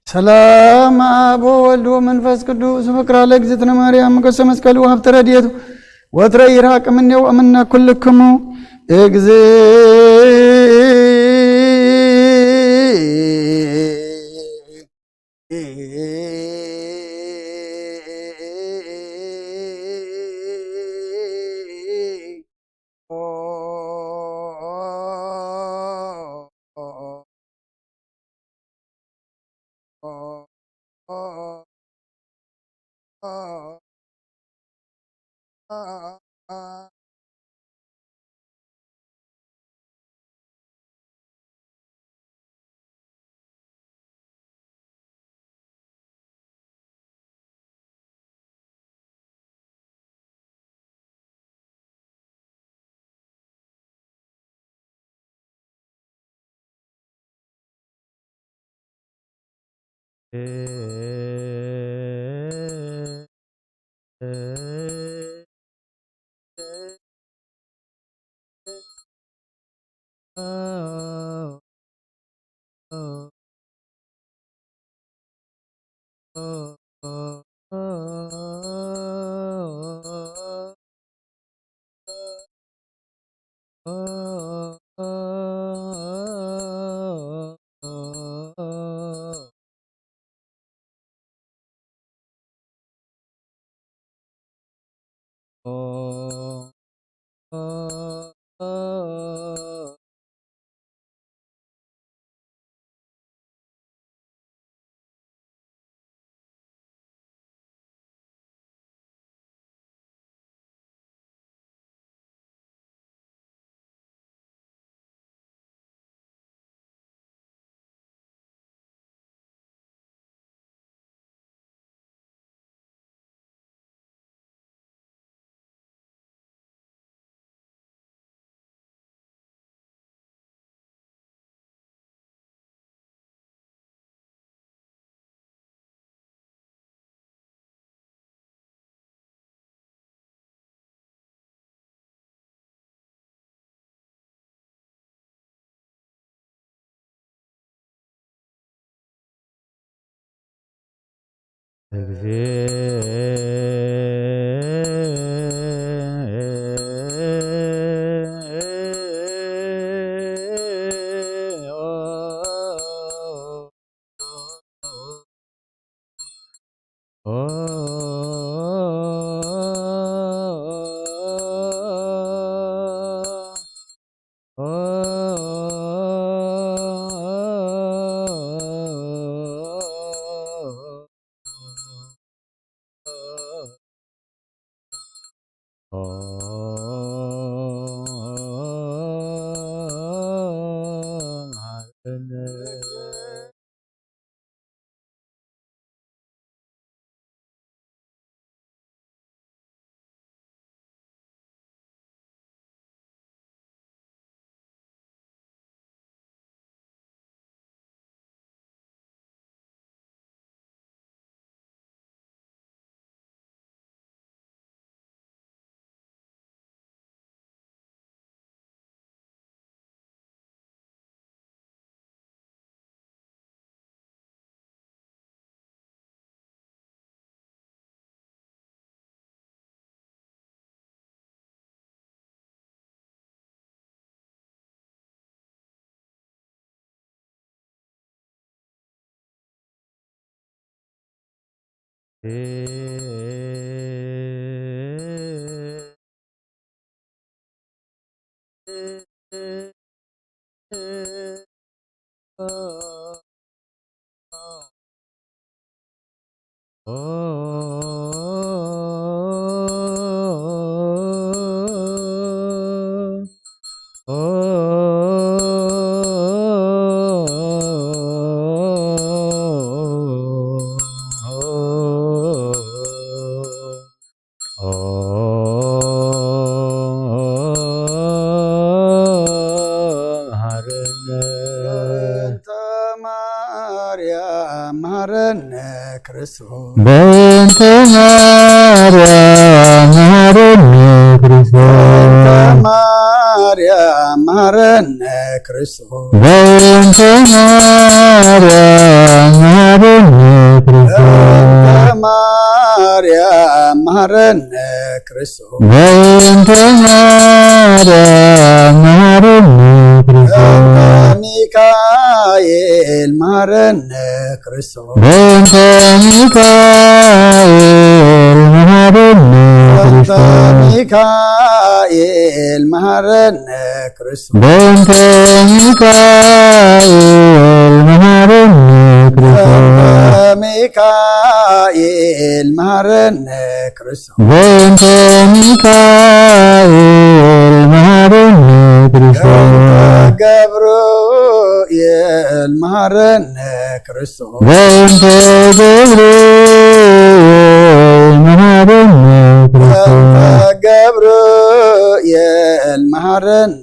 ሰላም አብ ወወልድ ወመንፈስ ቅዱስ። ፍቅራ ለእግዝእትነ ማርያም ሞገሰ መስቀሉ ሀብተ ረድኤቱ ወትረ ይራቅ እምኔው እምነ ኩልክሙ። እግዝእ እግዚኦ። በእንተ ማርያም መሐረነ ክርስቶስ። በእንተ ማርያም መሐረነ ክርስቶስ። በእንተ ማርያም መሐረነ ክርስቶስ። በእንተ ማርያም መሐረነ ክርስቶስ። በእንተ ማርያም መሐረነ ክርስቶስ። በእንተ ማርያም መሐረነ ክርስቶስ። በእንተ ሚካኤል መሐረነ ክርስቶስ። በእንተ ሚካኤል መሐረነ በእንተ ክርስቶስ። ሚካኤል መሐረነ ክርስቶስ። በእንተ ሚካኤል መሐረነ ክርስቶስ። በእንተ ሚካኤል መሐረነ ክርስቶስ። በእንተ ሚካኤል መሐረነ ክርስቶስ። በእንተ ገብርኤል መሐረነ ክርስቶስ። በእንተ ገብርኤል መሐረነ ክርስቶስ። በእንተ ገብርኤል መሐረነ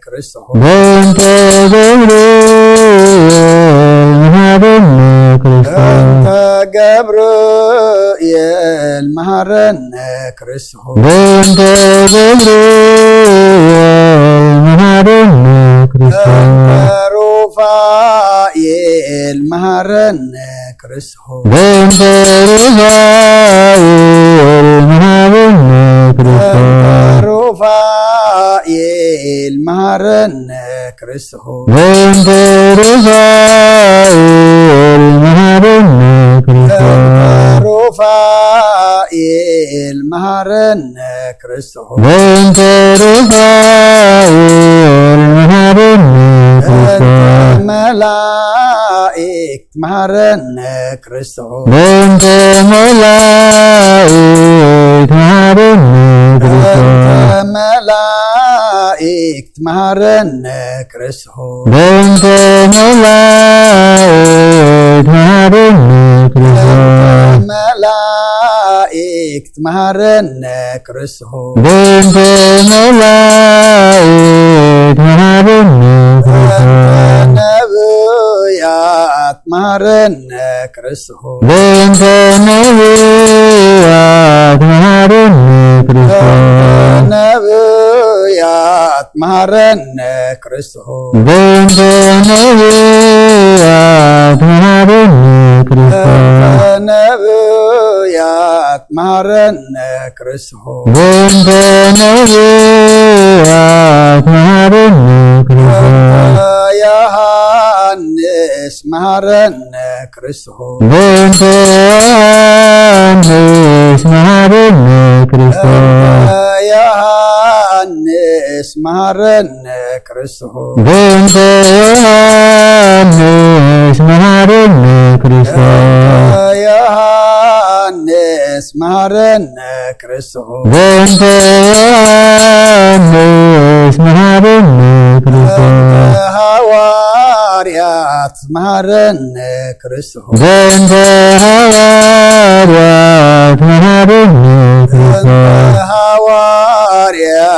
ክርስቶስ። በእንተ ገብርኤል መሐረነ ክርስቶስ። በእንተ ገብርኤል መሐረነ ክርስቶስ። በእንተ ገብርኤል መሐረነ ክርስቶስ። በእንተ ሩፋኤል መሐረነ ክርስቶስ። በእንተ ሩፋኤል መሐረነ ክርስቶስ። በእንተ ሩፋኤል መሐረነ ክርስቶስ። በእንተ ሩፋኤል መሐረነ ክርስቶስ። በእንተ ሩፋኤል መሐረነ ክርስቶስ። በእንተ ሩፋኤል መሐረነ በእንተ ክርስቶስ። መላእክት መሐረነ ክርስቶስ። በእንተ መላእክት መሐረነ ክርስቶስ። በእንተ መላእክት መሐረነ ክርስቶስ። በእንተ መላእክት መሐረነ ክርስቶስ። በእንተ መላእክት መሐረነ ክርስቶስ። በእንተ መላእክት መሐረነ ክርስቶስ። በእንተ ነብያት መሐረነ ክርስቶስ። በእንተ ነብያት መሐረነ ክርስቶስ። በእንተ ነብያት መሐረነ ክርስቶስ። በእንተ ነብያት መሐረነ ክርስቶስ። በእንተ ነብያት ሐዋርያት መሐረነ ክርስቶስ። በእንተ ነቢያት መሐረነ ክርስቶስ። በእንተ ዮሐንስ መሐረነ ክርስቶስ። በእንተ ዮሐንስ መሐረነ ክርስቶስ። በእንተ ዮሐንስ መሐረነ ክርስቶስ። በእንተ ዮሐንስ መሐረነ ክርስቶስ። በእንተ ዮሐንስ መሐረነ ክርስቶስ። በእንተ ዮሐንስ መሐረነ ክርስቶስ። በእንተ ሐዋርያት መሐረነ ክርስቶስ። በእንተ ሐዋርያት መሐረነ ክርስቶስ። በእንተ ሐዋርያት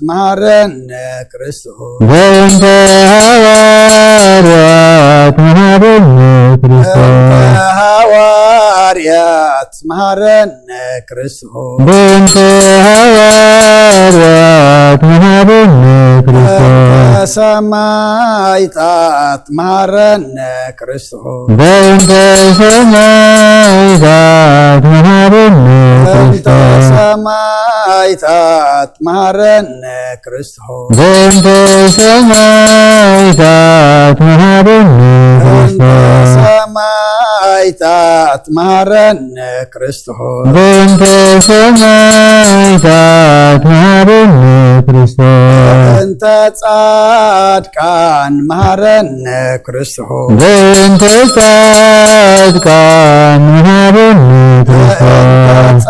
መሐረነ ክርስቶስ። በእንተ ሐዋርያት መሐረነ ክርስቶስ። በእንተ ሐዋርያት መሐረነ ክርስቶስ። በእንተ ሐዋርያት መሐረነ ክርስቶስ። በእንተ ሰማዕታት መሐረነ ክርስቶስ። በእንተ ሰማዕታት መሐረነ በእንተ ክርስቶስ። ሰማዕታት መሐረነ ክርስቶስ። በእንተ ሰማዕታት መሐረነ በእንተ ክርስቶስ። ሰማዕታት መሐረነ ክርስቶስ። በእንተ ሰማዕታት መሐረነ ክርስቶስ። በእንተ ጻድቃን መሐረነ ክርስቶስ። በእንተ ጻድቃን መሐረነ በእንተ ክርስቶስ።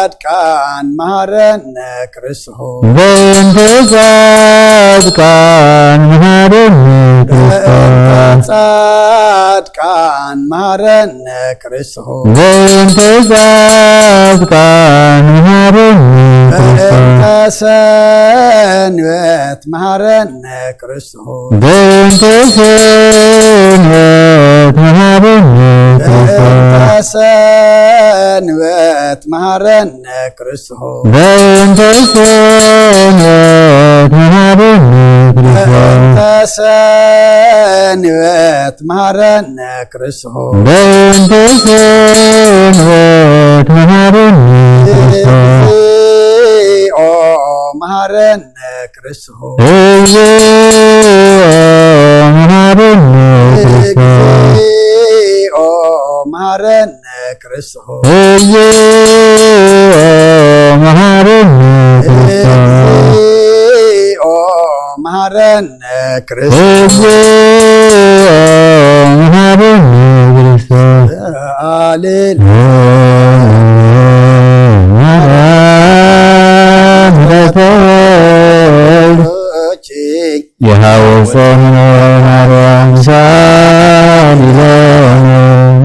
ጻድቃን መሐረነ ክርስቶስ። በእንተ ጻድቃን መሐረነ በእንተ ክርስቶስ። ጻድቃን መሐረነ ክርስቶስ። በእንተ ጻድቃን መሐረነ በእንተ ክርስቶስ። ሰንበት መሐረነ ክርስቶስ። በእንተ ሰንበት መሐረነ በእንተ ክርስቶስ። ሰንበት መሐረነ ክርስቶስ። በእንተ ሰንበት መሐረነ በእንተ ክርስቶስ። ሰንበት መሐረነ ክርስቶስ። በእንተ ሰንበት መሐረነ ክርስቶስ። እግዚኦ መሐረነ ክርስቶስ። እግዚኦ መሐረነ ክርስቶስ። እግዚኦ መሐረነ ክርስቶስ። እግዚኦ መሐረነ ክርስቶስ። እግዚኦ መሐረነ ክርስቶስ። እግዚኦ መሐረነ ክርስቶስ። ሃሌሉያ። ማርያም ምሕረተ ወልድ የሃወፀነ ማርያም ሳሊለነ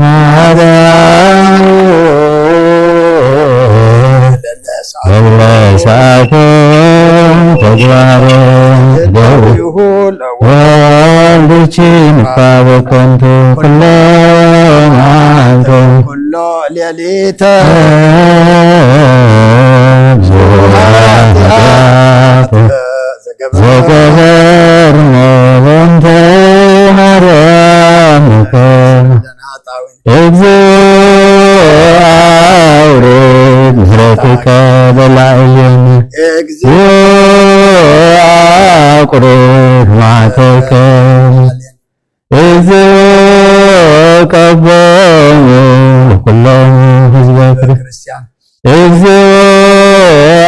ማርያም ለለሳቶም ተግባረ ደዊሁ ለወልድኪ ንፋበ ከንቱ ኩሎ መዓልቶም ኩሎ ሌሊተ ብዙኃት ኃጢአት ዘገበርነ በእንተ ማርያምከ። እግዚኦ አውርድ ምሕረትከ ለላዕሌነ። እግዚኦ አቁርር መዓተከ። እግዚኦ ቀቦሙ ኩሎም ህዝበ ክርስቲያን። እግዚኦ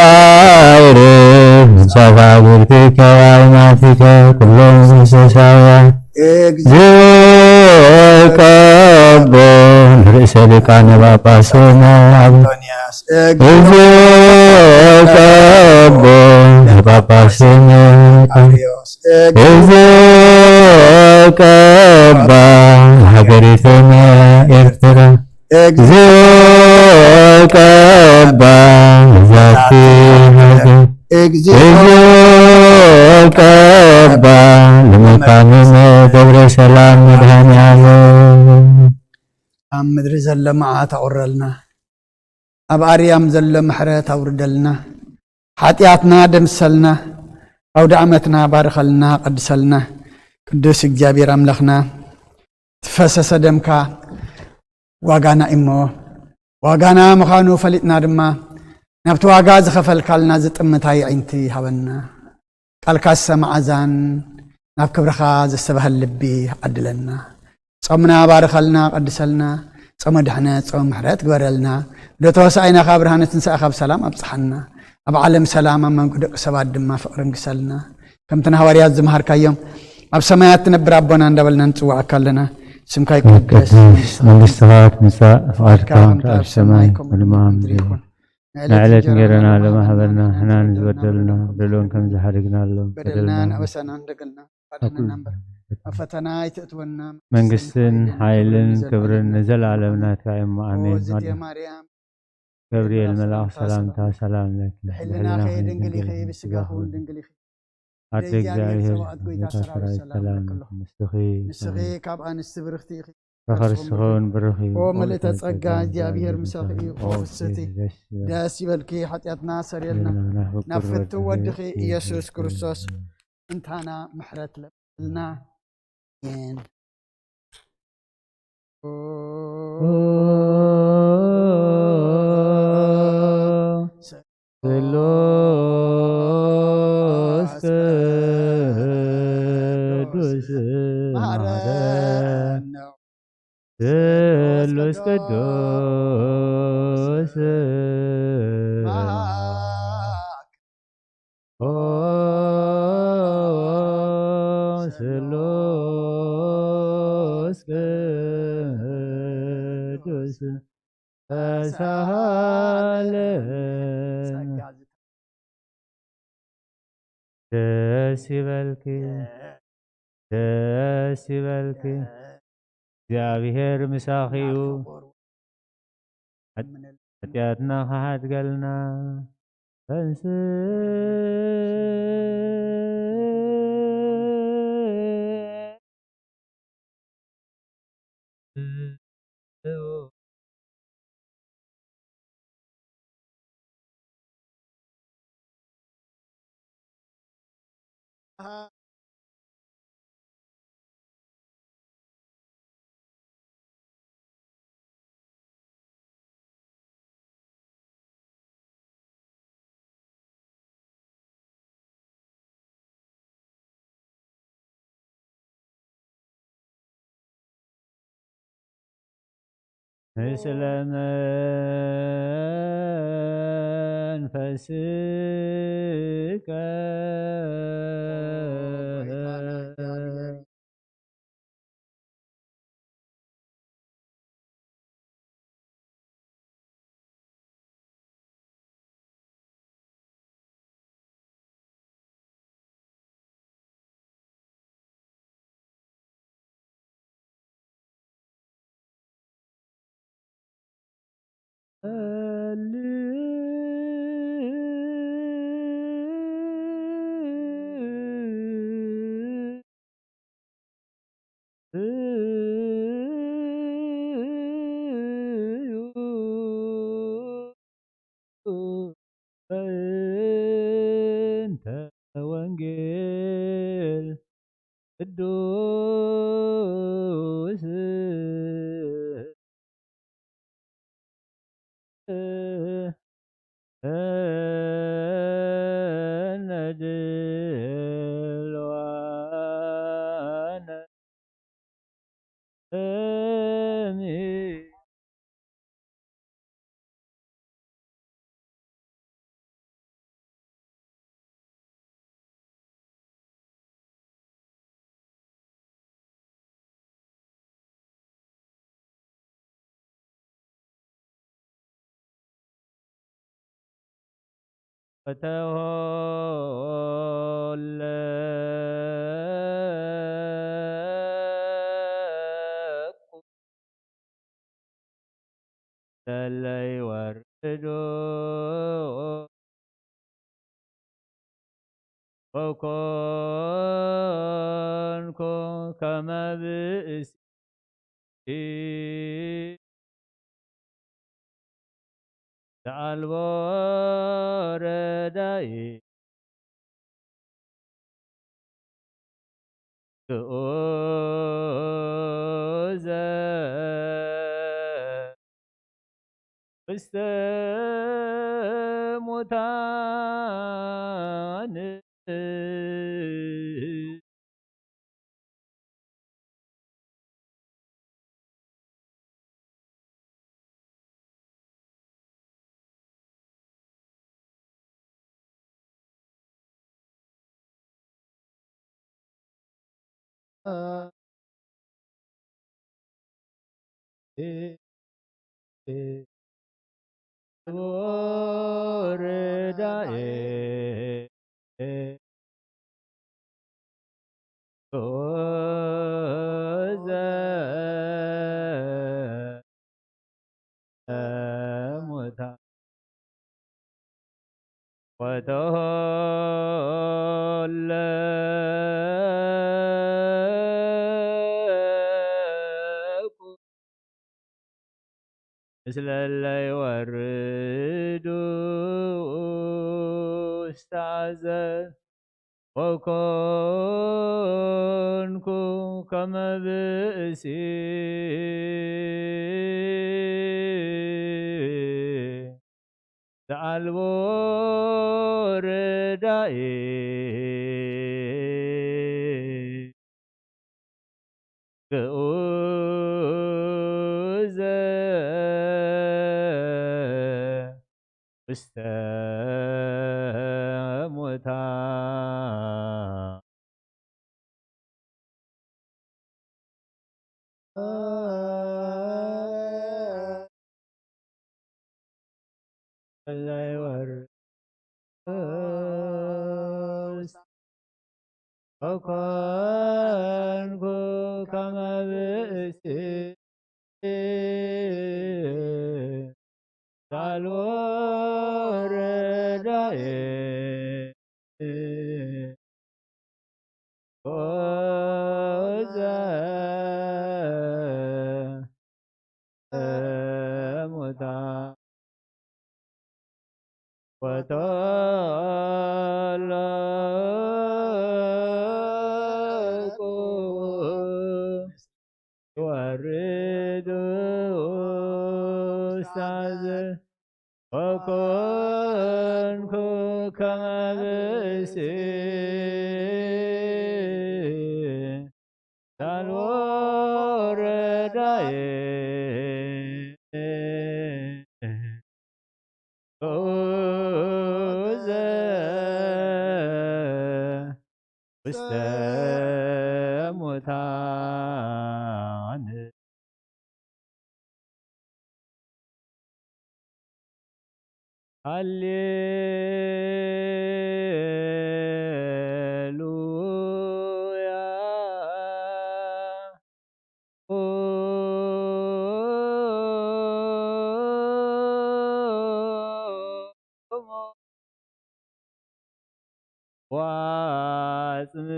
አውርድ መሳፍንቲከ ወአይማቲከ ኩሎም እንስሳውያን። እግዚኦ ቀቦ ንርእሰ ሊቃነ ጳጳስነ። እግዚኦ ቀቦ ለጳጳስነ። እግዚኦ ቀባ ሃገሪቱነ ኤርትራ። እግዚኦ ቀባ ዛቲ ሃገር። እግዚኦ ቀባ ለመካንነ ደብረ ሰላም መድኃኔ ዓለም። ኣብ ምድሪ ዘሎ መዓት ኣቑረልና፣ ኣብ ኣርያም ዘሎ ምሕረት ኣውርደልና። ሓጢኣትና ደምሰልና፣ ኣውደ ዓመትና ባርኸልና፣ ቀድሰልና። ቅዱስ እግዚኣብሔር ኣምላኽና፣ ትፈሰሰ ደምካ ዋጋና እሞ፣ ዋጋና ምዃኑ ፈሊጥና ድማ፣ ናብቲ ዋጋ ዝኸፈልካልና ዝጥምት ኣዒንቲ ሃበና። ቃልካስ መዓዛን ናብ ክብርኻ ዘስተባህል ልቢ ዓድለና። ጾምና ባርኸልና፣ ቀድሰልና። ጾመ ድሕነት፣ ጾመ ምሕረት ግበረልና። ልደተ ሆሳዕናኻ፣ ብርሃነ ትንሳኤኻ ብሰላም ኣብጽሓና። ኣብ ዓለም ሰላም፣ ኣብ መንጎ ደቂ ሰባት ድማ ፍቕሪ ንግሰልና። ከምቲ ንሃዋርያት ዝመሃርካዮም፣ ኣብ ሰማያት ትነብር ኣቦና እንዳበልና ንጽውዓካ ኣለና። ስምካ ይቀደስ፣ ይቀደስ፣ መንግስትኻ ትምጻእ፣ ፍቓድካ ፍቓድካ ከምቲ ኣብ ሰማይ ከምኡ ድማ ኣብ ምድሪ ይኹን። ናይ ዕለት ዕለት እንጀራና እንጀራና ሎሚ ሎሚ ሃበና፣ ሃበና፣ ንሕና ንሕና ንዝበደሉና ንዝበደሉና በደሎም ከም ዝሓደግናሎም በደልና በደልና ንኣበሳና ንደገልና፣ ኣድሕነና እምበር፣ ኣብ ፈተና ኣይተእትወና። መንግስትን ሓይልን ክብርን ንዘለኣለም ናትካ እዮም። ኣሜን። ኦ ዝእቲ ማርያም፣ ገብርኤል መልኣኽ ሰላምታ ሰላም ለኪ፣ ብሕልናኺ ድንግል ኢኺ፣ ብስጋኺ እውን ድንግል ኢኺ። ኣደ እግዚኣብሔር፣ ጸባኦት፣ ጎይታ ሰራዊት፣ ሰላም ለኪ። ንስኺ ካብ ኣንስቲ ብርኽቲ ኢኺ፣ ከርስኺ እውን ብሩኽ እዩ። ኦ ምልእተ ጸጋ፣ እግዚኣብሔር ምሳኺ እዩ። ኦ ፍስሕቲ፣ ደስ ይበልኪ፣ ሓጢኣትና ሰርየልና፣ ናብ ፍትው ወድኺ ኢየሱስ ክርስቶስ እንታና ምሕረት ለብልና። ኣሜን። ስሉስ ቅዱስ መሐረነ። ስሉስ ቅዱስ መሐረነ። ኦ ስሉስ ቅዱስ ተሳሃለ። ደስ ይበልኪ፣ ደስ ይበልኪ፣ እግዚኣብሔር ምሳኺ እዩ። ሓጢኣትና ክሓድገልና ተንስ ምስለ መንፈስከ። በእንተ ወንጌል ቅዱስ እነ ድልዋነ እሚ ወተወለድኩ ለለይወርዶ ወኮንኩ ከመ ብእሲ ዘአልቦ ረዳኢ ግኡዘ ውስተ ሙታን። ወረዳኤ ወዘ ሙታን ወተወለድኩ ምስለ እለ ይወርዱ ውስተ አዘ ወኮንኩ ከመ ብእሲ ዘአልቦ ረዳኢ ግኡዘ ውስተ ሙታን። ወኮንኩ ከመ ብእሲ ቃል ወረዳኤ ወዘ ሙታን ወተወለድኩ ወርድ ውስተ አዘ ወኮንኩ ከመ ብእሲ ቃል ወረዳኤ ግኡዘ ውስተ ሙታን። ሃሌሉያ።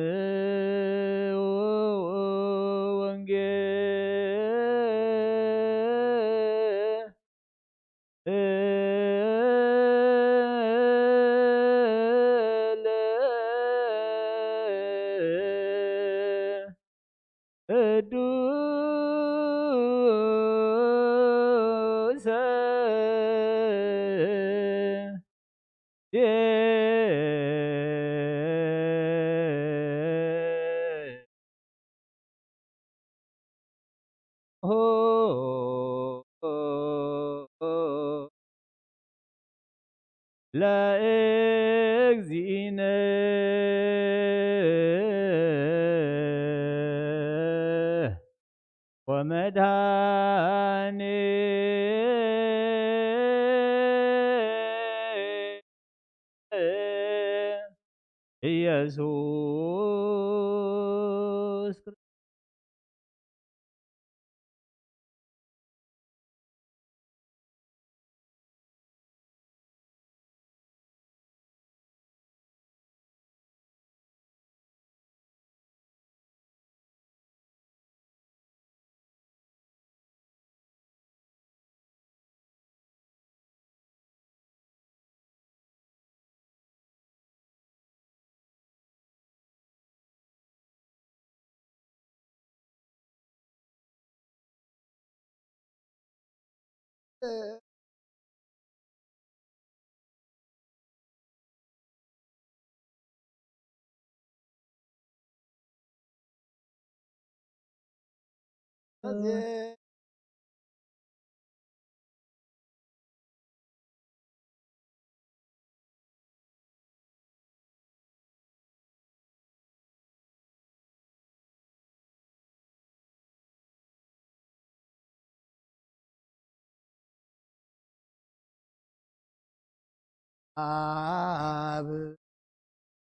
ወአጽምዑ ወንጌለ ቅዱሰ ለእግዚእነ ወመድኃኔ ኢየሱስ ክርስቶስ። ኣብ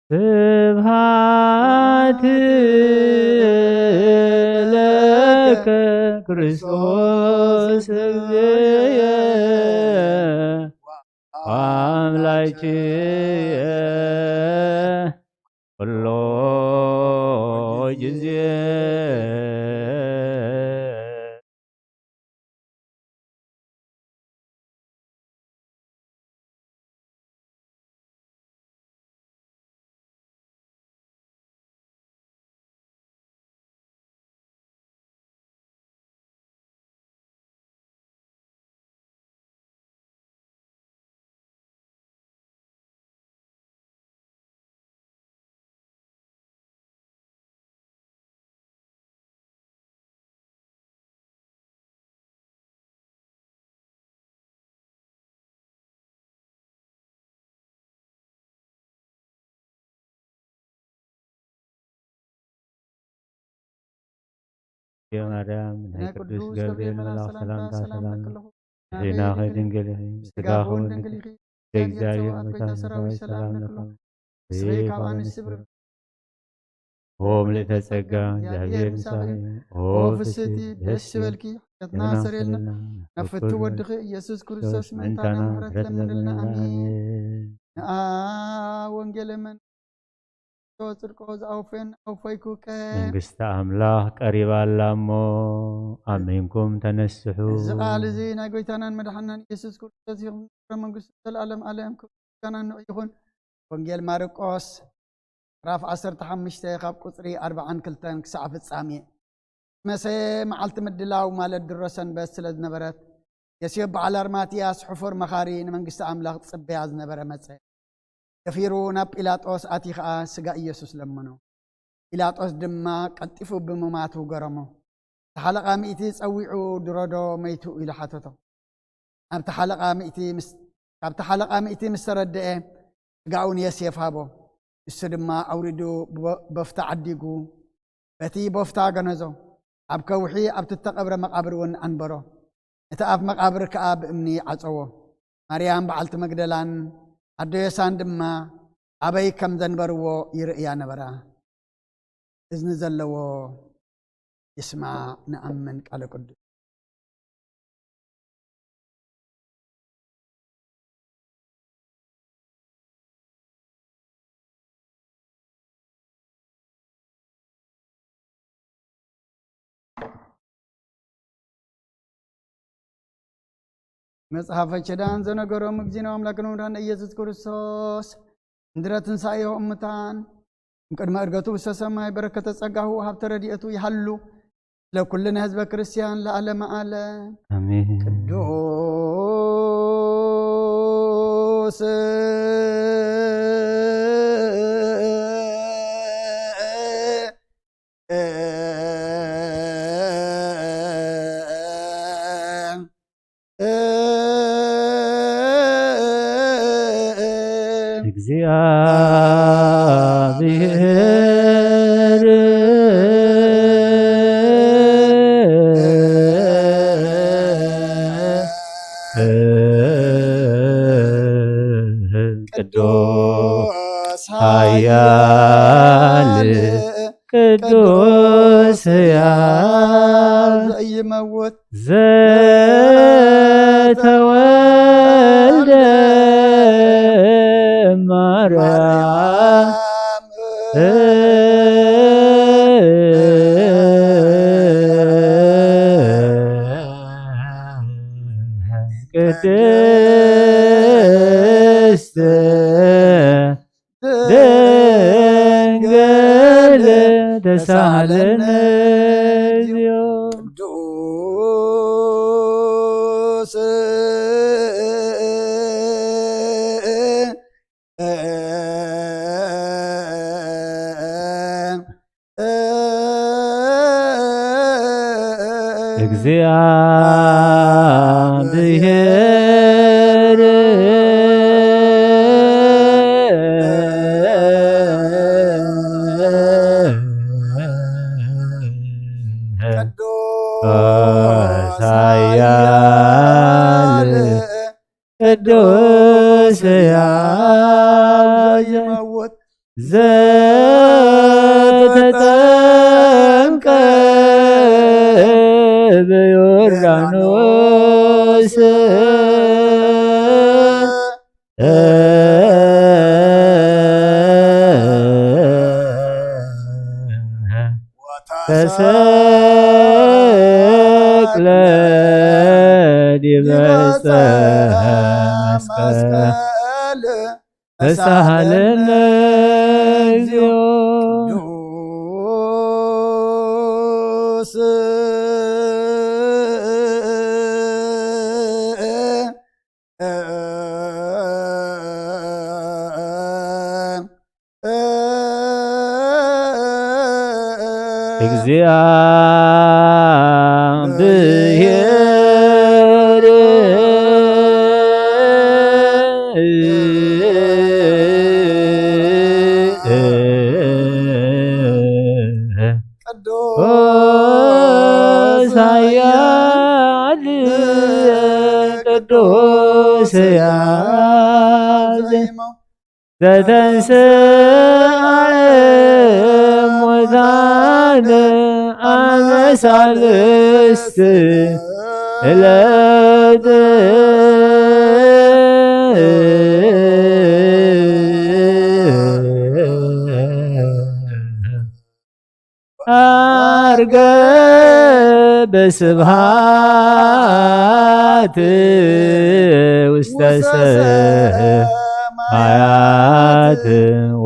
ስብሐት ለከ ክርስቶስ እግዚእየ ወአምላክየ ኩሎ ጊዜ። ማርያም ናይ ናይ ቅዱስ ቅዱስ ገብርኤል ገብርኤል መልኣኽ መልኣኽ ሰላምታ ሰላምታ ሰላም ሰላም ለኪ። ለኪ። ሕሊናኺ ድንግል ኢኺ፣ ስጋኺ እውን ድንግል ኢኺ። እግዚኣብሔር ኣብ ጎይታ ሰራዊት ሰላም ለኪ። ስብሐ ካብ ኣንስቲ ብርክ ኦ ምልእተ ጸጋ፣ እግዚኣብሔር ምሳኺ። ኦ ፍስሕቲ፣ ደስ ይበልኪ። ኃጢኣትና ኣስተሰርየልና፣ ናብ ፍቱ ወድኺ ኢየሱስ ክርስቶስ ምእንታና ምሕረት ለምንልና። ኣሜን። ንኣ ወንጌል እመን፣ ጽድቆ ዝኣውፈን ኣውፈይኩከ። መንግስቲ ኣምላኽ ቀሪባ ኣላ እሞ፣ ኣሜንኩም ተነስሑ። እዚ ቃል እዚ ናይ ጎይታናን መድሓናን ኢየሱስ ክርስቶስ ይኹን። መንግስቱ ዘለኣለም ኣለም ክብርን ምስጋናን ንዑ ይኹን። ወንጌል ማርቆስ ምዕራፍ ዓሰርተ ሓሙሽተ ካብ ቁጽሪ ኣርብዓን ክልተን ክሳዕ ፍጻሜ። መሰ መዓልቲ ምድላው ማለት ድሮ ሰንበት ስለ ዝነበረት፣ ዮሴፍ በዓል ኣርማትያስ ሕፉር መኻሪ ንመንግስቲ ኣምላኽ ጽበያ ዝነበረ መጸ። ደፊሩ ናብ ጲላጦስ ኣትዩ ኸኣ ስጋ ኢየሱስ ለመኖ። ጲላጦስ ድማ ቀልጢፉ ብምማቱ ገረሞ። እቲ ሓለቓ ሚእቲ ጸዊዑ ድሮዶ መይቱ ኢሉ ሓተቶ። ኣብቲ ሓለቓ ሚእቲ ምስ-፣ ካብቲ ሓለቓ ሚእቲ ምስ ተረድኤ፣ ስጋኡ ንዮሴፍ ሃቦ። ንሱ ድማ ኣውሪዱ ብቦ-፣ ቦፍታ ዓዲጉ፣ በቲ ቦፍታ ገነዞ። ኣብ ከውሒ ኣብቲ እተቐብረ መቓብር እውን ኣንበሮ። እቲ ኣፍ መቓብር ከኣ ብእምኒ ዓጸዎ። ማርያም በዓልቲ መግደላን ኣዶ ዮሳን ድማ ኣበይ ከም ዘንበርዎ ይርእያ ነበራ። እዝኒ ዘለዎ ይስማዕ፣ ንኣምን ቃለ ቅዱስ። መጽሓፈ ኪዳን ዘነገሮም እግዚእነ ኣምላክነ መድኃኒነ ኢየሱስ ክርስቶስ እንድረ ትንሣኤሁ እሙታን እምቅድመ ዕርገቱ ውስተ ሰማይ በረከተ ጸጋሁ ሃብተ ረድኤቱ ይሃሉ ለኩልነ ህዝበ ክርስቲያን ለዓለመ ዓለም። ኣሜን። ቅዱስ እግዚአብሔር ቅዱስ ኃያል ቅዱስ ሕያው ዘይመውት ዘተወልደ ማርያም ቅድስት ድንግል ተሳለነ እግዚኦ። ቅዱስ እግዚኣብሔር ቅዱስ ኃያል ቅዱስ ኃያል ዘተጠምቀ በዮርዳኖስ ተሰቅለ ዲበ ዕፀ መስቀል ተሳሃለነ እግዚኦ። ቅዱስ እግዚአብሔር ቅዱስ ኃያል ቅዱስ ኃያል ዘተንሥአ እሙታን አመ ሣልስት ዕለት ዐርገ በስብሐት ውስተ ሰማያት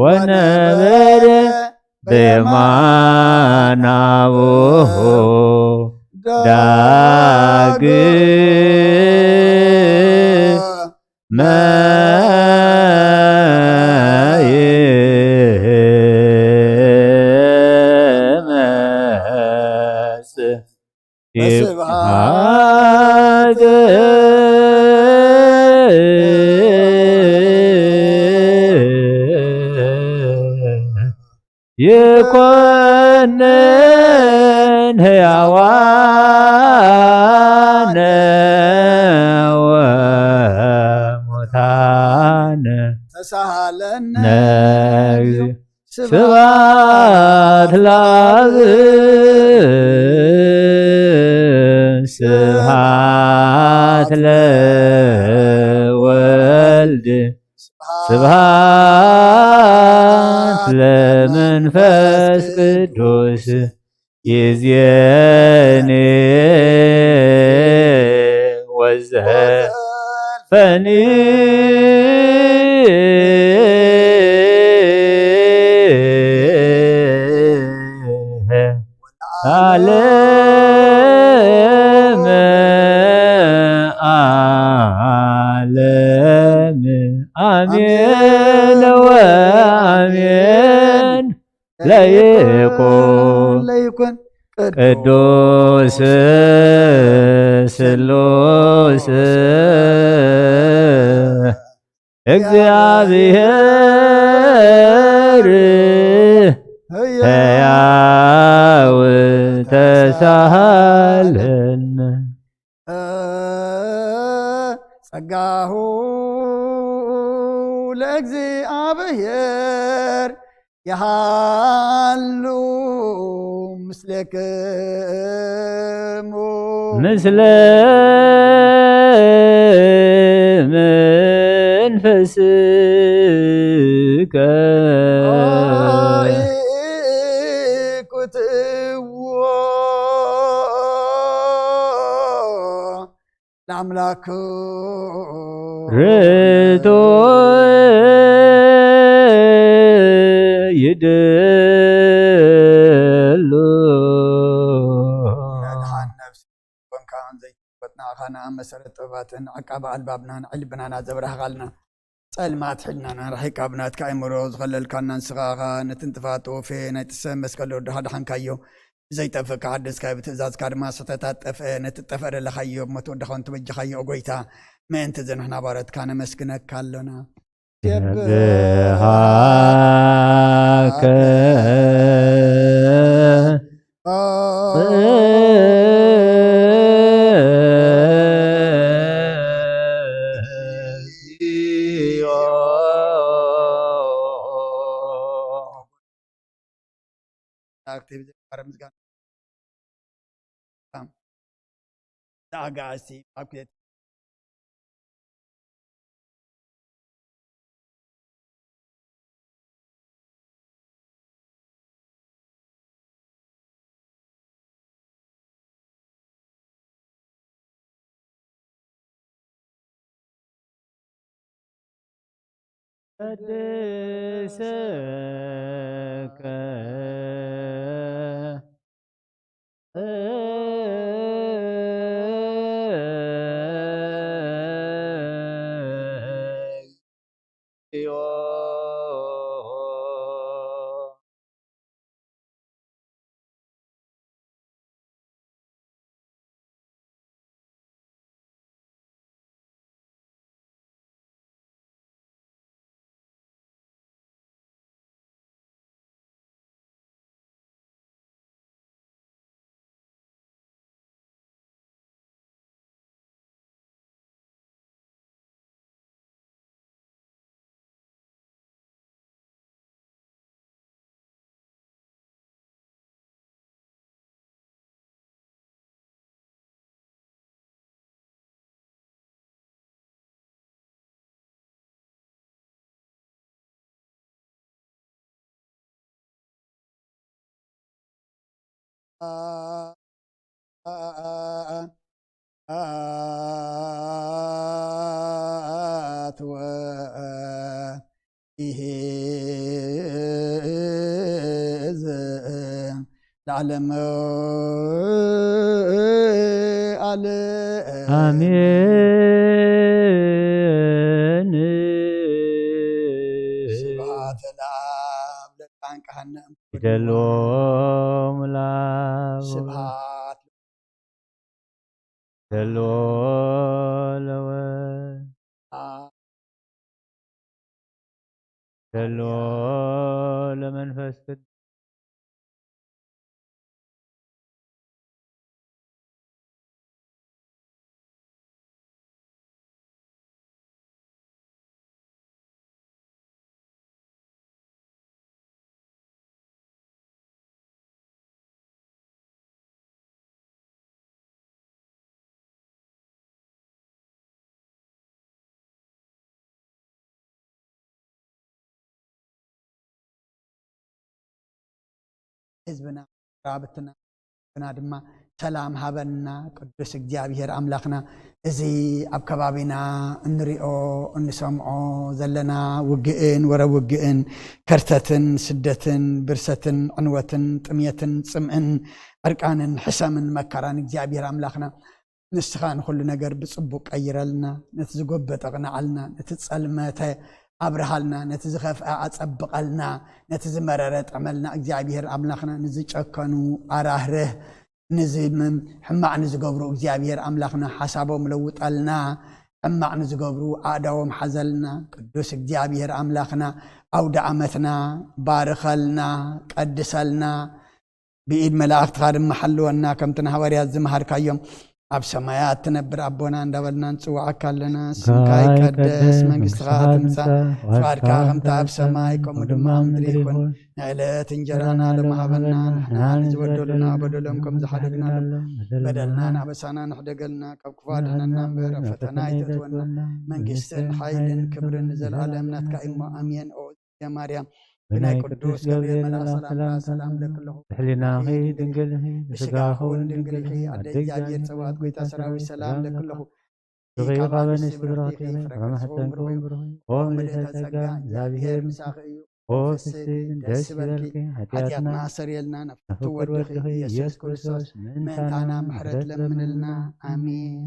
ወነበረ በየማነ አቡሁ ዳግመ ይመጽእ። ስብሐት ይኮንን ሕያዋነ ወሙታነ ተሳሃለነ ነግዚ ስብሐት ለአብ ስብሐት ለወልድ ስብሐት ለመንፈስ ቅዱስ ይዜኒ ወዘልፈኒ ዓለመ ዓለም። አሜን ወአሜን። ለይኩን ለይኩን ቅዱስ ስሉስ እግዚአብሔር ሕያው ተሳሃለነ። ጸጋሁ ለእግዚአብሔር የሃሉ ምስሌክሙ ምስለ መንፈስከ። ኢኩትዎ ለአምላኩ ርቶ ይደሉ። መድኃን ነፍስ ኮንካ ዘይትፈጥና ኣኻና መሰረት ጥበባትን ዕቃበ ኣልባብናን ዕልብናና ዘብራህኻልና ጸልማት ሕልናና ርሒቃ ብናትካ ኣእምሮ ዝኸለልካና ንስኻ ኸኣ ነቲ ንጥፋት ወፌ ናይቲ ሰብ መስቀል ወድኻ ደሓንካዮ። ብዘይጠፍእ ክሓድስካ፣ ብትእዛዝካ ድማ ስሕተታት ጠፍአ። ነቲ ጠፍአ ደለኻዮ እሞ ትወድኻውን ትበጀኻዮ፣ ኦ ጐይታ፣ ምእንቲ እዚ ንሕና ባሮትካ ነመስግነካ ኣሎና። ስብሐከ ኣጋእዝቲ ኣብ ክልተ ቀድሰከ ኣትወ ይሄዝ ለዓለመ ዓለም። ኣሜን። ስብሐት ለአብ ለጻንቃነ ይደሎ ምላብ ስብሐት ይደሎ ለወልድ ለአብ ይደሎ ለመንፈስ ቅዱስ ህዝብና ራብትና ህዝብና ድማ ሰላም ሃበና። ቅዱስ እግዚኣብሔር ኣምላኽና፣ እዚ ኣብ ከባቢና እንሪኦ እንሰምዖ ዘለና ውግእን ወረ ውግእን፣ ከርተትን ስደትን ብርሰትን ዕንወትን ጥምየትን ጽምእን ዕርቃንን ሕሰምን መከራን እግዚኣብሔር ኣምላኽና ንስኻ ንኹሉ ነገር ብጽቡቕ ቀይረልና፣ ነቲ ዝጎበጠ ቅንዓልና፣ ነቲ ጸልመተ ኣብርሃልና፣ ነቲ ዝኸፍአ ኣጸብቐልና፣ ነቲ ዝመረረ ጥዕመልና እግዚኣብሔር ኣምላኽና፣ ንዝጨከኑ ኣራህርህ፣ ንዝምም ሕማቕ ንዝገብሩ እግዚኣብሔር ኣምላኽና ሓሳቦም ለውጠልና፣ ሕማቕ ንዝገብሩ ኣእዳዎም ሓዘልና። ቅዱስ እግዚኣብሔር ኣምላኽና ኣውደ ዓመትና ባርኸልና፣ ቀድሰልና። ብኢድ መላእኽትኻ ድማ ሓልወና፣ ከምቲ ንሃዋርያት ዝመሃርካዮም። ኣብ ሰማያት ትነብር ኣቦና እንዳበልና ንጽውዓካ ኣለና። ስምካ ይቀደስ፣ መንግስትኻ ትምጻእ፣ ፍቓድካ ከምታ ኣብ ሰማይ ከምኡ ድማ ኣብ ምድሪ ይኹን። ንዕለት እንጀራና ሎሚ ሃበና፣ ንሕና ንዝበደሉና በደሎም ከም ዝሓደግናሎም በደልናን ኣበሳናን ንሕደገልና፣ ካብ ክፉ ኣድሕነና እምበር ኣብ ፈተና ኣይተእትወና። መንግስትን ሓይልን ክብርን ንዘለኣለም ናትካ እሞ፣ ኣሜን። ኦ ማርያም ብናይ ቅዱስ ገብርኤል መልኣኽ ሰላምታ ሰላም እብለኪ ኣለኹ። ብሕሊናኺ ድንግል ኢኺ፣ ብስጋኺ እውን ድንግል ኢኺ። ኣደ እግዚኣብሔር ጸባኦት ጎይታ ሰራዊት ሰላም እብለኪ ኣለኹ። ብሩኽ ኢኺ ካብ ኣንስቲ ብሩኽቲ ኢኺ፣ ፍረ ከርስኺ እውን ብሩኽ እዩ። ኦ ምልዕተ ጸጋ እግዚኣብሔር ምሳኺ እዩ። ኦ ፍስሕቲ ደስ ይበልኪ፣ ሓጢኣትና ኣሰርየልና፣ ናብ ፍቁር ወድኺ ኢየሱስ ክርስቶስ ምእንታና ምሕረት ለምንልና። ኣሜን።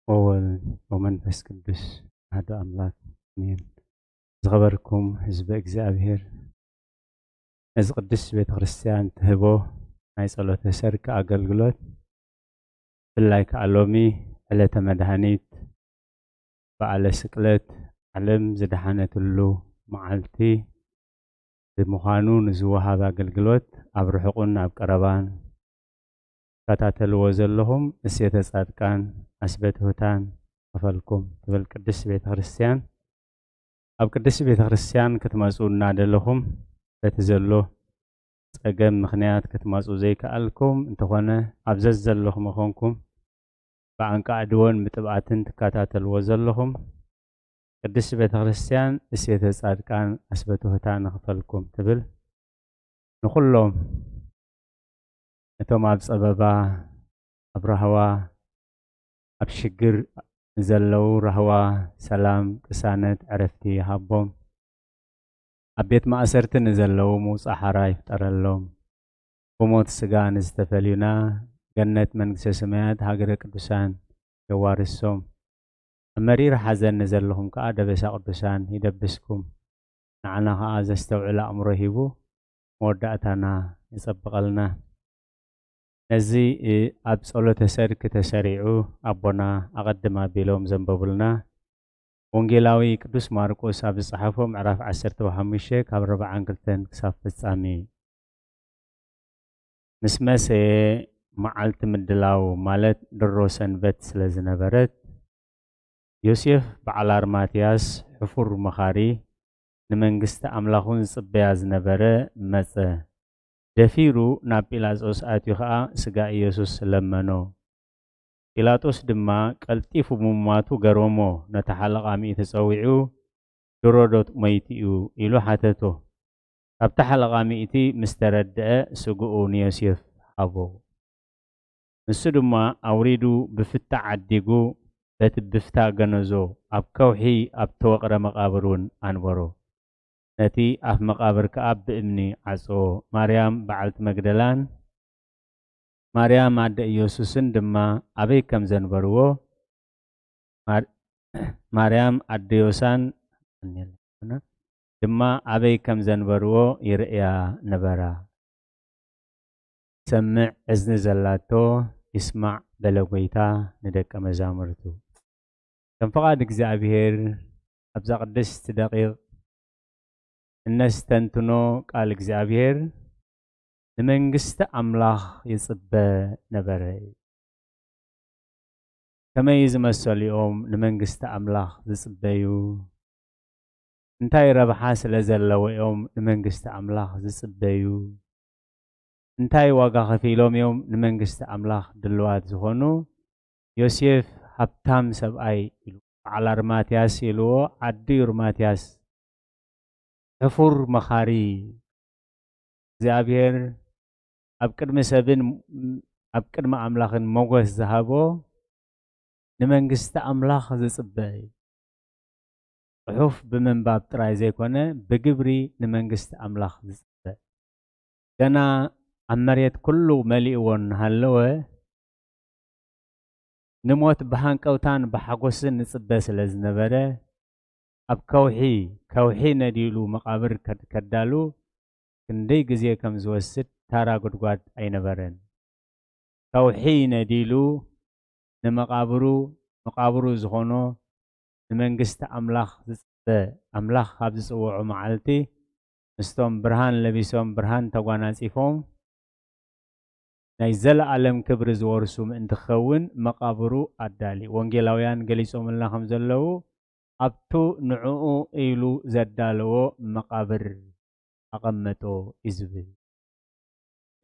ወወልድ ወመንፈስ ቅዱስ ኣሐዱ ኣምላክ ኣሜን። ዝኸበርኩም ህዝበ እግዚኣብሔር፣ ነዚ ቅድስት ቤተ ክርስቲያን ትህቦ ናይ ጸሎተ ሰርክ ኣገልግሎት፣ ብፍላይ ከኣ ሎሚ ዕለተ መድኃኒት፣ በዓለ ስቅለት፣ ዓለም ዝደሓነትሉ መዓልቲ ብምዃኑ፣ ንዝወሃብ ኣገልግሎት ኣብ ርሑቕን ኣብ ቀረባን ትከታተልዎ ዘለኹም እሴተ ጻድቃን ኣስበትሁታን ከፈልኩም ትብል ቅድስት ቤተ ክርስቲያን። ኣብ ቅድስት ቤተ ክርስቲያን ክትመጹ እናደለኹም በቲ ዘሎ ጸገም ምኽንያት ክትመጹ ዘይከኣልኩም እንተኾነ፣ ኣብ ዘዘለኹም ኮንኩም ብኣንቃዕድዎን ብጥብኣትን ትከታተልዎ ዘለኹም ቅድስት ቤተ ክርስቲያን እሴተ ጻድቃን ኣስበትሁታ ንኽፈልኩም ትብል። ንኹሎም እቶም ኣብ ጸበባ፣ ኣብ ራህዋ፣ ኣብ ሽግር ንዘለዉ ራህዋ፣ ሰላም፣ ቅሳነት፣ ዕረፍቲ ይሃቦም። ኣብ ቤት ማእሰርቲ ንዘለዉ ምውጻእ ሓራ ይፍጠረሎም። ብሞት ስጋ ንዝተፈልዩና ገነት መንግስተ ሰማያት ሃገረ ቅዱሳን የዋርሶም። ኣብ መሪር ሓዘን ንዘለኹም ከኣ ደበሳ ቅዱሳን ይደብስኩም። ንዓና ከኣ ዘስተውዕል ኣእምሮ ሂቡ መወዳእታና ይጸብቐልና። ነዚ፣ እ፣ ኣብ ጸሎተ ሰርክ ተሰሪዑ ኣቦና ኣቐድም ኣቢሎም ዘንበቡልና ወንጌላዊ ቅዱስ ማርቆስ ኣብ ዝጸሓፎ ምዕራፍ ዓሰርተ ሓሙሽተ ካብ ኣርባዓን ክልተን ክሳብ ፍጻሜ። ምስ መሰየ መዓልቲ ምድላው ማለት ድሮ ሰንበት ስለ ዝነበረት፣ ዮሴፍ በዓል ኣርማትያስ ሕፉር መኻሪ፣ ንመንግስቲ ኣምላኹን ዝጽበያ ዝነበረ መጸ። ደፊሩ ናብ ጲላጦስ ኣትዩ ኸኣ ስጋ ኢየሱስ ለመኖ። ጲላጦስ ድማ ቀልጢፉ ምሟቱ ገረሞ። ነቲ ሓለቓ ሚእቲ ጸዊዑ፣ "ድሮዶ ሞይቱ እዩ?" ኢሉ ሓተቶ። ካብቲ ሓለቓ ሚእቲ ምስ ተረድአ፣ ስግኡ ንዮሴፍ ሃቦ። ንሱ ድማ ኣውሪዱ ብፍታ ዓዲጉ፣ በቲ ብፍታ ገነዞ፣ ኣብ ከውሒ ኣብ ተወቕረ መቓብር እውን ኣንበሮ። ነቲ ኣፍ መቓብር ከኣ ብእምኒ ዓጽዎ። ማርያም በዓልቲ መግደላን ማርያም ኣደ ኢየሱስን ድማ ኣበይ ከም ዘንበርዎ፣ ማር-፣ ማርያም ኣደ ዮሳን ድማ ኣበይ ከም ዘንበርዎ ይርእያ ነበራ። "ሰምዕ እዝኒ ዘላቶ ይስማዕ" በለ ጐይታ ንደቀ መዛሙርቱ። ከም ፍቓድ እግዚኣብሔር ኣብዛ ቅድስቲ ደቂቕ እነስተንትኖ ቃል እግዚኣብሔር ንመንግስቲ ኣምላኽ ይጽበ ነበረ። ከመይ ዝመሰሉ እዮም ንመንግስቲ ኣምላኽ ዝጽበዩ? እንታይ ረብሓ ስለ ዘለዎ እዮም ንመንግስቲ ኣምላኽ ዝጽበዩ? እንታይ ዋጋ ከፊሎም እዮም ንመንግስቲ ኣምላኽ ድልዋት ዝኾኑ? ዮሴፍ ሃብታም ሰብኣይ ኢሉ፣ በዓል ኣርማትያስ ኢልዎ፣ ዓዲ ዩርማትያስ፣ ሕፉር መኻሪ፣ እግዚኣብሔር ኣብ ቅድሚ ሰብን ኣብ ቅድሚ ኣምላኽን ሞገስ ዝሃቦ፣ ንመንግስቲ ኣምላኽ ዝጽበ እዩ። ጽሑፍ ብምንባብ ጥራይ ዘይኮነ፣ ብግብሪ ንመንግስቲ ኣምላኽ ዝጽበ። ገና ኣብ መሬት ኩሉ መሊእዎ እናሃለወ፣ ንሞት ብሃንቀውታን ብሓጎስን ንጽበ ስለ ዝነበረ፣ ኣብ ከውሒ፣ ከውሒ ነዲሉ መቓብር ከድ-፣ ከዳሉ ክንደይ ግዜ ከም ዝወስድ ታራ ጉድጓድ ኣይነበረን። ከውሒ ነዲሉ ንመቓብሩ፣ መቓብሩ ዝኾኖ ንመንግስቲ ኣምላኽ ዝጽበ፣ ኣምላኽ ካብ ዝጽውዖ መዓልቲ ምስቶም ብርሃን ለቢሶም ብርሃን ተጓናጺፎም ናይ ዘለኣለም ክብሪ ዝወርሱ ምእንቲ ክኸውን መቓብሩ ኣዳልዩ። ወንጌላውያን ገሊጾምልና ከም ዘለዉ ኣብቱ ንዕኡ ኢሉ ዘዳለዎ መቓብር ኣቐመጦ እዩ ዝብል።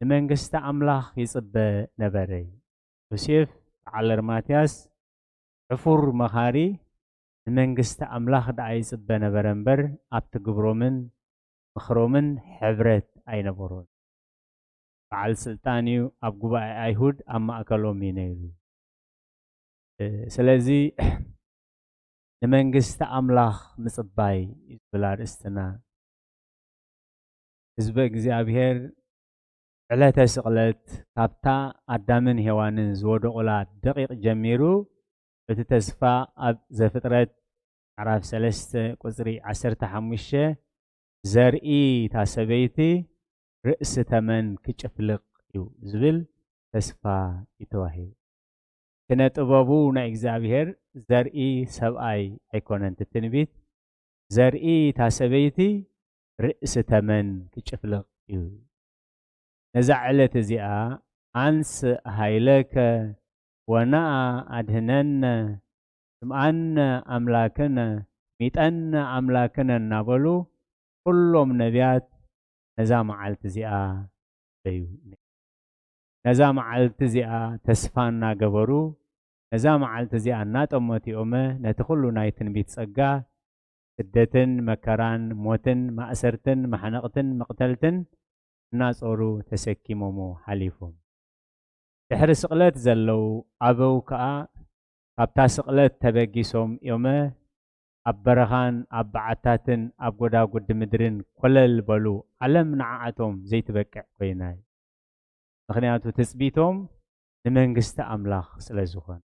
ንመንግስቲ ኣምላኽ ይጽበ ነበረ። ዮሴፍ በዓል ኣርማትያስ ሕፉር መኻሪ ንመንግስቲ ኣምላኽ ደኣ ይጽበ ነበረ እምበር፣ ኣብቲ ግብሮምን ምኽሮምን ሕብረት ኣይነበሮን። በዓል ስልጣን እዩ፣ ኣብ ጉባኤ ኣይሁድ ኣብ ማእከሎም እዩ ነይሩ። እ፣ ስለዚ ንመንግስቲ ኣምላኽ ምጽባይ እዩ ዝብል ኣርእስትና። ህዝበ እግዚኣብሔር ዕለተ ስቕለት ካብታ ኣዳምን ሄዋንን ዝወደቑላ ደቂቕ ጀሚሩ እቲ ተስፋ ኣብ ዘፍጥረት ምዕራፍ ሰለስተ ቁጽሪ ዓሰርተ ሓሙሽተ፣ "ዘርኢ እታ ሰበይቲ ርእሲ ተመን ክጭፍልቕ እዩ" ዝብል ተስፋ እዩ ተዋሂቡ። ስነ ጥበቡ ናይ እግዚኣብሔር፣ ዘርኢ ሰብኣይ ኣይኮነን እቲ ትንቢት፣ ዘርኢ እታ ሰበይቲ ርእሲ ተመን ክጭፍልቕ እዩ። ነዛ ዕለት እዚኣ፣ "ኣንስ ሃይለከ ወነኣ ኣድህነነ፣ ስምኣነ ኣምላክነ፣ ሚጠነ ኣምላክነ" እናበሉ ኩሎም ነቢያት ነዛ መዓልቲ እዚኣ በዩ። ነዛ መዓልቲ እዚኣ ተስፋ እናገበሩ፣ ነዛ መዓልቲ እዚኣ እናጠመቱ እዮመ ነቲ ኩሉ ናይ ትንቢት ጸጋ፣ ስደትን መከራን ሞትን ማእሰርትን ማሕነቕትን መቕተልትን እናጾሩ ተሰኪሞሞ ሓሊፎም። ድሕሪ ስቕለት ዘለዉ ኣበው ከኣ ካብታ ስቕለት ተበጊሶም እዮመ ኣብ በረኻን ኣብ በዓታትን ኣብ ጎዳጉዲ ምድርን ኮለል በሉ። ዓለም ንዓኣቶም ዘይትበቅዕ ኮይና እዩ። ምኽንያቱ ትጽቢቶም ንመንግስቲ ኣምላኽ ስለ ዝኾነ።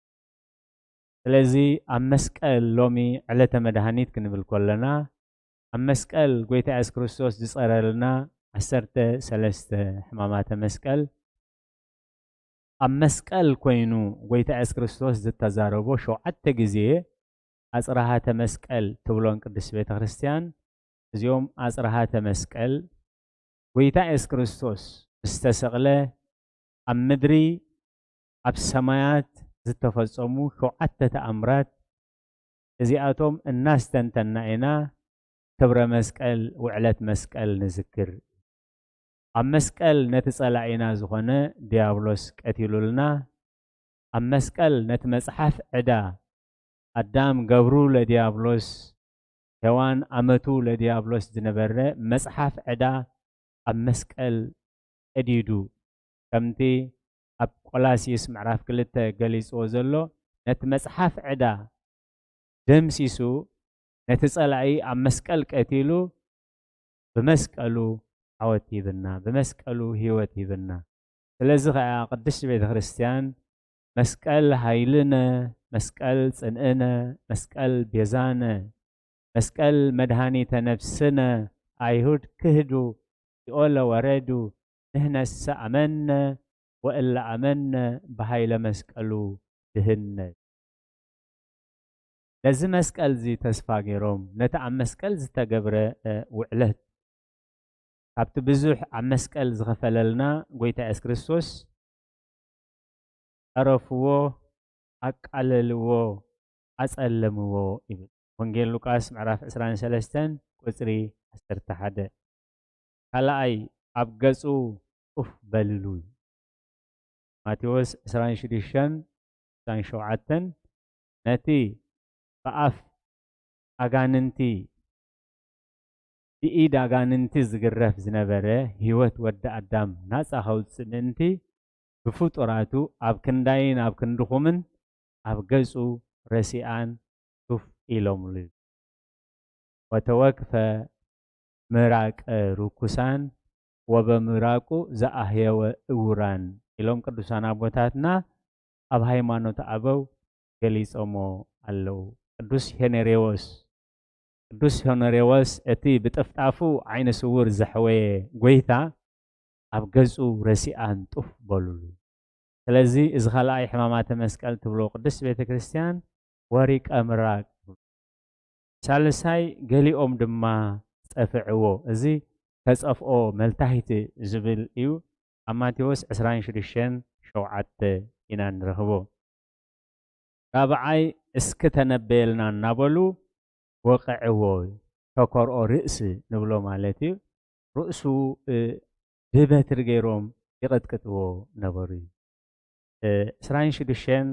ስለዚ ኣብ መስቀል ሎሚ ዕለተ መድሃኒት ክንብል ከለና፣ ኣብ መስቀል ጎይታ የሱስ ክርስቶስ ዝጸረልና ዓሰርተ ሰለስተ ሕማማተ መስቀል፣ ኣብ መስቀል ኮይኑ ጎይታ የሱስ ክርስቶስ ዝተዛረቦ ሸውዓተ ግዜ ኣጽራሃተ መስቀል ትብሎን ቅድስት ቤተ ክርስቲያን። እዚኦም ኣጽራሃተ መስቀል፣ ጎይታ የሱስ ክርስቶስ ምስ ተሰቕለ ኣብ ምድሪ ኣብ ሰማያት ዝተፈጸሙ ሸውዓተ ተኣምራት፣ እዚኣቶም እናስተንተና ኢና ክብረ መስቀል፣ ውዕለት መስቀል ንዝክር። ኣብ መስቀል ነቲ ጸላኢና ዝኾነ ዲያብሎስ ቀቲሉልና። ኣብ መስቀል ነቲ መጽሓፍ ዕዳ፣ ኣዳም ገብሩ ለዲያብሎስ፣ ሄዋን ኣመቱ ለዲያብሎስ ዝነበረ መጽሓፍ ዕዳ ኣብ መስቀል ቀዲዱ። ከምቲ ኣብ ቆላስይስ ምዕራፍ ክልተ ገሊጽዎ ዘሎ፣ ነቲ መጽሓፍ ዕዳ ደምሲሱ፣ ነቲ ጸላኢ ኣብ መስቀል ቀቲሉ፣ ብመስቀሉ ዓወት ሂብና፣ ብመስቀሉ ህይወት ሂብና። ስለዚ ኸኣ ቅድስት ቤተ ክርስቲያን መስቀል ኃይልነ፣ መስቀል ጽንዕነ፣ መስቀል ቤዛነ፣ መስቀል መድኃኒተ ነፍስነ፣ ኣይሁድ ክህዱ፣ ሲኦለ ወረዱ፣ ንሕነሰ ኣመነ፣ ወእለ ኣመነ ብኃይለ መስቀሉ ድህነ። ነዚ መስቀል እዚ ተስፋ ገይሮም፣ ነቲ ኣብ መስቀል ዝተገብረ፣ እ፣ ውዕለት፣ ካብቲ ብዙሕ ኣብ መስቀል ዝኸፈለልና ጎይታ የሱስ ክርስቶስ፣ "ጸረፍዎ፣ ኣቃለልዎ፣ ኣጸለምዎ" ይብል። ወንጌል ሉቃስ ምዕራፍ ዕስራን ሰለስተን ቁጽሪ ዓሰርተ ሓደ። ካልኣይ፣ ኣብ ገጹ ጡፍ በልሉ። ማቴዎስ ዕስራን ሽዱሽተን፣ ዕስራን ሸውዓተን፣ ነቲ ብኣፍ ኣጋንንቲ፣ ብኢድ ኣጋንንቲ ዝግረፍ ዝነበረ ህይወት ወዲ ኣዳም ናጻ ከውጽእ ምእንቲ፣ ብፍጡራቱ ኣብ ክንዳይን ኣብ ክንድኹምን ኣብ ገጹ ረሲኣን ቱፍ ኢሎምሉ። "ወተወክፈ ምራቀ ርኩሳን ወበምራቁ ዘአህየወ እውራን" ኢሎም ቅዱሳን ኣቦታትና ኣብ ሃይማኖት ኣበው ገሊጾሞ ኣለዉ። ቅዱስ ሄነሬዎስ፣ ቅዱስ ሄነሬዎስ እቲ ብጥፍጣፉ ዓይነ ስውር ዘሕወየ ጎይታ ኣብ ገጹ ረሲኣን ጡፍ በሉሉ። ስለዚ እዚ ካልኣይ ሕማማተ መስቀል ትብሎ ቅድስት ቤተ ክርስቲያን ወሪቀ ምራቅ። ሳልሳይ፣ ገሊኦም ድማ ጸፍዕዎ። እዚ ተጸፍኦ መልታሂት ዝብል እዩ። ኣብ ማቴዎስ ዕስራን ሽዱሽተን ሸውዓተ ኢና ንረኽቦ። ራብዓይ፣ እስኪ ተነበየልና እናበሉ ወቐዕዎ፣ ተኮርኦ ርእሲ ንብሎ ማለት እዩ። ርእሱ፣ እ፣ ብበትሪ ገይሮም ይቕጥቅጥዎ ነበሩ እዩ። እ፣ ዕስራን ሽዱሽተን፣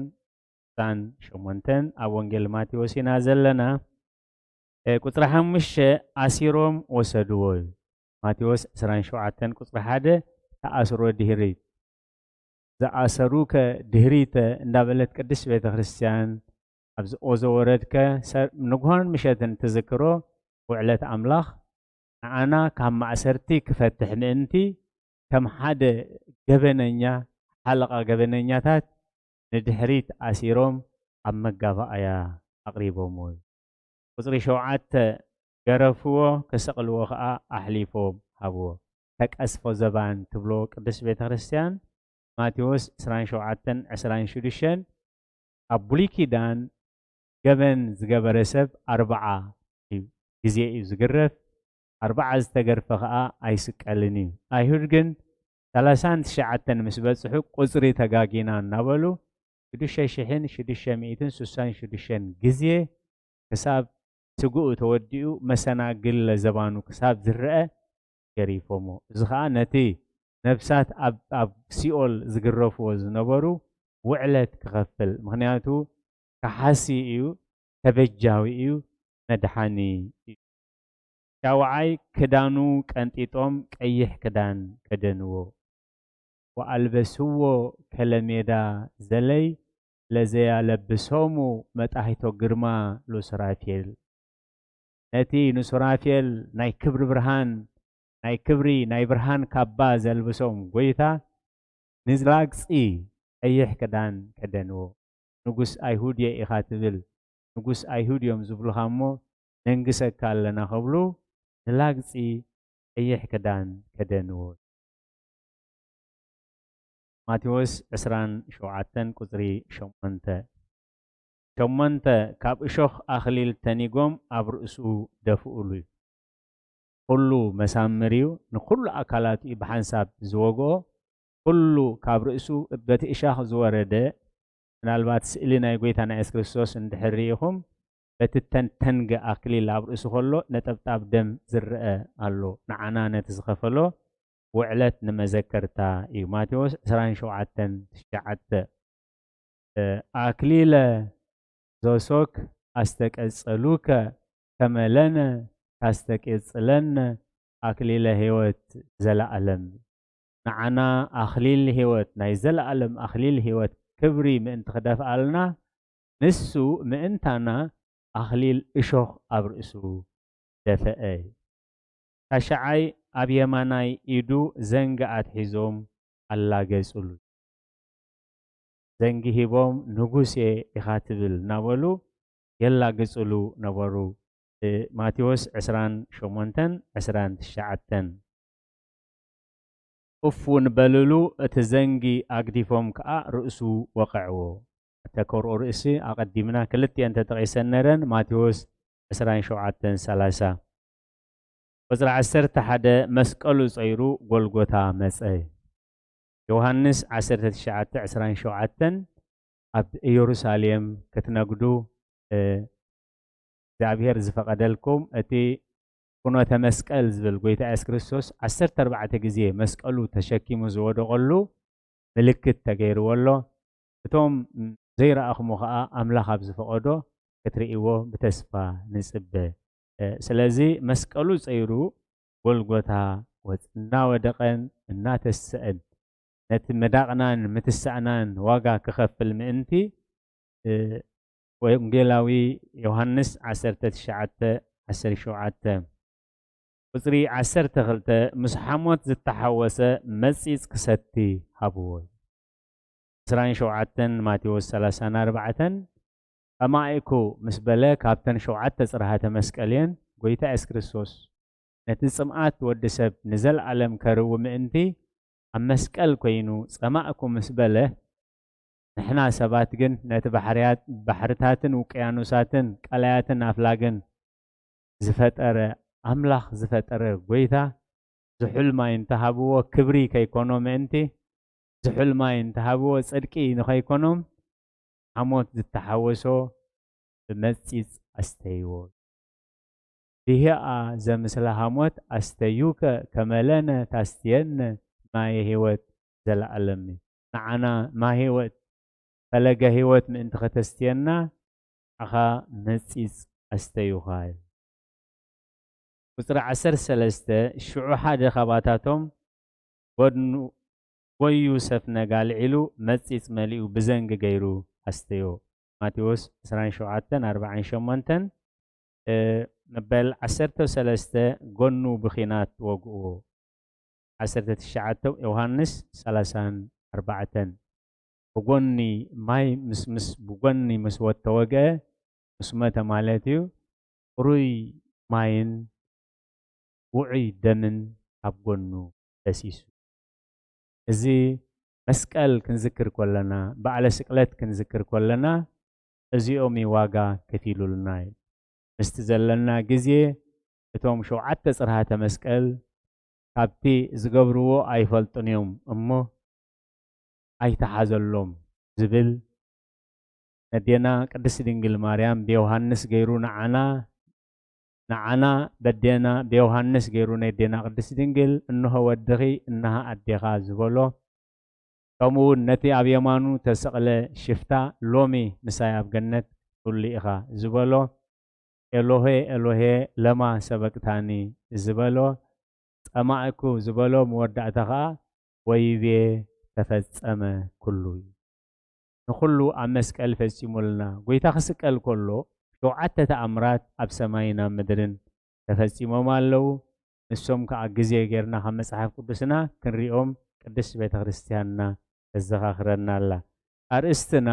ዕስራን ሸሞንተን ኣብ ወንጌል ማቴዎስ ኢና ዘለና። እ፣ ቁጽሪ ሓሙሽተ፣ ኣሲሮም ወሰድዎ እዩ። ማቴዎስ ዕስራን ሸውዓተን ቁጽሪ ሓደ፣ ተኣስሮ ድሕሪት። "ዝኣሰሩከ ድህሪተ" እንዳበለት ቅድስት ቤተ ክርስቲያን ኣብዚ ኦዞ ወረድከ ሰ-፣ ንግሆን ምሸትን ትዝክሮ ውዕለት ኣምላኽ ንዓና ካብ ማእሰርቲ ክፈትሕ ምእንቲ ከም ሓደ ገበነኛ፣ ሓለቓ ገበነኛታት ንድሕሪት ኣሲሮም ኣብ መጋባእያ ኣቕሪቦምዎ። ቁጽሪ ሸውዓተ፣ ገረፍዎ፣ ከሰቕልዎ ኸኣ ኣሕሊፎም ሃብዎ። ተቀስፎ ዘባን ትብሎ ቅድስት ቤተ ክርስቲያን፣ ማቴዎስ ዕስራን ሸውዓተን ዕስራን ሽዱሽተን፣ ኣብ ብሉይ ኪዳን ገበን ዝገበረ ሰብ ኣርብዓ እዩ፣ ግዜ እዩ ዝግረፍ። ኣርብዓ ዝተገርፈ ኸኣ ኣይስቀልን እዩ። ኣይሁድ ግን ሰላሳን ትሽዓተን ምስ በጽሑ፣ ቁጽሪ ተጋጊና እናበሉ ሽዱሽተ ሽሕን ሽዱሽተ ሚእትን ስሳን ሽዱሽተን ግዜ፣ ክሳብ ስግኡ ተወዲኡ መሰናግል ለዘባኑ ክሳብ ዝረአ ገሪፎሞ። እዚ ኸኣ ነቲ ነብሳት ኣብ፣ ኣብ ሲኦል ዝግረፍዎ ዝነበሩ ውዕለት ክኸፍል። ምኽንያቱ ከሓሲ እዩ፣ ተበጃዊ እዩ፣ መድሓኒ እዩ። ሻውዓይ፣ ክዳኑ ቀንጢጦም ቀይሕ ክዳን ከደንዎ። ወኣልበስዎ ከለሜዳ ዘለይ ለዘያለብሶሙ መጣሂቶ ግርማ ሎሱራፌል። ነቲ ንሱራፌል ናይ ክብሪ ብርሃን፣ ናይ ክብሪ ናይ ብርሃን ካባ ዘልብሶም ጎይታ ንላግጺ ቀይሕ ክዳን ከደንዎ። ንጉስ ኣይሁድ እየ ኢኻ ትብል፣ ንጉስ ኣይሁድ እዮም ዝብሉኻ እሞ ነንግሰካ ኣለና ክብሉ ንላግጺ ቀይሕ ክዳን ከደንዎ። ማቴዎስ ዕስራን ሸውዓተን ቁጽሪ ሸሞንተ። ሸሞንተ፣ ካብ እሾኽ ኣኽሊል ተኒጎም ኣብ ርእሱ ደፍኡሉ። ኩሉ መሳምር እዩ፣ ንኹሉ ኣካላቱ እዩ ብሓንሳብ ዝወግኦ። ኩሉ ካብ ርእሱ በቲ እሻኽ ዝወረደ፣ ምናልባት ስእሊ ናይ ጎይታና የሱስ ክርስቶስ እንድሕር ርኢኹም፣ በቲ ተንተንገ ኣክሊል ኣብ ርእሱ ከሎ ነጠብጣብ ደም ዝረአ ኣሎ። ንዓና ነቲ ዝኸፈሎ ውዕለት ንመዘከርታ እዩ። ማቴዎስ ዕስራን ሸውዓተን ትሽዓተ። ኣክሊለ ዞሶክ ኣስተቀጸሉከ ከመ ለነ ታስተቄጽለነ ኣክሊለ ሕይወት ዘለዓለም። ንዓና ኣኽሊል ሕይወት፣ ናይ ዘለዓለም ኣኽሊል ሕይወት ክብሪ ምእንቲ ክደፍኣልና፣ ንሱ ምእንታና ኣኽሊል እሾኽ ኣብ ርእሱ ደፍአ። ታሽዓይ፣ ኣብ የማናይ ኢዱ ዘንጊ ኣትሒዞም ኣላገጹሉ። ዘንጊ ሂቦም፣ "ንጉሴ ኢኻ ትብል" እናበሉ የላግጹሉ ነበሩ። እ፣ ማቴዎስ ዕስራን ሸሞንተን ዕስራን ትሽዓተን። ኡፍ እውን በልሉ፣ እቲ ዘንጊ ኣግዲፎም ከኣ ርእሱ ወቐዕዎ። ተከርኦ ርእሲ ኣቐዲምና ክልቲኤን ተጠቒሰን ነረን፣ ማቴዎስ ዕስራን ሸውዓተን ሰላሳ። ቁጽሪ ዓሰርተ ሓደ፣ መስቀሉ ጸይሩ ጎልጎታ መጸ። ዮሃንስ ዓሰርተ ትሽዓተ ዕስራን ሸውዓተን፣ ኣብ ኢየሩሳሌም ክትነግዱ፣ እ፣ እግዚኣብሔር ዝፈቐደልኩም፣ እቲ ፍኖተ መስቀል ዝብል ጎይታ የሱስ ክርስቶስ ዓሰርተ ኣርባዕተ ግዜ መስቀሉ ተሸኪሙ ዝወደቐሉ ምልክት ተገይርዎ ኣሎ። እቶም ዘይረኣኹሞ ኸኣ ኣምላኽ ኣብ ዝፈቐዶ ክትርእይዎ ብተስፋ ንጽበ። እ፣ ስለዚ መስቀሉ ጸይሩ ጎልጎታ ወጽ-፣ እናወደቐን እናተሰአን ነቲ ምዳቕናን ምትሳእናን ዋጋ ክኸፍል ምእንቲ፣ እ፣ ወንጌላዊ ዮሃንስ ዓሰርተ ትሽዓተ ዓሰርተ ሸውዓተ። ቁጽሪ ዓሰርተ ክልተ፣ ምስ ሓሞት ዝተሓወሰ መጺጽ ክሰቲ ሃብዎ። ዕስራን ሸውዓተን ማቴዎስ ሰላሳን ኣርባዕተን፣ ጸማኢኩ ምስ በለ ካብተን ሸውዓተ ጽርሃተ መስቀል እየን። ጎይታ የሱስ ክርስቶስ ነቲ ጽምኣት ወዲ ሰብ ንዘለኣለም ከርዊ ምእንቲ ኣብ መስቀል ኮይኑ ጸማእኩ ምስ በለ፣ ንሕና ሰባት ግን ነቲ ባሕርያት፣ ባሕርታትን ውቅያኖሳትን ቀላያትን ኣፍላግን ዝፈጠረ፣ ኣምላኽ ዝፈጠረ ጎይታ ዝሑል ማይ እንተሃብዎ ክብሪ ከይኮኖ ምእንቲ፣ ዝሑል ማይ እንተሃብዎ ጽድቂ ንኸይኮኖም፣ ሓሞት ዝተሓወሶ ብመጺጽ ኣስተይዎ። ድሂኣ ዘምስላ ሃሞት ኣስተዩከ ከመ ለነ ታስትየነ ማየ ህይወት ዘለዓለም። ንዓና ማይ ህይወት፣ ፈለገ ህይወት ምእንቲ ከተስትየና፣ ንዓኻ መጺጽ ኣስተዩኻ። ቁጽሪ ዓሰርተ ሰለስተ፣ ሽዑ ሓደ ካባታቶም ጎድኑ፣ ጎዩ ሰፍነግ ኣልዒሉ መጺጽ መሊኡ ብዘንጊ ገይሩ ኣስተዮ። ማቴዎስ ዕስራን ሸውዓተን ኣርባዓን ሸሞንተን፣ እ፣ መበል ዓሰርተ ሰለስተ ጎኑ ብኺናት ወግእዎ። ዓሰርተ ትሽዓተ ዮሃንስ ሰላሳን ኣርባዕተን። ብጎኒ ማይ ምስ ምስ ብጎኒ ምስ ወተወግአ ምስ መተ ማለት እዩ። ጽሩይ ማይን ውዑይ ደምን ካብ ጎኑ ፈሲሱ። እዚ መስቀል ክንዝክር ከለና፣ በዓለ ስቅለት ክንዝክር ከለና እዚኦም እዩ ዋጋ ከፊሉልና እዩ። ምስቲ ዘለና ግዜ እቶም ሸውዓተ ጽርሃተ መስቀል ካብቲ ዝገብርዎ ኣይፈልጡን እዮም እሞ ኣይተሓዘሎም ዝብል ነዴና ቅድስት ድንግል ማርያም ብዮሃንስ ገይሩ ንዓና ንዓና በዴና ብዮሃንስ ገይሩ ነዴና ቅድስት ድንግል እንሆ ወድኺ እንሃ ኣዴኻ ዝበሎ ከምኡ እውን ነቲ ኣብ የማኑ ተሰቕለ ሽፍታ ሎሚ ምሳይ ኣብ ገነት ትህሉ ኢኻ ዝበሎ ኤሎሄ ኤሎሄ ለማ ሰበቅታኒ ዝበሎ ጸማእኩ ዝበሎ መወዳእታ ኸዓ ወይቤ ተፈጸመ ኩሉ እዩ። ንኹሉ ኣብ መስቀል ፈጺሙልና። ጎይታ ክስቀል ከሎ ሸውዓተ ተኣምራት ኣብ ሰማይን ኣብ ምድርን ተፈጺሞም ኣለዉ። ንሶም ከኣ ግዜ ጌርና ካብ መጽሓፍ ቅዱስና ክንሪኦም ቅድስት ቤተ ክርስትያንና ተዘኻኽረና ኣላ። ኣርእስትና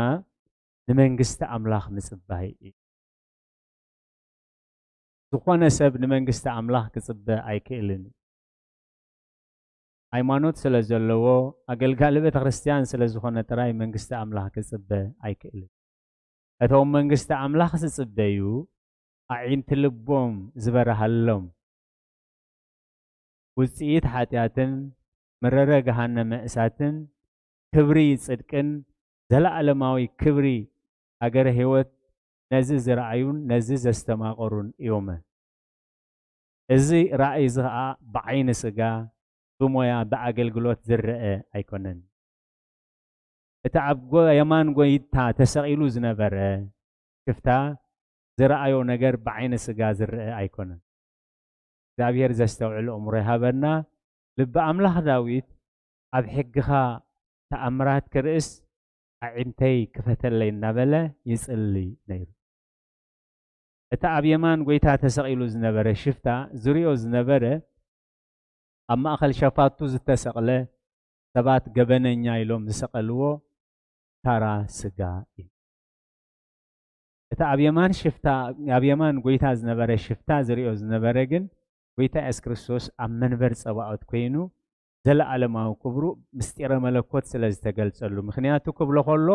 ንመንግስቲ ኣምላኽ ምጽባይ እዩ። ዝኾነ ሰብ ንመንግስቲ ኣምላኽ ክጽበ ኣይክእልን እዩ። ሃይማኖት ስለ ዘለዎ ኣገልጋሊ ቤተ ክርስትያን ስለ ዝኾነ ጥራይ መንግስቲ ኣምላኽ ክጽበ ኣይክእልን። እቶም መንግስቲ ኣምላኽ ዝጽበዩ ኣዒንቲ ልቦም ዝበርሃሎም ውጽኢት ሓጢኣትን መረረ ገሃነመ እሳትን ክብሪ ጽድቅን ዘለኣለማዊ ክብሪ ሃገረ ህይወት ነዚ ዝረኣዩን ነዚ ዘስተማቐሩን እዮም። እዚ ራእይ እዚ ኸኣ ብዓይኒ ስጋ ብሞያ ብኣገልግሎት ዝረአ ኣይኮነን። እቲ ኣብ ጎ- የማን ጎይታ ተሰቒሉ ዝነበረ ሽፍታ ዝረኣዮ ነገር ብዓይኒ ስጋ ዝረአ ኣይኮነን። እግዚኣብሔር ዘስተውዕል እምሮ ይሃበና። ልቢ ኣምላኽ ዳዊት ኣብ ሕግኻ ተኣምራት ክርእስ ኣዒንተይ ክፈተለይ እናበለ ይጽሊ ነይሩ። እቲ ኣብ የማን ጎይታ ተሰቒሉ ዝነበረ ሽፍታ ዝሪኦ ዝነበረ ኣብ ማእኸል ሸፋቱ ዝተሰቕለ ሰባት ገበነኛ ኢሎም ዝሰቐልዎ ታራ ስጋ እዩ። እቲ ኣብ የማን ሽፍታ ኣብ የማን ጎይታ ዝነበረ ሽፍታ ዝሪኦ ዝነበረ ግን ጎይታ የሱስ ክርስቶስ ኣብ መንበር ጸባኦት ኮይኑ ዘለኣለማዊ ክብሩ ምስጢረ መለኮት ስለ ዝተገልጸሉ ምክንያቱ ክብሎ ከሎ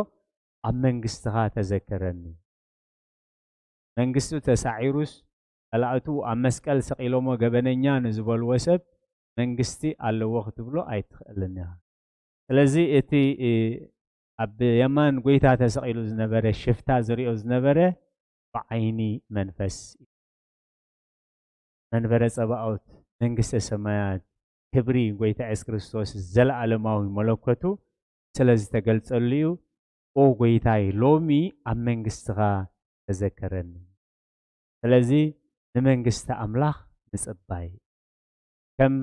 ኣብ መንግስትኻ ተዘከረኒ። መንግስቱ ተሳዒሩስ ጸላእቱ ኣብ መስቀል ሰቒሎሞ ገበነኛ ንዝበልዎ ሰብ መንግስቲ ኣለዎ ክትብሎ ኣይትኽእልን ኢኻ። ስለዚ እቲ ኣብ የማን ጎይታ ተሰቒሉ ዝነበረ ሽፍታ ዝሪኦ ዝነበረ ብዓይኒ መንፈስ መንበረ ጸባኦት መንግስተ ሰማያት ክብሪ ጎይታ የሱስ ክርስቶስ ዘለኣለማዊ መለኮቱ ስለ ዝተገልጸሉ እዩ። ኦ ጎይታይ ሎሚ ኣብ መንግስትኻ ተዘከረኒ። ስለዚ ንመንግስቲ ኣምላኽ ምጽባይ ከም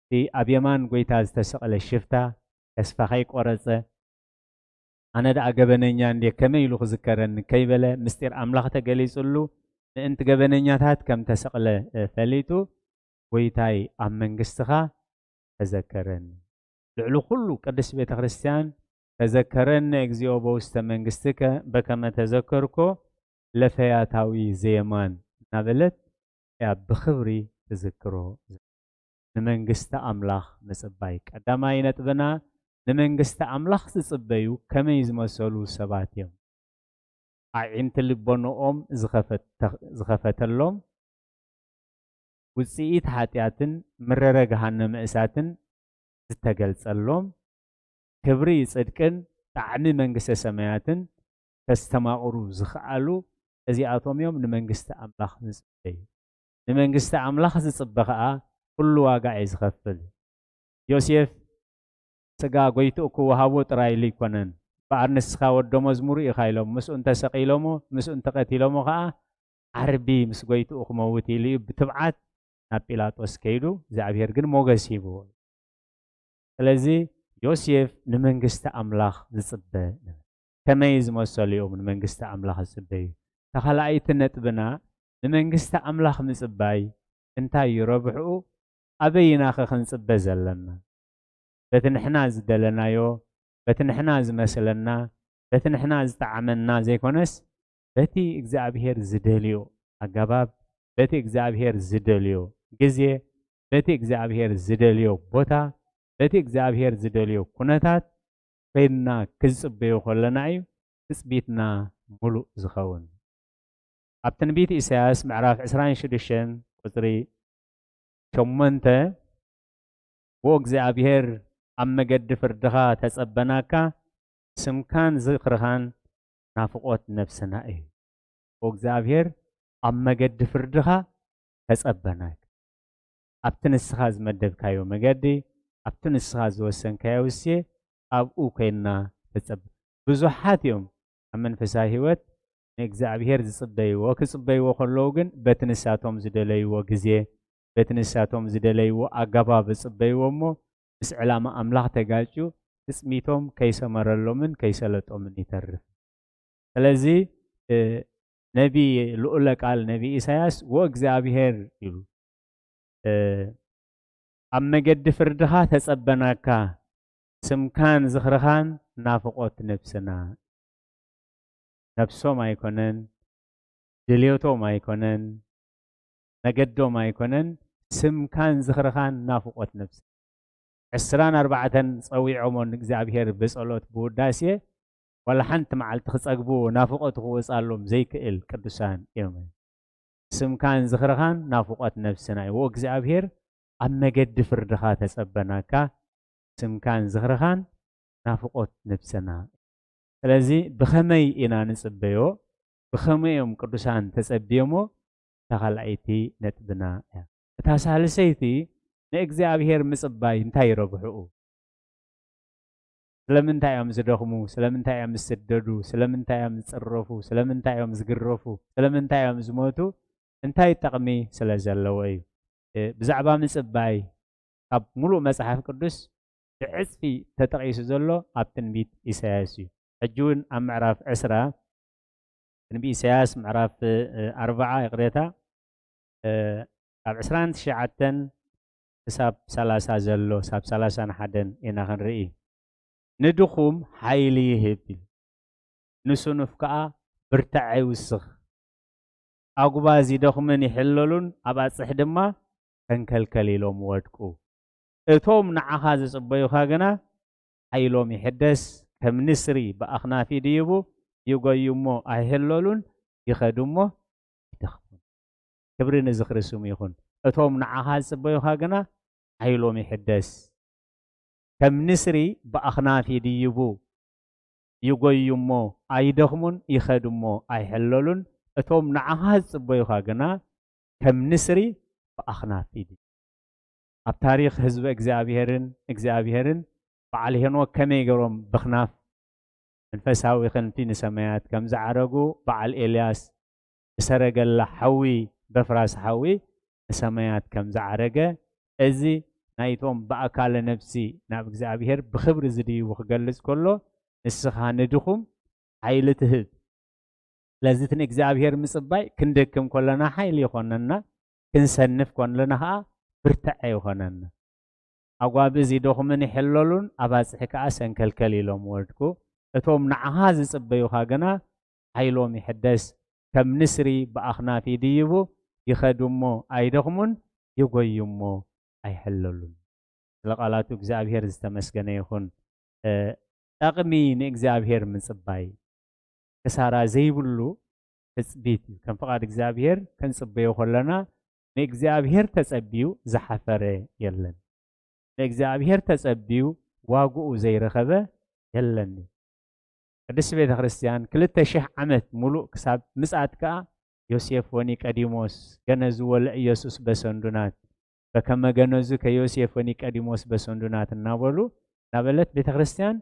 እቲ ኣብ የማን ጎይታ ዝተሰቕለ ሽፍታ ተስፋ ከይቆረጸ ኣነ ደኣ ገበነኛ እንዴ ከመይ ኢሉ ክዝከረኒ ከይበለ ምስጢር ኣምላኽ ተገሊጹሉ ምእንቲ ገበነኛታት ከም ተሰቕለ ፈሊጡ ጎይታይ ኣብ መንግስትኻ ተዘከረኒ። ልዕሊ ኩሉ ቅድስት ቤተ ክርስቲያን ተዘከረኒ እግዚኦ በውስተ መንግስትከ በከመ ተዘከርኮ ለፈያታዊ ዘየማን እናበለት እያ ብኽብሪ ትዝክሮ። ንመንግስቲ ኣምላኽ ምጽባይ ቀዳማይ ነጥብና። ንመንግስቲ ኣምላኽ ዝጽበዩ ከመይ ዝመሰሉ ሰባት እዮም? ኣዒንቲ ልቦንኦም ዝኸፈተ- ዝኸፈተሎም ውጽኢት ሓጢኣትን ምረረ ገሃነመ እሳትን ዝተገልጸሎም ክብሪ ጽድቅን ጣዕሚ መንግስተ ሰማያትን ከስተማቕሩ ዝኸኣሉ እዚኣቶም እዮም ንመንግስቲ ኣምላኽ ዝጽበዩ። ንመንግስቲ ኣምላኽ ዝጽበ ኸኣ ኩሉ ዋጋ እዩ ዝኸፍል። ዮሴፍ ስጋ ጎይትኡ ክወሃቦ ጥራይ ኢሉ ኣይኮነን። እምበኣር ንስኻ ወዶ መዝሙሩ ኢኻ ኢሎም ምስኡ እንተሰቒሎሞ ምስኡ እንተቐቲሎሞ ኸኣ ዓርቢ ምስ ጎይትኡ ክመውት ኢሉ እዩ ብትብዓት ናብ ጲላጦስ ከይዱ እግዚኣብሔር ግን ሞገስ ሂብዎ። ስለዚ ዮሴፍ ንመንግስቲ ኣምላኽ ዝጽበ ነበረ። ከመይ ዝመሰሉ እዮም ንመንግስቲ ኣምላኽ ዝጽበዩ? እታ ካልኣይቲ ነጥብና ንመንግስቲ ኣምላኽ ምጽባይ እንታይ እዩ ረብሕኡ? ኣበይ ኢና ኸ ክንጽበ ዘለና? በቲ ንሕና ዝደለናዮ በቲ ንሕና ዝመስለና፣ በቲ ንሕና ዝጠዓመና ዘይኮነስ፣ በቲ እግዚኣብሔር ዝደልዮ ኣገባብ፣ በቲ እግዚኣብሔር ዝደልዮ ግዜ፣ በቲ እግዚኣብሔር ዝደልዮ ቦታ፣ በቲ እግዚኣብሔር ዝደልዮ ኩነታት ኮይንና ክንጽበዮ ከለና እዩ ትጽቢትና ምሉእ ዝኸውን። ኣብ ትንቢት ኢሳያስ ምዕራፍ ዕስራን ሽዱሽተን ቁጽሪ ሸሞንተ፣ "ዎ እግዚኣብሔር ኣብ መገዲ ፍርድኻ ተጸበናካ፣ ስምካን ዝኽርኻን ናፍቖት ነፍስና እዩ።" ዎ እግዚኣብሔር ኣብ መገዲ ፍርድኻ ተጸበናካ። ኣብቲ ንስኻ ዝመደብካዮ መገዲ፣ ኣብቲ ንስኻ ዝወሰንካዮ ውሴ፣ ኣብኡ ኮይንና ተጸብ-፣ ብዙሓት እዮም ኣብ መንፈሳዊ ህይወት ንእግዚኣብሔር ዝጽበይዎ፣ ክጽበይዎ ከለዉ ግን በቲ ንሳቶም ዝደለይዎ ግዜ፣ በቲ ንሳቶም ዝደለይዎ ኣገባብ ዝጽበይዎ እሞ ምስ ዕላማ ኣምላኽ ተጋጭዩ ትጽሚቶም ከይሰመረሎምን ከይሰለጦምን ይተርፍ። ስለዚ፣ እ፣ ነቢ ልኡለ ቃል ነቢ ኢሳያስ "ዎ እግዚኣብሔር" ኢሉ፣ እ፣ "ኣብ መገዲ ፍርድኻ ተጸበናካ፣ ስምካን ዝኽርኻን ናፍቖት ነብስና።" ነብሶም ኣይኮነን፣ ድልዮቶም ኣይኮነን፣ መገዶም ኣይኮነን፣ ስምካን ዝኽርኻን ናፍቖት ነብሲ። ዕስራን ኣርባዕተን ጸዊዖሞ ንእግዚኣብሔር ብጸሎት ብውዳሴ፣ ዋላ ሓንቲ መዓልቲ ክጸግቡ ናፍቖቱ ክወጻሎም ዘይክእል ቅዱሳን እዮም። ስምካን ዝኽርኻን ናፍቖት ነብስና እዩ። ወእግዚኣብሔር ኣብ መገዲ ፍርድኻ ተጸበናካ፣ ስምካን ዝኽርኻን ናፍቖት ነብስና። ስለዚ ብኸመይ ኢና ንጽበዮ? ብኸመይ እዮም ቅዱሳን ተጸብዮሞ? እታ ካልኣይቲ ነጥብና እያ። እታ ሳልሰይቲ ንእግዚኣብሔር ምጽባይ እንታይ ረብሕኡ? ስለምንታይ እዮም ዝደኽሙ? ስለምንታይ እዮም ዝስደዱ? ስለምንታይ እዮም ዝጽረፉ? ስለምንታይ እዮም ዝግረፉ? ስለምንታይ እዮም ዝሞቱ? እንታይ ጠቕሚ ስለ ዘለዎ እዩ። እ፣ ብዛዕባ ምጽባይ ካብ ሙሉእ መጽሓፍ ቅዱስ ብዕጽፊ ተጠቒሱ ዘሎ ኣብ ትንቢት ኢሳያስ እዩ። ሕጂ እውን ኣብ ምዕራፍ ዕስራ፣ ትንቢት ኢሳያስ ምዕራፍ፣ እ፣ ኣርባዓ፣ ይቕሬታ፣ እ፣ ካብ ዕስራን ትሽዓተን ክሳብ ሰላሳ ዘሎ፣ ክሳብ ሰላሳን ሓደን ኢና ክንርኢ። "ንድኹም ሓይሊ ይህብ" ኢሉ፣ "ንስኑፍ ከኣ ብርታዐ ይውስኽ። ኣጉባዝ ይደኽሙን ይሕለሉን፣ ኣባጽሕ ድማ ተንከልከል ኢሎም ወድቁ። እቶም ንዓኻ ዝጽበዩኻ ግና ሓይሎም ይሕደስ፣ ከም ንስሪ ብኣኽናፊ ይድይቡ፣ ይጎዩ እሞ ኣይሕለሉን፣ ይኸዱ እሞ ኣይደኽሙን። ክብሪ ንዝኽሪ ስሙ ይኹን። እቶም ንዓኻ ዝጽበዩኻ ግና ሓይሎም ይሕደስ፣ ከም ንስሪ ብኣኽናፊ ይድይቡ፣ ይጎዩ እሞ ኣይደኽሙን፣ ይኸዱ እሞ ኣይሕለሉን። እቶም ንዓኻ ዝጽበዩኻ ግና ከም ንስሪ ብኣኽናፊ ይድይቡ።" ኣብ ታሪኽ ህዝቢ እግዚኣብሔርን እግዚኣብሔርን በዓል ሄኖክ ከመይ ገይሮም ብኽናፍ መንፈሳዊ ክንፊ ንሰማያት ከም ዝዓረጉ፣ በዓል ኤልያስ ብሰረገላ ሓዊ፣ በፍራስ ሓዊ ንሰማያት ከም ዝዓረገ፣ እዚ ናይቶም ብኣካለ ነፍሲ ናብ እግዚኣብሔር ብኽብሪ ዝድይቡ ክገልጽ ከሎ፣ ንስኻ ንድኹም ሓይሊ ትህብ። ስለዚ እቲ ንእግዚኣብሔር ምጽባይ ክንደክም ከለና ሓይሊ ይኾነና፣ ክንሰንፍ ከለና ኸኣ ብርትዐ ይኾነና። ኣጓብዝ ይደኹምን ይሕለሉን፣ ኣባጽሒ ከኣ ሰንከልከል ኢሎም ወድቁ። እቶም ንዓኻ ዝጽበዩኻ ግና ሓይሎም ይሕደስ፣ ከም ንስሪ ብኣኽናፍ ይድይቡ፣ ይኸዱ እሞ ኣይደኽሙን፣ ይጎዩ እሞ ኣይሕለሉን። ስለ ቃላቱ እግዚኣብሔር ዝተመስገነ ይኹን። እ፣ ጠቕሚ ንእግዚኣብሔር ምጽባይ ክሳራ ዘይብሉ ትጽቢት እዩ። ከም ፍቓድ እግዚኣብሔር ክንጽበዮ ከለና፣ ንእግዚኣብሔር ተጸቢዩ ዝሓፈረ የለን። ንእግዚኣብሔር ተጸቢዩ ዋግኡ ዘይረኸበ የለን እዩ። ቅድስቲ ቤተ ክርስቲያን ክልተ ሽሕ ዓመት ሙሉእ ክሳብ ምጽኣት ከኣ ዮሴፍ ወኒቀዲሞስ ገነዙ ወለ ኢየሱስ በሰንዱናት፣ በከመ ገነዙ ከዮሴፍ ወኒቀዲሞስ በሰንዱናት እናበሉ፣ እናበለት ቤተ ክርስቲያን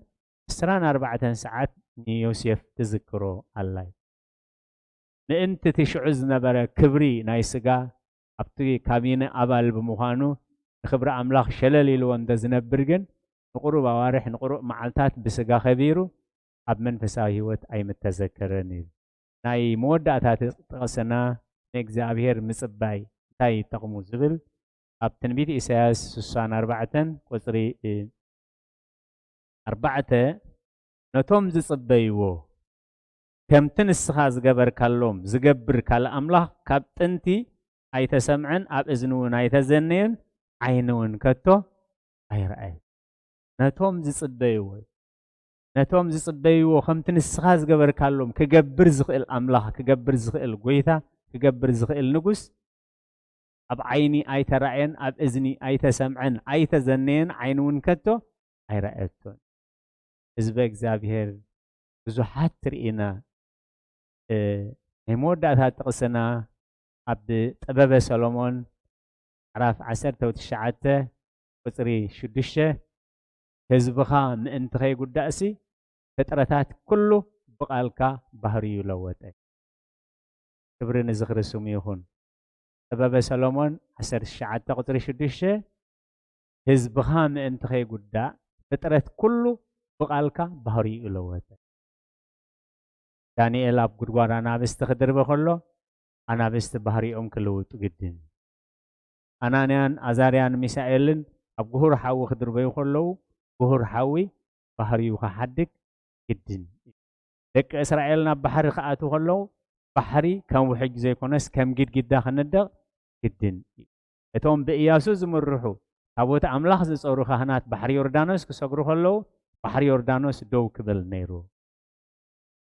ዕስራን ኣርባዕተን ሰዓት ንዮሴፍ ትዝክሮ ኣላ። ምእንቲ እቲ ሽዑ ዝነበረ ክብሪ ናይ ስጋ፣ ኣብቲ ካቢነ ኣባል ብምዃኑ ንክብሪ ኣምላኽ ሸለል ኢልዎ እንተ ዝነብር ግን፣ ንቁሩብ ኣዋርሕ፣ ንቁሩብ መዓልታት ብስጋ ከቢሩ፣ ኣብ መንፈሳዊ ህይወት ኣይምተዘከረን እዩ። ናይ መወዳእታ ጥቕስና ንእግዚኣብሔር ምጽባይ እንታይ ይጠቕሙ ዝብል ኣብ ትንቢት ኢሳያስ ስሳን ኣርባዕተን ቁጽሪ፣ እ፣ ኣርባዕተ ነቶም ዝጽበይዎ፣ ከምቲ ንስኻ ዝገበርካሎም ዝገብር ካልእ ኣምላኽ ካብ ጥንቲ ኣይተሰምዐን፣ ኣብ እዝኒ እውን ኣይተዘነየን፣ ዓይኒ እውን ከቶ ኣይረኣየን። ነቶም ዝጽበይዎ፣ ነቶም ዝጽበይዎ፣ ከምቲ ንስኻ ዝገበርካሎም ክገብር ዝኽእል ኣምላኽ፣ ክገብር ዝኽእል ጎይታ፣ ክገብር ዝኽእል ንጉስ፣ ኣብ ዓይኒ ኣይተራእየን፣ ኣብ እዝኒ ኣይተሰምዐን፣ ኣይተዘነየን፣ ዓይኒ እውን ከቶ ኣይረኣየቶን። ህዝበ እግዚኣብሔር ብዙሓት ርኢና። እ፣ ናይ መወዳእታ ጥቕስና ኣብ ጥበበ ሰሎሞን ምዕራፍ ዓሰርተ ትሽዓተ ቁጽሪ ሽዱሽተ፣ ህዝብኻ ምእንቲ ከይጉዳእሲ ፍጥረታት ኩሉ ብቓልካ ባህርዩ ለወጠ። ክብሪ ንዝኽሪ ስሙ ይኹን። ጥበበ ሰሎሞን ዓሰርተ ትሽዓተ ቁጽሪ ሽዱሽተ፣ ህዝብኻ ምእንቲ ከይጉዳእ ፍጥረት ኩሉ ብቓልካ ባህርዩ ለወጠ። ዳንኤል ኣብ ጉድጓድ ኣናብስቲ ክድርበ ከሎ፣ ኣናብስቲ ባህሪኦም ክልውጡ ግድን። ኣናንያን ኣዛርያን ሚሳኤልን ኣብ ጉሁር ሓዊ ክድርበዩ ከለዉ፣ ጉሁር ሓዊ ባህሪኡ ክሓድግ ግድን እዩ። ደቂ እስራኤል ናብ ባሕሪ ክኣትዉ ከለዉ፣ ባሕሪ ከም ውሕጅ ዘይኮነስ ከም ግድግዳ ክነድቕ ግድን እዩ። እቶም ብእያሱ ዝምርሑ ታቦት ኣምላኽ ዝጸሩ ካህናት ባሕሪ ዮርዳኖስ ክሰግሩ ከለዉ፣ ባሕሪ ዮርዳኖስ ደው ክብል ነይሩ።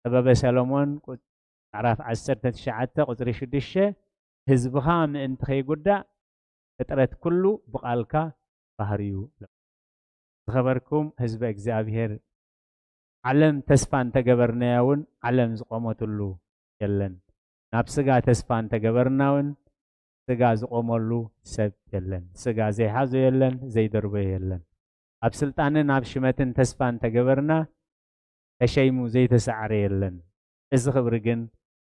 ጥበበ ሰሎሞን ቁ-፣ ምዕራፍ ዓሰርተ ትሽዓተ ቁጽሪ ሽዱሽተ፣ ህዝብኻ ምእንቲ ከይጉዳእ ፍጥረት ኩሉ ብቓልካ ባህርዩ። ዝኸበርኩም ህዝበ እግዚኣብሔር፣ ዓለም ተስፋ እንተገበርናያ እውን ዓለም ዝቆመትሉ የለን። ናብ ስጋ ተስፋ እንተገበርና እውን ስጋ ዝቆመሉ ሰብ የለን። ስጋ ዘይሓዞ የለን፣ ዘይደርበዮ የለን። ኣብ ስልጣንን ኣብ ሽመትን ተስፋ እንተገበርና ተሸይሙ ዘይተሳዕረ የለን። እዚ ክብሪ ግን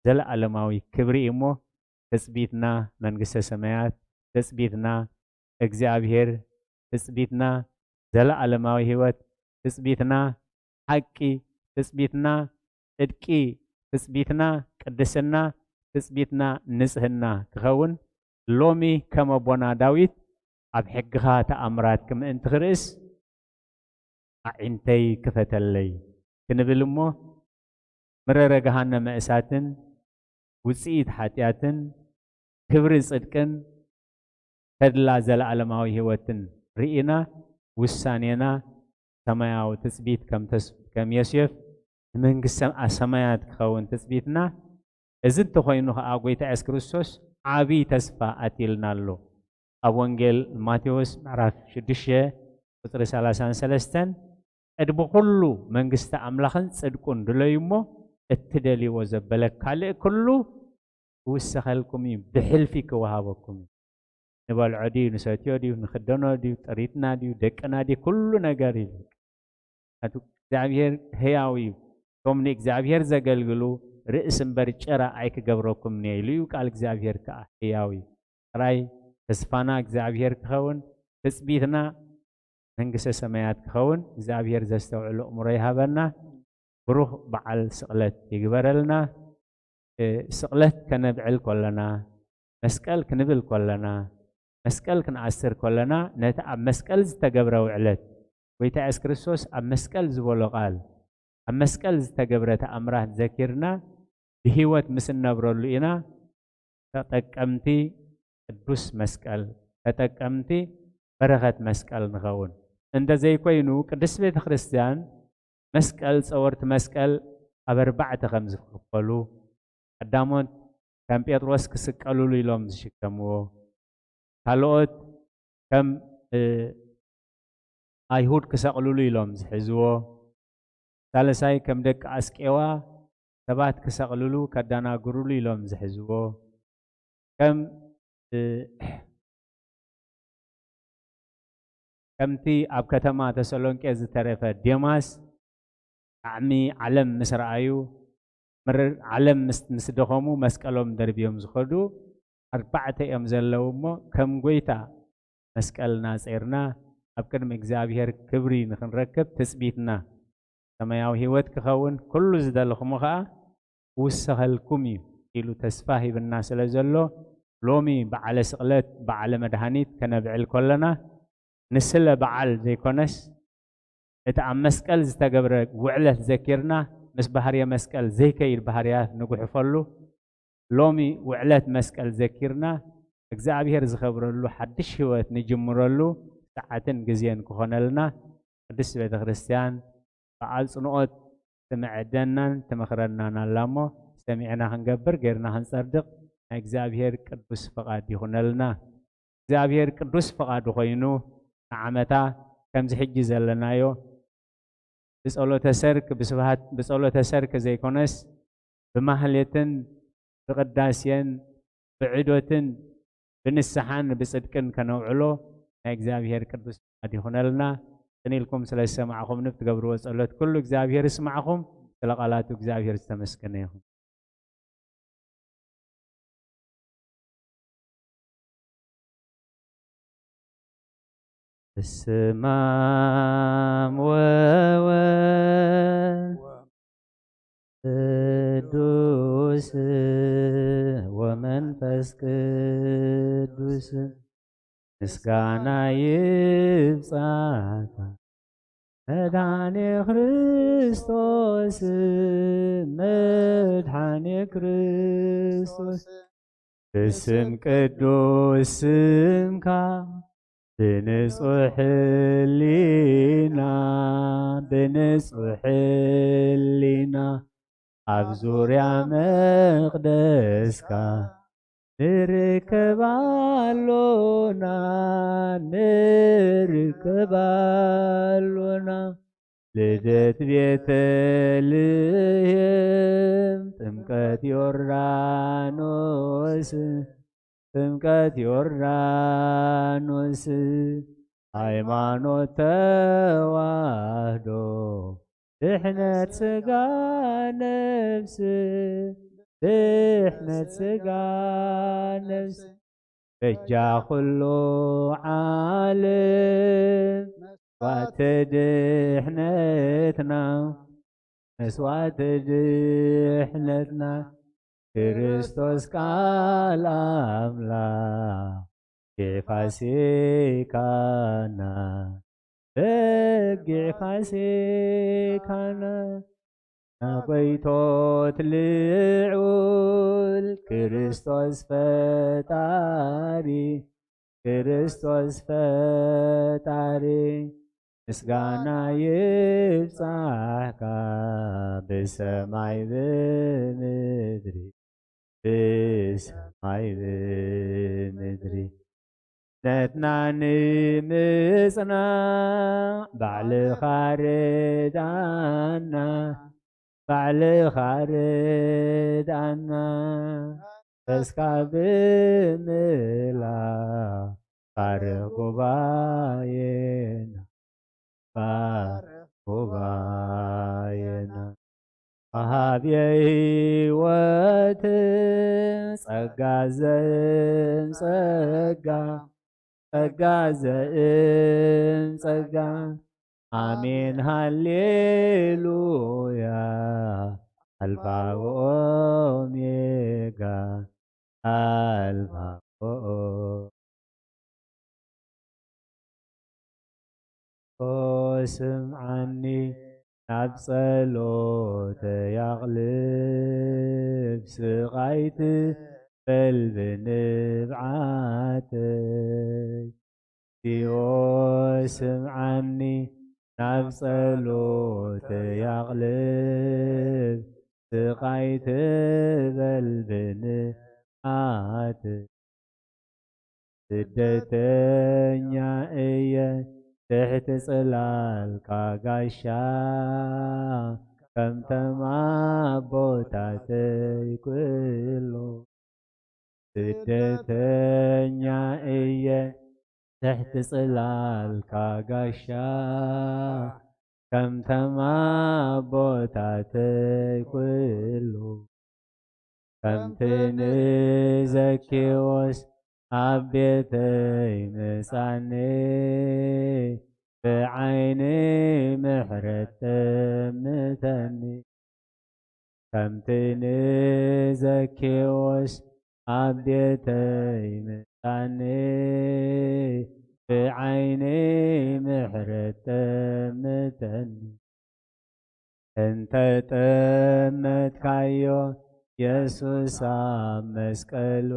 ዘለኣለማዊ ክብሪ እዩ እሞ፣ ትጽቢትና መንግስተ ሰማያት፣ ትጽቢትና እግዚኣብሔር፣ ትጽቢትና ዘለኣለማዊ ህይወት፣ ትጽቢትና ሓቂ፣ ትጽቢትና ጽድቂ፣ ትጽቢትና ቅድስና፣ ትጽቢትና ንጽህና ክኸውን፣ ሎሚ ከም ኣቦና ዳዊት ኣብ ሕግኻ ተኣምራት ክምእንቲ ክርእስ፣ ኣዒንተይ ክፈተለይ ክንብል እሞ፣ መረረ ገሃነመ እሳትን ውጽኢት ሓጢኣትን ክብሪ ጽድቅን ተድላ ዘለኣለማዊ ህይወትን ርኢና፣ ውሳኔና ሰማያዊ ትጽቢት ከም ተስ-፣ ከም ዮሴፍ ንመንግስተ ኣ-፣ ሰማያት ክኸውን ትጽቢትና። እዚ እንተኾይኑ ኸኣ፣ ጐይታ የሱስ ክርስቶስ ዓቢ ተስፋ ኣትይልና ኣሎ። ኣብ ወንጌል ማቴዎስ ምዕራፍ ሽዱሽተ ቁጽሪ ሰላሳን ሰለስተን፣ "ቅድሚ ኹሉ መንግስቲ ኣምላኽን ጽድቁን ድለዩ እሞ፣ እትደልይዎ ዘበለ ካልእ ኩሉ ክውሰኸልኩም እዩ፣ ብሕልፊ ክወሃበኩም እዩ።" ንበልዖ ድዩ፣ ንሰትዮ ድዩ፣ ንኽደኖ ድዩ፣ ጥሪትና ድዩ፣ ደቅና ድዩ፣ ኩሉ ነገር እዩ። ኣቱ እግዚኣብሔር ህያው እዩ። እቶም ንእግዚኣብሔር ዘገልግሉ ርእሲ እምበር ጭራ ኣይክገብረኩምን እየ ኢሉ እዩ። ቃል እግዚኣብሔር ከኣ ህያው እዩ። ጥራይ ተስፋና እግዚኣብሔር ክኸውን፣ ትጽቢትና መንግስተ ሰማያት ክኸውን እግዚኣብሔር ዘስተውዕል ኣእምሮ ይሃበና። ብሩኽ በዓል ስቕለት ይግበረልና። እ፣ ስቕለት ከነብዕል ከለና፣ መስቀል ክንብል ከለና፣ መስቀል ክንኣስር ከለና፣ ነቲ ኣብ መስቀል ዝተገብረ ውዕለት፣ ጐይታ የሱስ ክርስቶስ ኣብ መስቀል ዝበሎ ቃል፣ ኣብ መስቀል ዝተገብረ ተኣምራት ዘኪርና፣ ብህይወት ምስ እነብረሉ ኢና ተጠቀምቲ ቅዱስ መስቀል፣ ተጠቀምቲ በረኸት መስቀል ንኸውን። እንተ ዘይኮይኑ፣ ቅድስት ቤተ ክርስቲያን መስቀል፣ ጸወርቲ መስቀል ኣብ ኣርባዕተ ከም ዝኽፈሉ፣ ቀዳሞት ከም ጴጥሮስ ክስቀሉሉ ኢሎም ዝሽከምዎ፣ ካልኦት ከም፣ እ፣ ኣይሁድ ክሰቕሉሉ ኢሎም ዝሕዝዎ፣ ሳልሳይ ከም ደቂ ኣስቄዋ ሰባት ክሰቕሉሉ፣ ከደናግሩሉ ኢሎም ዝሕዝዎ፣ ከም፣ እ፣ ከምቲ ኣብ ከተማ ተሰሎንቄ ዝተረፈ ዴማስ ጣዕሚ ዓለም ምስ ረኣዩ፣ ምር-፣ ዓለም ምስ፣ ምስ ደኸሙ መስቀሎም ደርብዮም ዝኸዱ ኣርባዕተ እዮም ዘለዉ እሞ፣ ከም ጐይታ መስቀልና ጸይርና ኣብ ቅድሚ እግዚኣብሔር ክብሪ ንኽንረክብ ትጽቢትና ሰማያዊ ህይወት ክኸውን፣ ኩሉ ዝደለኹሞ ኸኣ ክውሰኸልኩም እዩ ኢሉ ተስፋ ሂብና ስለ ዘሎ፣ ሎሚ በዓለ ስቕለት፣ በዓለ መድሃኒት ከነብዕል ከለና፣ ንስለ በዓል ዘይኮነስ፣ እቲ ኣብ መስቀል ዝተገብረ ውዕለት ዘኪርና፣ ምስ ባህርየ መስቀል ዘይከይድ ባህርያት ንጉሕፈሉ። ሎሚ ውዕለት መስቀል ዘኪርና፣ እግዚኣብሔር ዝኸብረሉ ሓድሽ ህይወት ንጅምረሉ ሰዓትን ግዜን ክኾነልና ቅድስት ቤተ ክርስቲያን ብኣጽንኦት ትምዕደናን ትመኽረናን ኣላ እሞ፣ ሰሚዕና ክንገብር፣ ጌርና ክንጸድቕ ናይ እግዚኣብሔር ቅዱስ ፍቓድ ይኹነልና። እግዚኣብሔር ቅዱስ ፍቓዱ ኮይኑ ንዓመታ ከምዚ ሕጂ ዘለናዮ ብጸሎተ ሰርክ፣ ብስብሃት፣ ብጸሎተ ሰርክ ዘይኮነስ ብማህሌትን ብቅዳሴን ብዕዶትን ብንስሓን ብጽድቅን ከነውዕሎ ናይ እግዚኣብሔር ቅዱስ ፍቓድ ይኹነልና። ቅን ኢልኩም ስለ ዝሰማዕኹምኒ ብትገብርዎ ጸሎት ኩሉ እግዚኣብሔር ይስማዕኹም። ስለ ቃላቱ እግዚኣብሔር ዝተመስገነ ይኹን። በስመ አብ ወወልድ ቅዱስ ወመንፈስ ቅዱስ ምስጋና ይብጻሕካ መድኃኔ ክርስቶስ፣ መድኃኔ ክርስቶስ። ብስም ቅዱስ ስምካ ብንጹሕ ህሊና፣ ብንጹሕ ህሊና ኣብ ዙርያ መቕደስካ ንርከብ ኣሎና፣ ንርከብ ኣሎና። ልደት ቤተልሔም፣ ጥምቀት ዮርዳኖስ፣ ጥምቀት ዮርዳኖስ፣ ሃይማኖት ተዋህዶ፣ ድሕነት ሥጋ ነፍስ፣ ድሕነት ሥጋ ነፍስ፣ በጃ ኩሉ ዓለም፣ መስዋዕተ ድሕነትና፣ መስዋዕተ ድሕነትና፣ ክርስቶስ ቃል ኣምላኽ፣ በጊዕ ፋሲካና፣ በጊዕ ፋሲካና። ናጎይቶት ልዑል ክርስቶስ ፈጣሪ፣ ክርስቶስ ፈጣሪ፣ ምስጋና ይብጻሕካ ብሰማይ ብምድሪ፣ ብሰማይ ብምድሪ። ነትና ንምጽናዕ ባዕልኻ ርድኣና፣ ባዕልኻ ርድኣና። መንፈስካ ብምላእ ባርኽ ጉባኤና፣ ባርኽ ጉባኤና። ወሃብየ ሕይወት ጸጋ ዘእም ጸጋ፣ ጸጋ ዘእም ጸጋ። ኣሜን ሃሌሉያ። ኣልፋ ወኦሜጋ፣ ኣልፋ ወኦ ኦ ስምዓኒ፣ ናብ ጸሎተይ ኣቕልብ፣ ስቓይ ትበል ብንብዓተይ። ኦ ስምዓኒ፣ ናብ ጸሎተይ ኣቕልብ፣ ስቓይ ትበል ብንብዓተይ። ስደተኛ እየ ትሕቲ ጽላልካ ጋሻ፣ ከምቶም ኣቦታተይ ኩሉ። ስደተኛ እየ ትሕቲ ጽላልካ ጋሻ፣ ከምቶም ኣቦታተይ ኩሉ። ከምቲ ንዘኬዎስ ኣብ ቤተይ ምጻኒ፣ ብዓይኒ ምሕረት ጠምተኒ። ከምቲ ንዘኬዎስ ኣብ ቤተይ ምጻኒ፣ ብዓይኒ ምሕረት ጠምተኒ። እንተ ጠመትካዮ የሱስ ኣብ መስቀሉ፣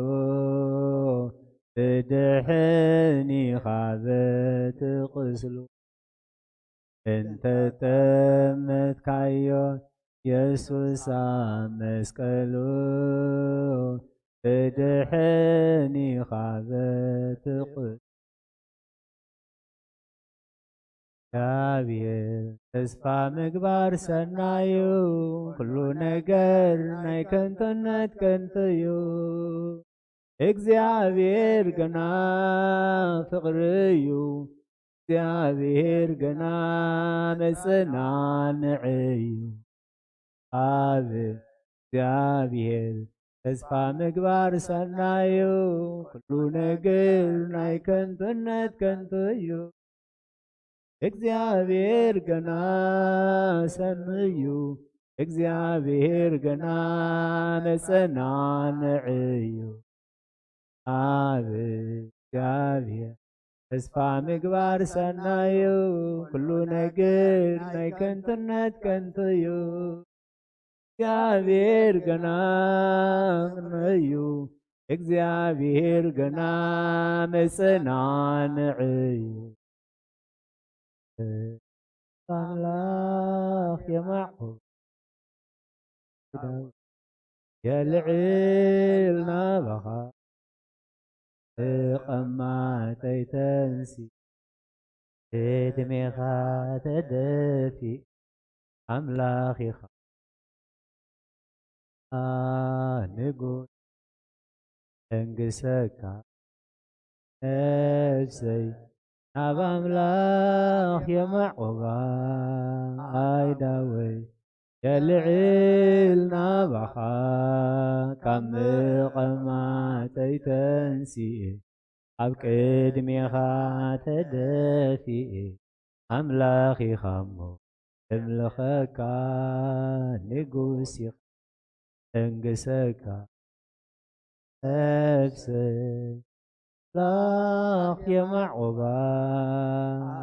ብድሕኒኻ በቲ ቁስሉ። እንተ ጠመትካዮ የሱስ ኣብ መስቀሉ፣ ብድሕኒኻ በቲ ቁስሉ። እግዚኣብሔር ተስፋ ምግባር ሰናዩ፣ ኩሉ ነገር ናይ ከንቱነት ከንቱ እዩ። እግዚኣብሔር ግና ፍቕሪ እዩ። እግዚኣብሔር ግና መጽናንዒ እዩ። ኣብ እግዚኣብሔር ተስፋ ምግባር ሰናዩ፣ ኩሉ ነገር ናይ ከንቱነት ከንቱ እዩ። እግዚኣብሔር ግና ሰምዩ፣ እግዚኣብሔር ግና መጸናንዒ እዩ። ኣብ እግዚኣብሔር ተስፋ ምግባር ሰናዩ፣ ኩሉ ነገር ናይ ከንቱነት ከንቱ እዩ። እግዚኣብሔር ግና ቅድመ እዩ፣ እግዚኣብሔር ግና መጸናንዒ እዩ። ኣምላኽ የማዕቁብ፣ የልዕል ናባኻ፣ ብቐማጠይ ተንሲ፣ ቅድሜኻ ተደፊ፣ ኣምላኽ ኢኻ ንጉስ፣ ተንግሰካ ነፍሰይ፣ ናብ ኣምላኽ የማዕቁባ ኣይዳወይ፣ የልዕል ናባኻ፣ ካብ ምቐማጠይ ተንሲኤ፣ ኣብ ቅድሜኻ ተደፊኤ፣ ኣምላኽ ኢኻ እሞ እምልኸካ፣ ንጉስ ኢኻ ተንግሰካ፣ ነፍሰይ ኣምላኽ የማዕቁባ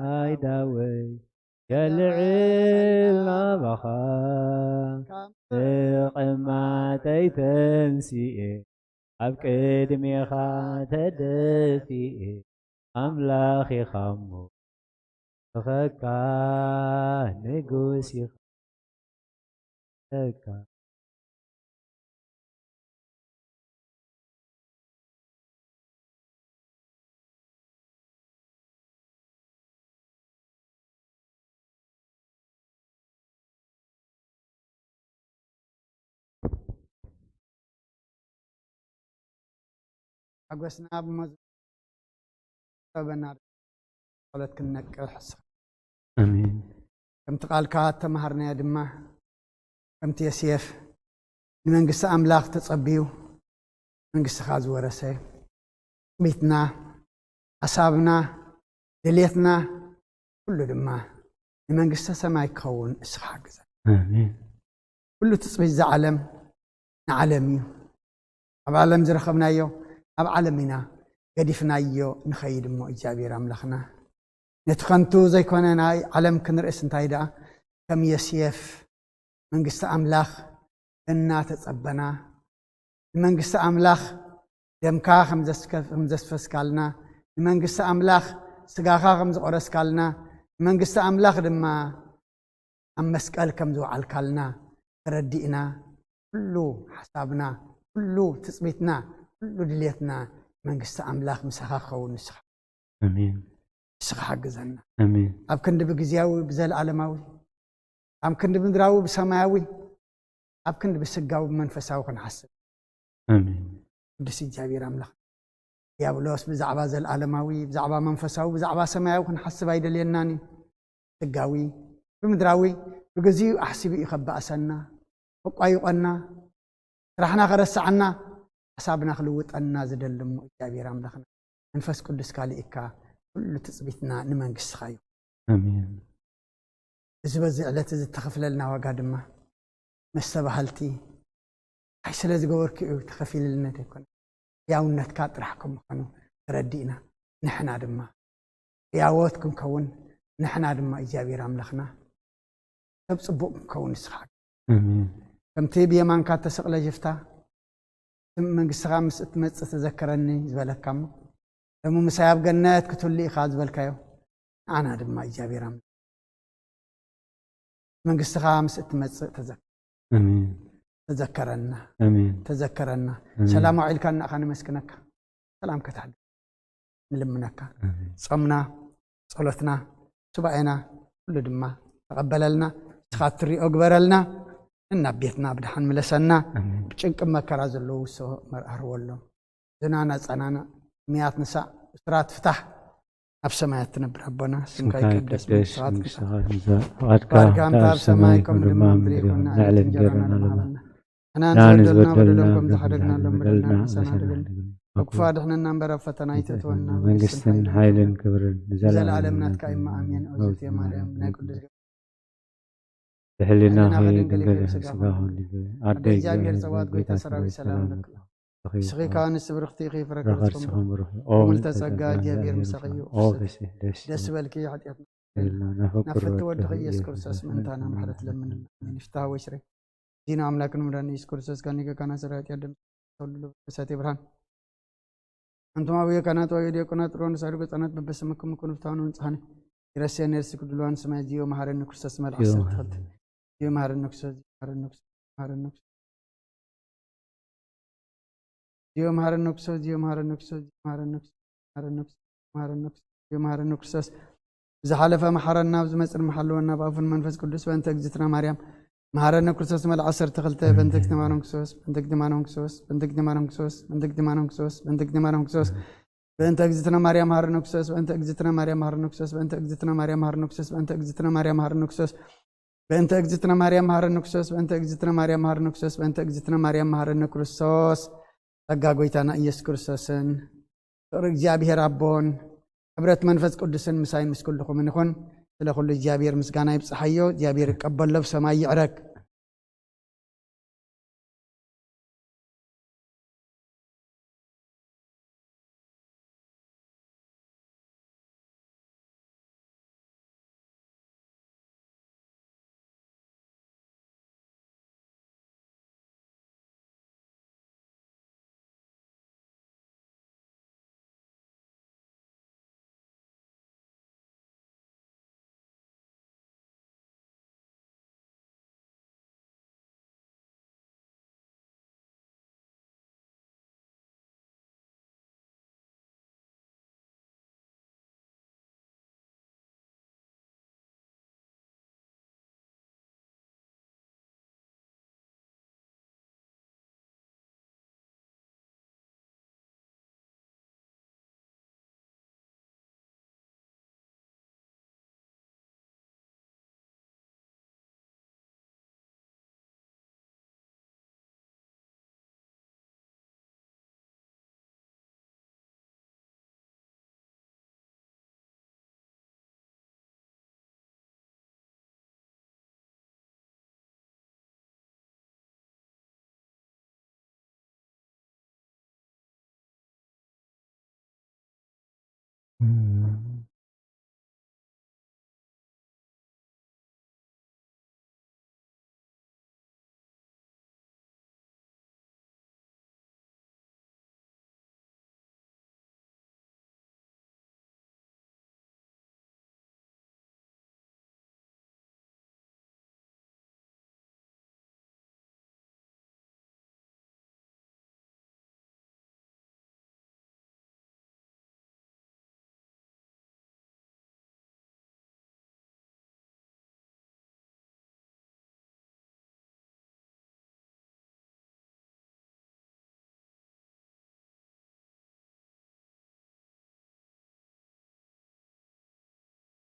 ኣይዳወይ፣ የልዕል ናባኻ፣ ካብ ምቐማጠይ ተንሲኤ፣ ኣብ ቅድሜኻ ተደፊኤ፣ ኣምላኽ ኢኻ እሞ፣ ንኸካ ንጉስ ኢኻ። ሓጎስና ብመዝሙር ሰበና ጸሎት ክንነቅሕ። ኣሜን። ከምቲ ቃልካ ተማሃርናዮ ድማ፣ ከምቲ የስየፍ ንመንግስቲ ኣምላኽ ተጸብዩ መንግስትኻ ዝወረሰ፣ ትጽቢትና፣ ሓሳብና፣ ድሌትና ኩሉ ድማ ንመንግስተ ሰማይ ክኸውን እስኻ ሓግዘና። ኣሜን። ኩሉ ትጽቢት እዛ ዓለም ንዓለም እዩ። ኣብ ዓለም ዝረኸብናዮ ኣብ ዓለም ኢና ገዲፍናዮ ንኸይድ እሞ እግዚኣብሔር ኣምላኽና ነቲ ከንቱ ዘይኮነ ናይ ዓለም ክንርእስ እንታይ ደኣ ከም የስየፍ መንግስቲ ኣምላኽ እናተጸበና ንመንግስቲ ኣምላኽ ደምካ ከም ዘስከ-፣ ከም ዘስፈስካልና፣ ንመንግስቲ ኣምላኽ ስጋኻ ከም ዝቖረስካልና፣ ንመንግስቲ ኣምላኽ ድማ ኣብ መስቀል ከም ዝወዓልካልና ተረዲእና፣ ኩሉ ሓሳብና፣ ኩሉ ትጽቢትና፣ ኩሉ ድልየትና መንግስቲ ኣምላኽ ምሳኻ ክኸውን ንስኻ ኣሜን። ንስኻ ሓግዘና። ኣሜን። ኣብ ክንዲ ብግዜያዊ ብዘለኣለማዊ፣ ኣብ ክንዲ ምድራዊ ብሰማያዊ፣ ኣብ ክንዲ ብስጋዊ ብመንፈሳዊ ክንሓስብ። ኣሜን። ቅዱስ እግዚኣብሔር ኣምላኽ፣ ዲያብሎስ ብዛዕባ ዘለኣለማዊ፣ ብዛዕባ መንፈሳዊ፣ ብዛዕባ ሰማያዊ ክንሓስብ ኣይደልየናን እዩ። ስጋዊ፣ ብምድራዊ፣ ብግዚኡ ኣሕሲቡ እዩ ከባእሰና፣ ከቋይቖና፣ ስራሕና ከረስዓና፣ ሓሳብና ክልውጠና ዝደሊ እሞ እግዚኣብሔር ኣምላኽና፣ መንፈስ ቅዱስካ ልኢካ ኩሉ ትጽቢትና ንመንግስትኻ እዩ። ኣሜን። እዚ በዚ ዕለት እዚ እተኸፍለልና ዋጋ ድማ መስተባህልቲ ኣይ ስለ ዝገበርኩ እዩ ተኸፊልልነት ኣይኮነ፣ ሕያውነትካ ጥራሕ ከም ምዃኑ ተረዲእና፣ ንሕና ድማ ህያዎት ክንከውን፣ ንሕና ድማ እግዚኣብሔር ኣምላኽና ሰብ ጽቡቕ ክንከውን ንስኻ ሓግዘና። ኣሜን። ከምቲ ብየማንካ እተሰቕለ ሽፍታ፣ ስም መንግስትኻ ምስ እትመጽእ ተዘከረኒ ዝበለካ እሞ፣ ደሞ ምሳይ ኣብ ገነት ክትህሉ ኢኻ ዝበልካዮ፣ ንዓና ድማ እግዚኣብሔር ኣምላኽ መንግስትኻ ምስ እትመጽእ ተዘከ- ኣሜን። ተዘከረና፣ ኣሜን። ተዘከረና። ኣሜን። ሰላም ኣውዒልካ ንዓኻ ንመስክነካ፣ ሰላም ከተሕድ ንልምነካ። ኣሜን። ጾምና፣ ጸሎትና፣ ሱባኤና ኩሉ ድማ ተቐበለልና። ንስኻ እትሪኦ ግበረልና። ንናብ ቤትና ብድሓን ምለሰና። ኣሜን። ብጭንቂ መከራ ዘለዉ ንስኻ መርኣርወሎም። ዝናና ጸናና፣ ምያት ንሳእ፣ እሱራት ፍታሕ። ኣብ ሰማያት ትነብር ኣቦና፣ ስምካ ስምካ ይቀደስ፣ ይቀደስ፣ መንግስትኻ ትምጻእ። መንግስትኻ ትምጻእ፣ ፍቓድካ ፍቓድካ ከምታ ኣብ ሰማይ ከምኡ ድማ ኣብ ምድሪ ይኹን። ንዕለት እንጀራና ለማሃበና። ንሕና ንዝበደልና በደሎም ከም ዝሓደግና፣ በደልና ንበደልና ንሰናደገን። ካብ ክፉ ኣድሕነና እምበር ኣብ ፈተና ኣይተእትወና። መንግስትን ሓይልን ክብርን ንዘለኣለም ናትካ እዩ። ኣሜን። እግዝእትየ ማርያም ናይ ቅዱስ ብሕሊና ሕሊናኺ ኸይድንገል ድንግል ስጋ ስጋኺ ሆን ድንግል ኣደ እግዚኣብሔር ጸባኦት ጎይታ ሰራዊት ሰላም ለኪ። ንስኺ ከኣ ንስብርኽቲ ኢኺ ፍረ ከርስኹም ረኸርስኹም ብሩኽ ምልተ ጸጋ እግዚኣብሔር ምሳኺ እዩ። ኦፍሲ ደስ ደስ በልኪ ሓጢኣትና ኢልና ናፈቅር ናፍቲ ወድኺ ኢየሱስ ክርስቶስ ምእንታና ምሕረት ለምንልና። ኣሜን። ይፍትሐ ወይስሬ ዲና ኣምላክ ንምዳን ኢየሱስ ክርስቶስ ካኒገ ካና ሰራዊት ያደም ተወልዶ በሳቴ ብርሃን። ኣንቱም ኣቡየ ካህናት ወየ ዲያቆናት ጥሮን ሳድጎ ህጻናት በበስምኩም ኩኑ ፍትሐኑ ንጽሐኒ ይረስየኒ ርሲ ክድልዋን ስማይ ዚዮ መሐረኒ ክርስቶስ መልክ ዓሰርተ ክልተ ዚዮ መሐረኒ ክርስቶስ ዚዮ መሐረኒ ክርስቶስ መሐረኒ ክርስቶስ ዚዮ መሐረኒ ክርስቶስ ዚዮ መሐረኒ ክርስቶስ ዚዮ መሐረኒ ክርስቶስ ዚዮ መሐረኒ ክርስቶስ ዚዮ መሐረኒ ክርስቶስ ዝሓለፈ መሐረና፣ ኣብ ዝመጽእ ድማ ሓልወና፣ ብኣፉን መንፈስ ቅዱስ፣ በእንተ እግዝእትነ ማርያም መሐረነ ክርስቶስ መልክ ዓሰርተ ክልተ በእንተ እግዝእትነ ማርያም ክርስቶስ በእንተ እግዝእትነ ማርያም ክርስቶስ በእንተ እግዝእትነ ማርያም ክርስቶስ በእንተ እግዝእትነ ማርያም መሐረነ ክርስቶስ በእንተ እግዝእትነ ማርያም መሐረነ ክርስቶስ በእንተ እግዝእትነ ማርያም መሐረነ ክርስቶስ በእንተ እግዝእትነ ማርያም መሐረነ ክርስቶስ በእንተ እግዝእትነ ማርያም መሐረነ ክርስቶስ በእንተ እግዝእትነ ማርያም መሐረነ ክርስቶስ በእንተ እግዝእትነ ማርያም መሐረነ ክርስቶስ ጸጋ ጎይታና ኢየሱስ ክርስቶስን ፍቕሪ እግዚኣብሔር ኣቦን ሕብረት መንፈስ ቅዱስን ምሳይን ምስ ኩልኹምን ይኹን። ስለ ኩሉ እግዚኣብሔር ምስጋና ይብጽሓዮ። እግዚኣብሔር ይቀበሎ፣ ብሰማይ ይዕረግ።